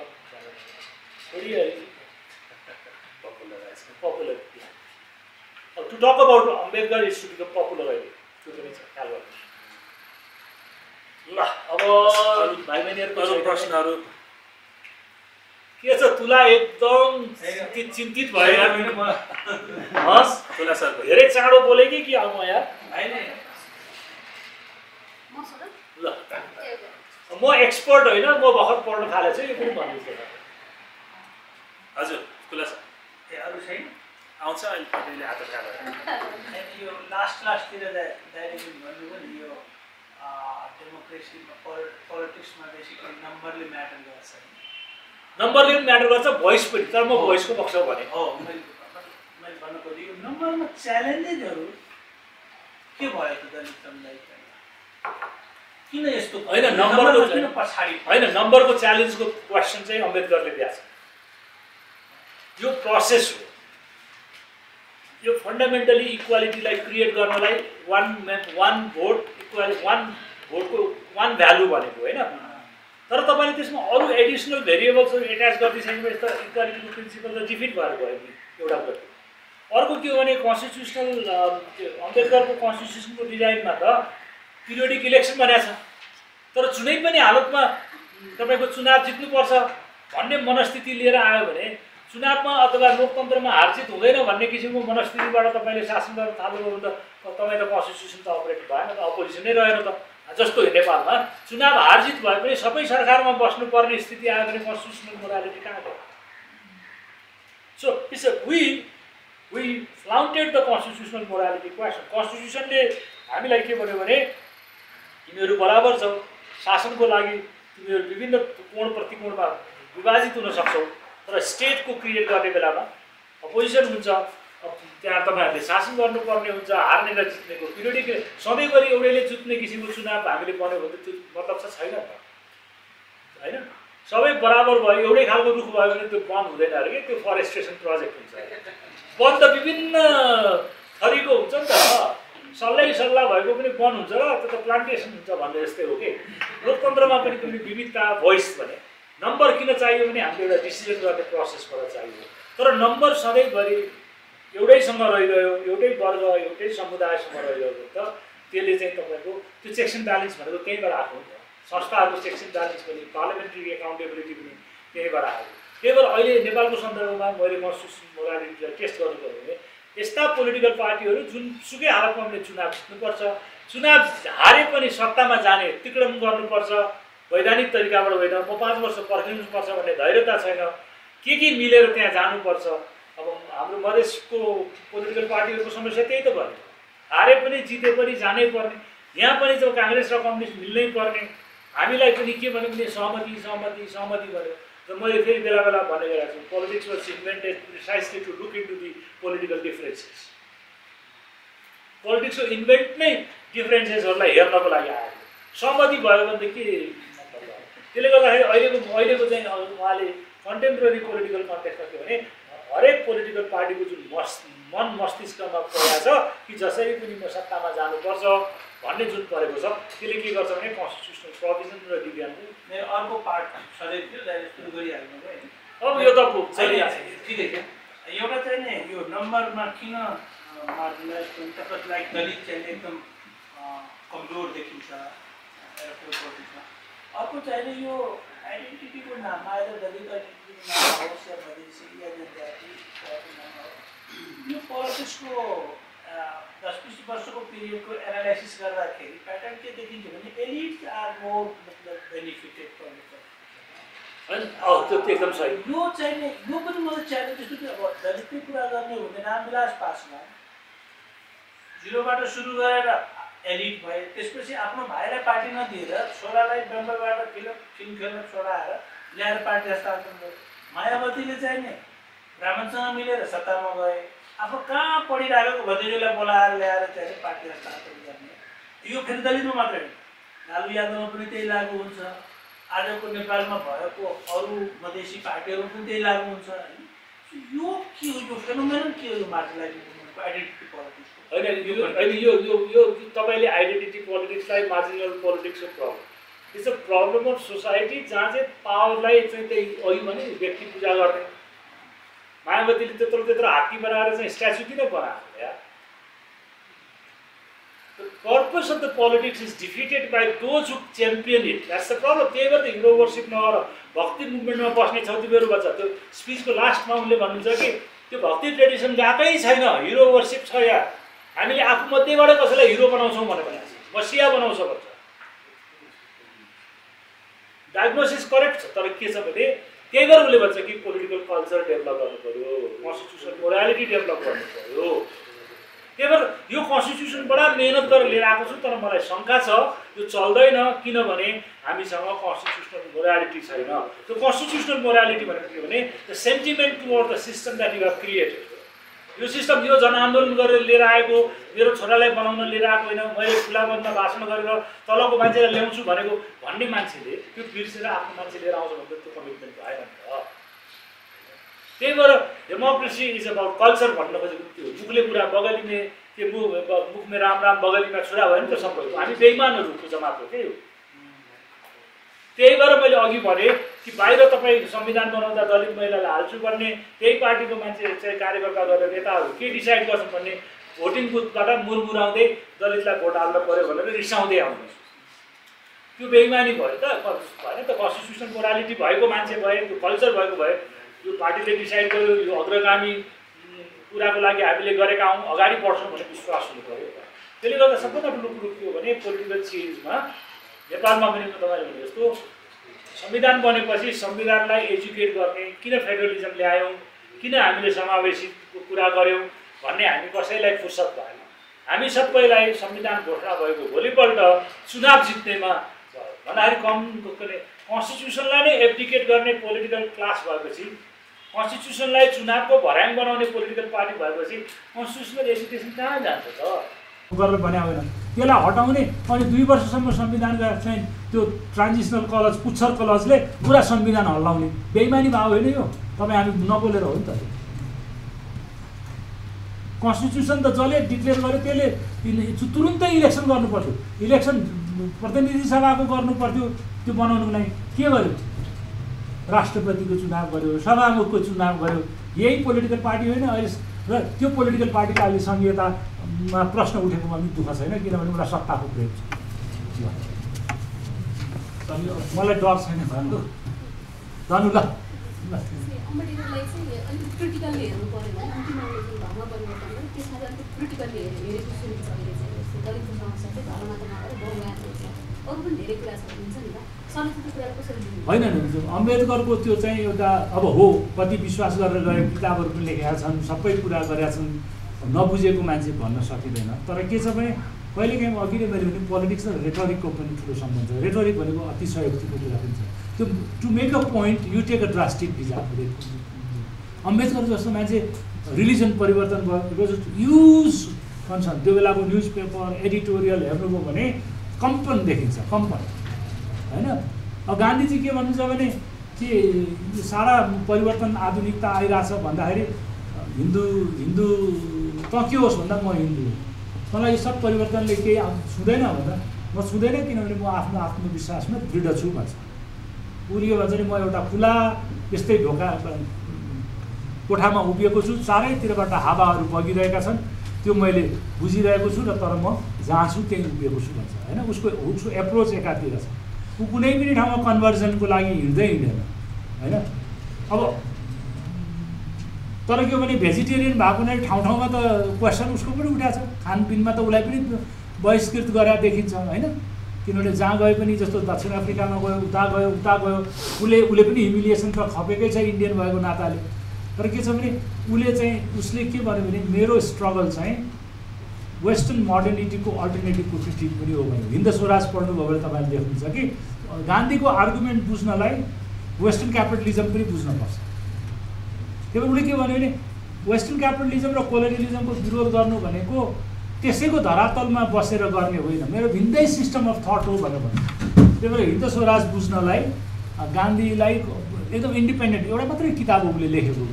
थोडी popular. To talk about Ambedkar is to become popular अहिले, त्यो पनि छ ख्याल गर्नु। ल अब भाइ बहिनीहरूको प्रश्नहरू के छ? तुला एकदम चिन्तित भयो यार। हस् तुला सर धेरै चाँडो बोले कि अब म यार ल म एक्सपर्ट होइन, म भर्खर पढ्न थालेको छु, यो पनि भन्दैछु। हजुर तुला सर अरू छैन आउँछ अहिले तपाईँले हात उठाएर यो लास्टतिर दाइले भन्नुभयो नि यो डेमोक्रेसीमा पोलिटिक्समा बेसिकली नम्बरले म्याटर गर्छ। नम्बरले पनि म्याटर गर्छ, भोइस पनि। तर म भोइसको पक्षमा भने हो, मैले भन्नु खोजेँ यो नम्बरमा च्यालेन्जेसहरू के भयो त दलित समुदायको? किन यस्तो होइन नम्बरको किन पछाडि? होइन नम्बरको च्यालेन्जको क्वेसन चाहिँ अम्बेडकरले दिएको छ। यो प्रोसेस हो, यो फन्डामेन्टली इक्वालिटीलाई क्रिएट गर्नलाई वान भोट इक्वालिटी, वान भोटको वान भ्यालु भनेको होइन। तर तपाईँले त्यसमा अरू एडिसनल भेरिएबल्सहरू एट्याच गरिदिइसकेपछि त इक्वालिटीको प्रिन्सिपल त डिफिट भएर गयो नि एउटा कुरा। अर्को के हो भने कन्स्टिट्युसनल अम्बेडकरको कन्स्टिट्युसनको डिजाइनमा त पिरियोडिक इलेक्सन भनेको छ, तर जुनै पनि हालतमा तपाईँको चुनाव जित्नुपर्छ भन्ने मनस्थिति लिएर आयो भने चुनावमा अथवा लोकतन्त्रमा हारजित हुँदैन भन्ने किसिमको मनस्थितिबाट तपाईँले शासन गर्न थाल्नुभयो भने त तपाईँ त कन्स्टिट्युसन त अपरेट भएन त, अपोजिसन नै रहेन त। जस्तो नेपालमा चुनाव हारजित भए पनि सबै सरकारमा बस्नुपर्ने स्थिति आयो भने कन्स्टिट्युसनल मोरालिटी कहाँ गयो? So it's we flaunted the constitutional morality question. कन्स्टिट्युसनले हामीलाई के भन्यो भने तिमीहरू बराबर छौ, शासनको लागि तिमीहरू विभिन्न कोण प्रतिकोणमा विभाजित हुन सक्छौ, तर स्टेटको क्रिएट गर्ने बेलामा अपोजिसन हुन्छ, त्यहाँ तपाईँहरूले शासन गर्नुपर्ने हुन्छ। हार्ने र जित्नेको पिरियोडिक सधैँभरि एउटैले जित्ने किसिमको चुनाव हामीले बन्यो भने त्यो मतलब चाहिँ छैन त होइन। सबै बराबर भयो, एउटै खालको रुख भयो भने त्यो वन हुँदैन अरे कि, त्यो फरेस्ट्रेसन प्रोजेक्ट हुन्छ। वन त विभिन्न थरीको हुन्छ नि त, सल्लाह भएको पनि वन हुन्छ र त्यो त प्लान्टेसन हुन्छ भन्ने जस्तै हो कि। लोकतन्त्रमा पनि कुनै विविधता भोइस भने नम्बर किन चाहियो भने हामीले एउटा डिसिजन गर्ने प्रोसेसबाट चाहियो। तर नम्बर सधैँभरि एउटैसँग रहिरह्यो, एउटै वर्ग एउटै समुदायसँग रहिरह्यो त त्यसले चाहिँ तपाईँको त्यो चेक्स एन्ड ब्यालेन्स भनेको त्यहीँबाट आएको हो नि त। संस्थाहरूको चेक्स एन्ड ब्यालेन्स पनि, पार्लियामेन्ट्री एकाउन्टेबिलिटी पनि त्यहीँबाट आएको। त्यही भएर अहिले नेपालको सन्दर्भमा मैले कन्स्टिट्युसन मोरालिटीलाई टेस्ट गर्नुपर्यो भने यस्ता पोलिटिकल पार्टीहरू जुनसुकै हालतमा हामीले चुनाव जित्नुपर्छ, चुनाव हारे पनि सत्तामा जाने अतिक्रमण गर्नुपर्छ, वैधानिक तरिकाबाट होइन, म 5 वर्ष पर्खिनुपर्छ भन्ने धैर्यता छैन, के मिलेर त्यहाँ जानुपर्छ। अब हाम्रो मधेसको पोलिटिकल पार्टीहरूको समस्या त्यही त भयो, हारे पनि जिते पनि जानै पर्ने। यहाँ पनि जब काङ्ग्रेस र कम्युनिस्ट मिल्नै पर्ने, हामीलाई पनि के भन्यो भने सहमति भन्यो। र मैले फेरि बेला भन्ने गरेको छु, politics was invented precisely to look into the political differences. पोलिटिक्सको इन्भेन्ट नै डिफरेन्सेसहरूलाई हेर्नको लागि आएको। सहमति भयो भनेदेखि त्यसले गर्दाखेरि अहिलेको चाहिँ उहाँले कन्टेम्पोरेरी पोलिटिकल कन्टेक्स्टमा के भने हरेक पोलिटिकल पार्टीको जुन मन मस्तिष्कमा परेको छ कि जसरी पनि म सत्तामा जानुपर्छ भन्ने जुन परेको छ, त्यसले के गर्छ भने कन्स्टिट्युसनल प्रोभिजन र डिभिजनको मेरो अर्को पार्ट सधैँ थियो दाइले सुरु गरिहाल्नु भयो। अब यो त चलिरहेको ठिकै छ। एउटा चाहिँ नि यो नम्बरमा किन मार्जिनलाइज दलित चाहिँ एकदम कमजोर देखिन्छ पोलिटिक्समा। अर्को चाहिँ नि यो आइडेन्टिटीको नाममा आएर दलित आइडेन्टिटीको नाम होस् या मधेसी या जनजाति यो पोलिटिक्सको 10-20 वर्षको पिरियडको एनालाइसिस गर्दाखेरि प्याटर्न के देखिन्छ भने एलिट्स आर मोर मतलब बेनिफिटेड फ्रम त्यो एकदम सही। यो चाहिँ नि यो पनि मलाई च्यालेन्ज जस्तो कि अब दलितकै कुरा गर्ने हो भने रामविलास पासवान 0बाट सुरु गरेर एलिट भए, त्यसपछि आफ्नो भाइलाई पार्टी नदिएर छोरालाई बम्बईबाट फिल्म खेल्न छोडाएर ल्याएर पार्टी हस्तान्तरण गरे। मायावतीले चाहिँ नि ब्राह्मणसँग मिलेर सत्तामा गए, आफ्नो कहाँ पढिरहेको भतिजोलाई बोलाएर ल्याएर चाहिँ पार्टी हस्तान्तरण गर्ने। यो फेरि दलितमा मात्रै होइन, लालु यादवमा पनि त्यही लागु हुन्छ, आजको नेपालमा भएको अरू मधेसी पार्टीहरू पनि त्यही लागु हुन्छ होइन। यो के हो, यो फेनोमेनन के हो, यो मार्जिनलाइज मुभमेन्टको आइडेन्टिटी पोलिटिक्सको? होइन यो तपाईँले आइडेन्टिटी पोलिटिक्सलाई मार्जिनल पोलिटिक्सको problem, it's a problem of society जहाँ चाहिँ पावरलाई चाहिँ त्यही अघि भने व्यक्ति पूजा गर्ने। मायावतीले त्यत्रो हात्ती बनाएर चाहिँ स्ट्याचु किन बनाएको यार? The purpose of the politics is defeated by those who champion it. That's the problem. त्यही भएर त हिरो वर्सिप नगर भक्ति मुभमेन्टमा बस्ने छ तिमीहरू बच्चा। त्यो स्पिचको लास्टमा उनले भन्नुहुन्छ कि त्यो भक्ति ट्रेडिसन गएकै छैन, हिरो वर्सिप छ यार। हामीले आफू मध्येबाट कसैलाई हिरो बनाउँछौँ भनेर भनेको छ, मसिया बनाउँछ भन्छ। डायग्नोसिस करेक्ट छ, तर के छ भने त्यही भएर उसले भन्छ कि पोलिटिकल कल्चर डेभलप गर्नु पऱ्यो, कन्स्टिट्युसन मोरालिटी डेभलप गर्नु पऱ्यो। त्यही भएर यो कन्स्टिट्युसन बडा मेहनत गरेर लिएर आएको छु, तर मलाई शङ्का छ यो चल्दैन, किनभने हामीसँग कन्स्टिट्युसनल मोरालिटी छैन। त्यो कन्स्टिट्युसनल मोरालिटी भनेको के भने the sentiment toward the system that you have created. यो सिस्टम यो जनआन्दोलन गरेर लिएर आएको, मेरो छोरालाई बनाउन लिएर आएको होइन, मैले खुला मनमा भाषण गरेर तलको मान्छेलाई ल्याउँछु भनेको भन्ने मान्छेले त्यो बिर्सेर आफ्नो मान्छे लिएर आउँछ भने त्यो कमिटमेन्ट भएन नि त। त्यही भएर डेमोक्रेसी इज अबाउट कल्चर भन्न खोजेको त्यो मुखले कुरा बगलीमा के मुखमा राम बगलीमा छुरा भयो नि त सबैको। हामी बेइमानहरूको जमात हो त्यही हो। त्यही भएर मैले अघि भने कि बाहिर तपाईँ संविधान बनाउँदा दलित महिलालाई हाल्छु भन्ने त्यही पार्टीको मान्छे चाहिँ कार्यकर्ता गरेर नेताहरू के डिसाइड गर्छन् भन्ने भोटिङ बुथबाट मुरमुराउँदै दलितलाई भोट हाल्नु पऱ्यो भनेर रिसाउँदै आउने त्यो बेइमानी भयो त भएन त। कन्स्टिट्युसन मोरालिटी भएको मान्छे भए, त्यो कल्चर भएको भए यो पार्टीले डिसाइड गर्यो यो अग्रगामी कुराको लागि हामीले गरेका हौँ, अगाडि बढ्छौँ भन्ने विश्वास हुनु पऱ्यो। त्यसले गर्दा सबभन्दा ठुलो कुरो के हो भने पोलिटिकल चेन्जमा नेपालमा पनि तपाईँले भने जस्तो संविधान बनेपछि संविधानलाई एजुकेट गर्ने, किन फेडरलिजम ल्यायौँ, किन हामीले समावेशीको कुरा गऱ्यौँ भन्ने हामी कसैलाई फुर्सद भएन। हामी सबैलाई संविधान घोषणा भएको भोलिपल्ट चुनाव जित्नेमा भन्दाखेरि कन्स्टिट्युसनलाई नै एब्डिकेट गर्ने पोलिटिकल क्लास भएपछि, कन्स्टिट्युसनलाई चुनावको भर्याङ बनाउने पोलिटिकल पार्टी भएपछि कन्स्टिट्युसनल एजुकेसन कहाँ जान्छ त? गरेर बनाएको होइन, त्यसलाई हटाउने अनि 2 वर्षसम्म संविधानका चाहिँ त्यो ट्रान्जिसनल क्लज पुच्छर क्लजले पुरा संविधान हल्लाउने बेइमानी भाव होइन यो। तपाईँ हामी नबोलेर हो नि त। कन्स्टिट्युसन त जसले डिक्लेयर गर्यो त्यसले तुरुन्तै इलेक्सन गर्नु पर्थ्यो, इलेक्सन प्रतिनिधि सभाको गर्नु पर्थ्यो, त्यो बनाउनुको लागि के गर्यो? राष्ट्रपतिको चुनाव गर्यो, सभामुखको चुनाव गर्यो। यही पोलिटिकल पार्टी होइन अहिले? र त्यो पोलिटिकल पार्टीको अहिले संहितामा प्रश्न उठेकोमा पनि दुःख छैन, किनभने उसलाई सत्ताको प्रयोग छ। मलाई डर छैन भन्नु जानु ल। अम्बेडकरलाई चाहिँ अलिक क्रिटिकल्ली हेर्नु पऱ्यो भने अन्तिममा धर्म परिवर्तन गर्यो, त्यसमा चाहिँ अलिक क्रिटिकल्ली हेरेको सुरु छ अहिले चाहिँ। जस्तो दलितको समस्या चाहिँ धर्ममा त नभएर बहुमात्र हुन्छ, अरू पनि धेरै कुरा छ हुन्छ नि त। सनैको कुरा कसरी होइन अम्बेडकरको त्यो चाहिँ एउटा अब हो, कति विश्वास गरेर गए, किताबहरू पनि लेखेका छन्, सबै कुरा गरेका छन्, नबुझेको मान्छे भन्न सकिँदैन। तर के छ भने कहिलेकाहीँ अघि नै मैले भने पोलिटिक्स र रेटोरिकको पनि ठुलो सम्बन्ध छ। रेटोरिक भनेको अतिशयोक्तिको कुरा पनि छ। त्यो to make a point you take a drastic design. Ambedkar जस्तो मान्छे रिलिजन परिवर्तन भयो, युज कन्सर्न त्यो बेलाको न्युज पेपर एडिटोरियल हेर्नुभयो भने कम्पन देखिन्छ, कम्पन होइन। अब गान्धीजी के भन्नुहुन्छ भने कि सारा परिवर्तन आधुनिकता आइरहेछ भन्दाखेरि हिन्दू त के होस् भन्दा म हिन्दू हो, मलाई यो सब परिवर्तनले केही छुँदैन भन्दा म छुँदैन, किनभने म आफ्नो आत्मविश्वासमा दृढ छु भन्छ। उसले के भन्छ नि, म एउटा खुला यस्तै ढोका कोठामा उभिएको छु, चारैतिरबाट हावाहरू बगिरहेका छन्, त्यो मैले बुझिरहेको छु, र तर म जहाँ छु त्यहीँ उभिएको छु भन्छ होइन। उसको एप्रोच एकातिर छ, ऊ कुनै पनि ठाउँमा कन्भर्जनको लागि हिँड्दैन होइन। अब तर के भने भेजिटेरियन भएको नै ठाउँ ठाउँमा त क्वेसन उसको पनि उठाएको छ, खानपिनमा त उसलाई पनि बहिष्कृत गरेर देखिन्छ होइन। किनभने जहाँ गए पनि जस्तो दक्षिण अफ्रिकामा गयो, उता गयो उसले पनि ह्युमिलिएसन त खपेकै छ इन्डियन भएको नाताले। तर के छ भने उसले के भन्यो भने मेरो स्ट्रगल चाहिँ वेस्टर्न मोडर्निटीको अल्टरनेटिभको क्रिटिक पनि हो भन्यो। हिन्द स्वराज पढ्नुभयो भने तपाईँले देख्नुहुन्छ कि गान्धीको आर्गुमेन्ट बुझ्नलाई वेस्टर्न क्यापिटलिजम पनि बुझ्नुपर्छ। त्यही भएर उसले के भन्यो भने वेस्टर्न क्यापिटलिजम र कोलोनियलिजमको विरोध गर्नु भनेको त्यसैको धरातलमा बसेर गर्ने होइन, मेरो भिन्दै सिस्टम अफ थट हो भनेर भन्यो। त्यही भएर हिन्द स्वराज बुझ्नलाई गान्धीलाई एकदम इन्डिपेन्डेन्ट एउटा मात्रै किताब उसले लेखेको,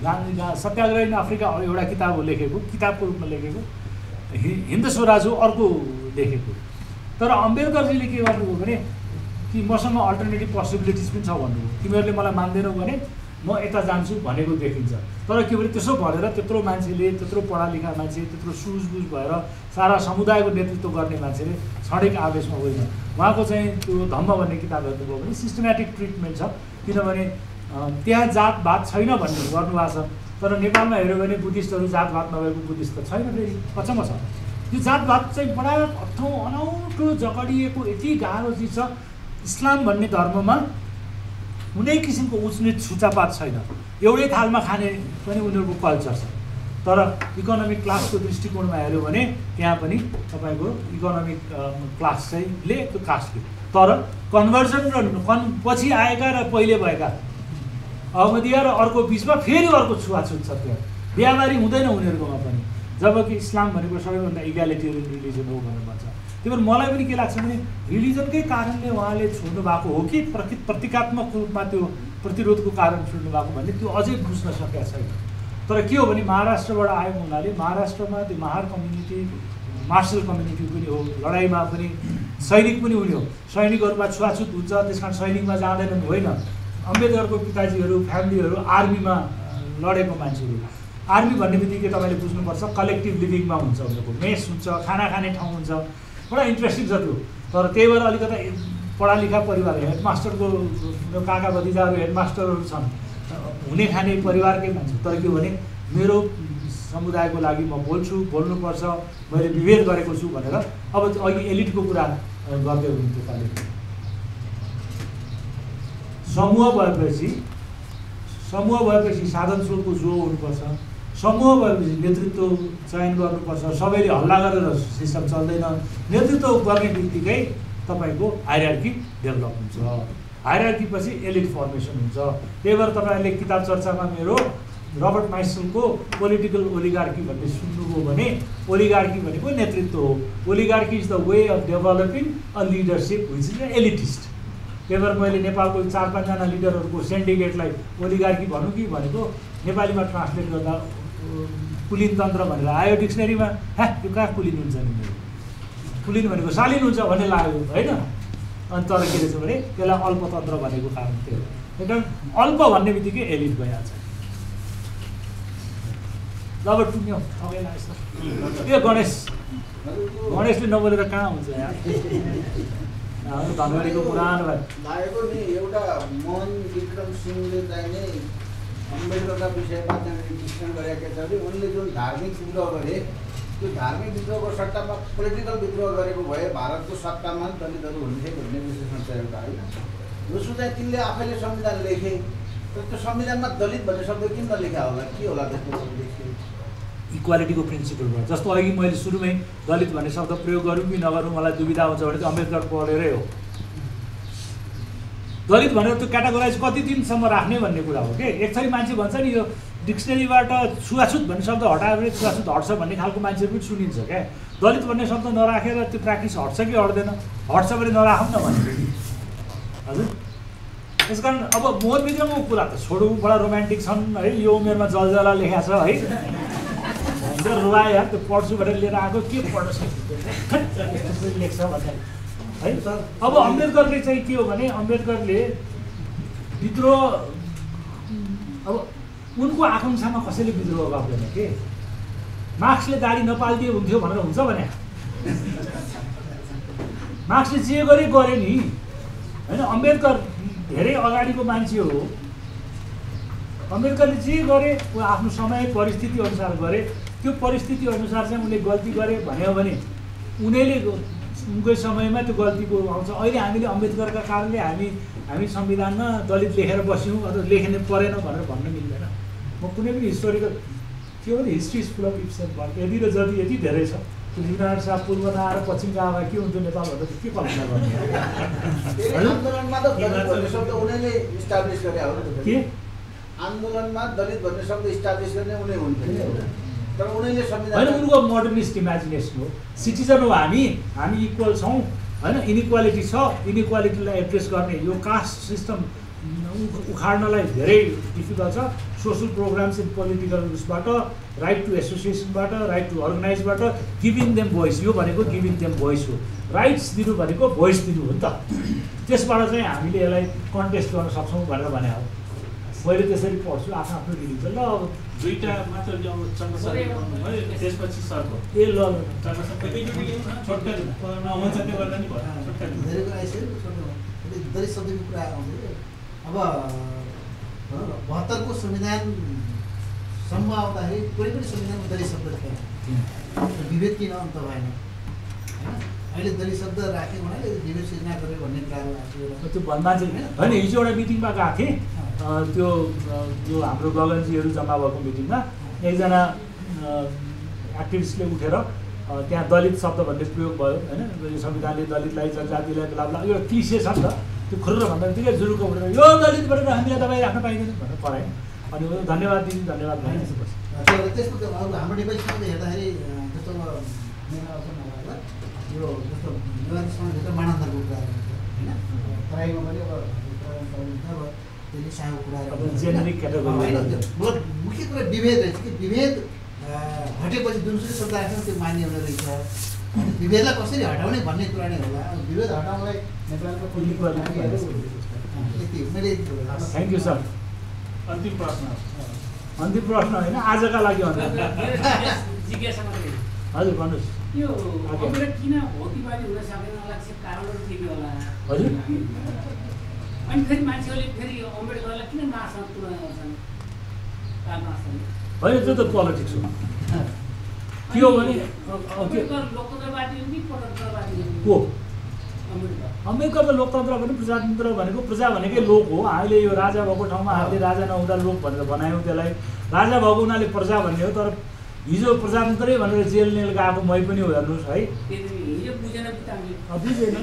सत्याग्रह इन अफ्रिका एउटा किताब हो लेखेको, किताबको रूपमा लेखेको, हिन्द स्वराज हो अर्को लेखेको। तर अम्बेडकरजीले के गर्नुभयो भने कि मसँग अल्टरनेटिभ पोसिबिलिटिज पनि छ भन्नुभयो, तिमीहरूले मलाई मान्दैनौ भने म यता जान्छु भनेको देखिन्छ। तर के भने त्यसो भनेर त्यत्रो मान्छेले, त्यत्रो पढालेखा मान्छे, त्यत्रो सुझबुझ भएर सारा समुदायको नेतृत्व गर्ने मान्छेले क्षणिक आवेशमा होइन। उहाँको चाहिँ त्यो धम्म भन्ने किताब हेर्नुभयो भने सिस्टमेटिक ट्रिटमेन्ट छ, किनभने त्यहाँ जातभात छैन भन्ने गर्नुभएको छ। तर नेपालमा हेऱ्यो भने बुद्धिस्टहरू जातभात नभएको बुद्धिस्ट त छैन, फेरि कच्चामा छ। यो जातभात चाहिँ बडा अनौठो जकडिएको यति गाह्रो चिज छ। इस्लाम भन्ने धर्ममा कुनै किसिमको उच्चनीच छुचापात छैन, एउटै थालमा खाने पनि उनीहरूको कल्चर छ। तर इकोनोमिक क्लासको दृष्टिकोणमा हेऱ्यो भने त्यहाँ पनि तपाईँको इकोनोमिक क्लास चाहिँ ले त्यो कास्टले, तर कन्भर्जन र पछि आएका र पहिले भएका अहमदिया र अर्को बिचमा फेरि अर्को छुवाछुत छ। त्यहाँ बिहाबारी हुँदैन उनीहरूकोमा पनि, जबकि इस्लाम भनेको सबैभन्दा इक्यालिटेरियन रिलिजन हो भनेर भन्छ। त्यही भएर मलाई पनि के लाग्छ भने रिलिजनकै कारणले उहाँले छोड्नु भएको हो कि प्रतीकात्मक रूपमा त्यो प्रतिरोधको कारण छोड्नु भएको भन्ने त्यो अझै बुझ्न सकेका छैन। तर के हो भने महाराष्ट्रबाट आएको हुनाले महाराष्ट्रमा त्यो महार कम्युनिटी मार्सल कम्युनिटी पनि हो, लडाइँमा पनि सैनिक पनि उनी हो, सैनिकहरूमा छुवाछुत हुन्छ, त्यस कारण सैनिकमा जाँदैनन् होइन। अम्बेडकरको पिताजीहरू फ्यामिलीहरू आर्मीमा लडेको मान्छेहरू। आर्मी भन्ने बित्तिकै तपाईँले बुझ्नुपर्छ कलेक्टिभ लिभिङमा हुन्छ, उनीहरूको मेस हुन्छ, खाना खाने ठाउँ हुन्छ, बडा इन्ट्रेस्टिङ छ त्यो। तर त्यही भएर अलिकता पढालेखा परिवार, हेडमास्टरको काका भतिजाहरू हेडमास्टरहरू छन्, हुने खाने परिवारकै मान्छे। तर के भने मेरो समुदायको लागि म बोल्छु, बोल्नुपर्छ, मैले विभेद गरेको छु भनेर अब अघि एलिटको कुरा गर्दै हुनुहुन्थ्यो काले। समूह भएपछि साधन स्रोतको जो हुनुपर्छ, समूह भएपछि नेतृत्व चयन गर्नुपर्छ। सबैले हल्ला गरेर सिस्टम चल्दैन, नेतृत्व गर्ने बित्तिकै तपाईँको हायरार्की डेभलप हुन्छ, हायरार्की पछि एलिट फर्मेसन हुन्छ। त्यही भएर तपाईँहरूले किताब चर्चामा मेरो रबर्ट माइसलको पोलिटिकल ओलिगार्की भन्ने सुन्नुभयो भने ओलिगार्की भनेको नेतृत्व हो। Oligarchy is the way of developing a leadership which is elitist. त्यही भएर मैले नेपालको 4-5 जना लिडरहरूको सेन्डिकेटलाई ओलिगार्की भनौँ कि भनेको नेपालीमा ट्रान्सलेट गर्दा कुलिन तन्त्र भनेर आयो डिक्सनरीमा। यो कहाँ कुलिन हुन्छ नि, कुलिन भनेको शालीन हुन्छ भन्ने लाग्यो होइन। अनि तर के रहेछ भने त्यसलाई अल्पतन्त्र भनेको कारण त्यो हो। त्यही कारण अल्प भन्ने बित्तिकै एलिट भइहाल्छ। जब टुक्यो सबैलाई यस्तो यो गणेशले नबोलेर कहाँ हुन्छ यहाँ धनगढीको पुरानो लागेको नि। एउटा मोहन विक्रम सिंहले चाहिँ नै अम्बेडकरका विषयमा चाहिँ डिस्कसन गरेका छ भने उनले जुन धार्मिक विद्रोह गरे त्यो धार्मिक विद्रोहको सट्टामा पोलिटिकल विद्रोह गरेको भए भारतको सत्तामा दलितहरू हुन्थे भन्ने विश्लेषण छ एउटा होइन। दोस्रो चाहिँ तिनले आफैले संविधान लेखे, तर त्यो संविधानमा दलित भन्ने शब्द किन नलेखा होला, के होला त्यसको उद्देश्य? इक्वालिटीको प्रिन्सिपलबाट। जस्तो अघि मैले सुरुमै दलित भन्ने शब्द प्रयोग गरौँ कि नगरौँ मलाई दुविधा हुन्छ भने त्यो अम्बेडकर पढेरै हो। दलित भनेर त्यो क्याटेगोराइज कति दिनसम्म राख्ने भन्ने कुरा हो कि। एकचोटि मान्छे भन्छ नि यो डिक्सनरीबाट छुवाछुत भन्ने शब्द हटायो भने छुवाछुत हट्छ भन्ने खालको मान्छेहरू पनि सुनिन्छ क्या। दलित भन्ने शब्द नराखेर त्यो प्र्याक्टिस हट्छ कि हट्दैन? हट्छ भने नराखौँ न भने हजुर। त्यस कारण अब मोहन विक्रमको कुरा त छोडौँ, बडा रोमान्टिक छन् है। यो उमेरमा जलजला लेखा छ है, रुवायो यार, त्यो पढ्छु भनेर लिएर आएको के पढ्नु लेख्छ भन्ने है। अब अम्बेडकरले चाहिँ के हो भने अम्बेडकरले विद्रोह अब उनको आकाङ्क्षामा कसैले विद्रोह गर्दैन के। मार्क्सले दाढी नपालिदिए हुन्थ्यो भनेर हुन्छ भने मार्क्सले जे गरे नि होइन। अम्बेडकर धेरै अगाडिको मान्छे हो। अम्बेडकरले जे गरे ऊ आफ्नो समय परिस्थिति अनुसार गरे। त्यो परिस्थिति अनुसार चाहिँ उनले गल्ती गरे भन्यो भने उनीहरूले उनकै समयमा त्यो गल्तीको आउँछ। अहिले हामीले अम्बेडकरका कारणले हामी संविधानमा दलित लेखेर बस्यौँ अथवा लेख्ने परेन भनेर भन्न मिल्दैन। म कुनै पनि हिस्टोरिकल के हो भने history is full of ifs and buts. यदि र जति यति धेरै छ। पृथ्वीनारायण शाह पूर्व नआएर पश्चिम गएर के हुन्थ्यो नेपाल भन्दा के कल्पना गर्ने? आन्दोलनमा त दलित भन्ने शब्द उनीहरूले इस्टाब्लिस गरे हो के? आन्दोलनमा दलित भन्ने शब्द इस्टाब्लिस गर्ने उनी हुन्थ्यो, तर उनीहरूले संविधान होइन। उनको मोडर्निस्ट इमेजिनेसन हो। सिटिजन हो हामी इक्वल छौँ होइन। इनइक्वालिटी छ, इनइक्वालिटीलाई एड्रेस गर्ने यो कास्ट सिस्टम उखाड्नलाई धेरै डिफिकल्ट छ। सोसल प्रोग्राम्स एन्ड पोलिटिकल उसबाट, राइट टु एसोसिएसनबाट, राइट टु अर्गनाइजबाट गिभिङ देम भोइस, यो भनेको गिभिङ देम भोइस हो। राइट्स दिनु भनेको भोइस दिनु हो नि त। त्यसबाट चाहिँ हामीले यसलाई कन्टेस्ट गर्न सक्छौँ भनेर भने हो। मैले त्यसरी पढ्छु, आफ्नो आफ्नो रिडिङ छ। ल अब दुईटा मात्र अब चन्द्रसर त्यसपछि सरको ए ल चन्द्रसर छोटकरी हुन्छ त्यो गर्दा नि भयो छोटकरी धेरै कुरा आइसक्यो। दलित शब्दको कुरा आउँछ। अब 72 को संविधानसम्म आउँदाखेरि कुनै पनि संविधानमा दलित शब्द थिएन। विभेद किन अन्त भएन होइन? अहिले दलित शब्द राख्यो भने विभेद सिर्जना गर्यो भन्ने कुराहरू आएको त्यो भन्दा चाहिँ होइन। हिजो एउटा मिटिङमा गएको थिएँ, त्यो जो हाम्रो गगनजीहरू जम्मा भएको मिटिङमा एकजना एक्टिभिस्टले उठेर त्यहाँ दलित शब्द भन्ने प्रयोग भयो होइन। यो संविधानले दलितलाई, जनजातिलाई ब्ला यो क्लिसे छ नि त। त्यो खुर्र भन्दा बित्तिकै जुरुको उठेर यो दलित भनेर हामीलाई तपाईँ राख्न पाइँदैन भनेर कराएँ। अनि धन्यवाद दिदी, धन्यवाद भाइ। त्यसको त अरू हाम्रो नेपालीसँग हेर्दाखेरि जस्तो मेरो अवसर नभएर यो जस्तो नेपालीसँग जस्तो मानन्दरको कुराहरू हुन्छ होइन। तराईमा पनि अब त्यसले सानो कुराहरू जेनेरिक क्याटेगोरी होइन। मुख्य कुरा विभेद रहेछ कि विभेद हटेपछि जुनसुकै शब्द राख्छौँ त्यो मान्य हुने रहेछ। विभेदलाई कसरी हटाउने भन्ने कुरा नै होला। विभेद हटाउनलाई नेपालको यति मैले थ्याङ्क यू सर। अन्तिम प्रश्न होइन, आजका लागि जिज्ञासा मात्रै। हजुर भन्नुहोस्। यो अम्बेडकर किन भौतिकवादी हुन सकेन होला चाहिँ कारणहरू के होला? हजुर अनि फेरि मान्छेहरूले फेरि अम्बेडकरलाई किन मार्छन्, तुलना गर्छन्? होइन, त्यो त पोलिटिक्स हो। के हो भने अम्बेडकर लोकतन्त्रवादी हो कि परतन्त्रवादी हो? अम्बेडकर अम्बेडकर त लोकतन्त्र पनि प्रजातन्त्र भनेको, प्रजा भनेकै लोक हो। हामीले यो राजा भएको ठाउँमा हामीले राजा नहुँदा लोक भनेर बनायौँ त्यसलाई। राजा भएको हुनाले प्रजा भन्ने हो। तर हिजो प्रजातन्त्रै भनेर जेल नेल गएको मै पनि हो, हेर्नुहोस् है। बुझेन।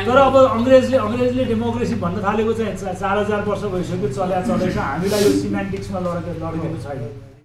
तर अब अङ्ग्रेजले डेमोक्रेसी भन्न थालेको चाहिँ 4000 वर्ष भइसक्यो, चलेको छ। हामीलाई यो सिमेन्टिक्समा लडेको छैन।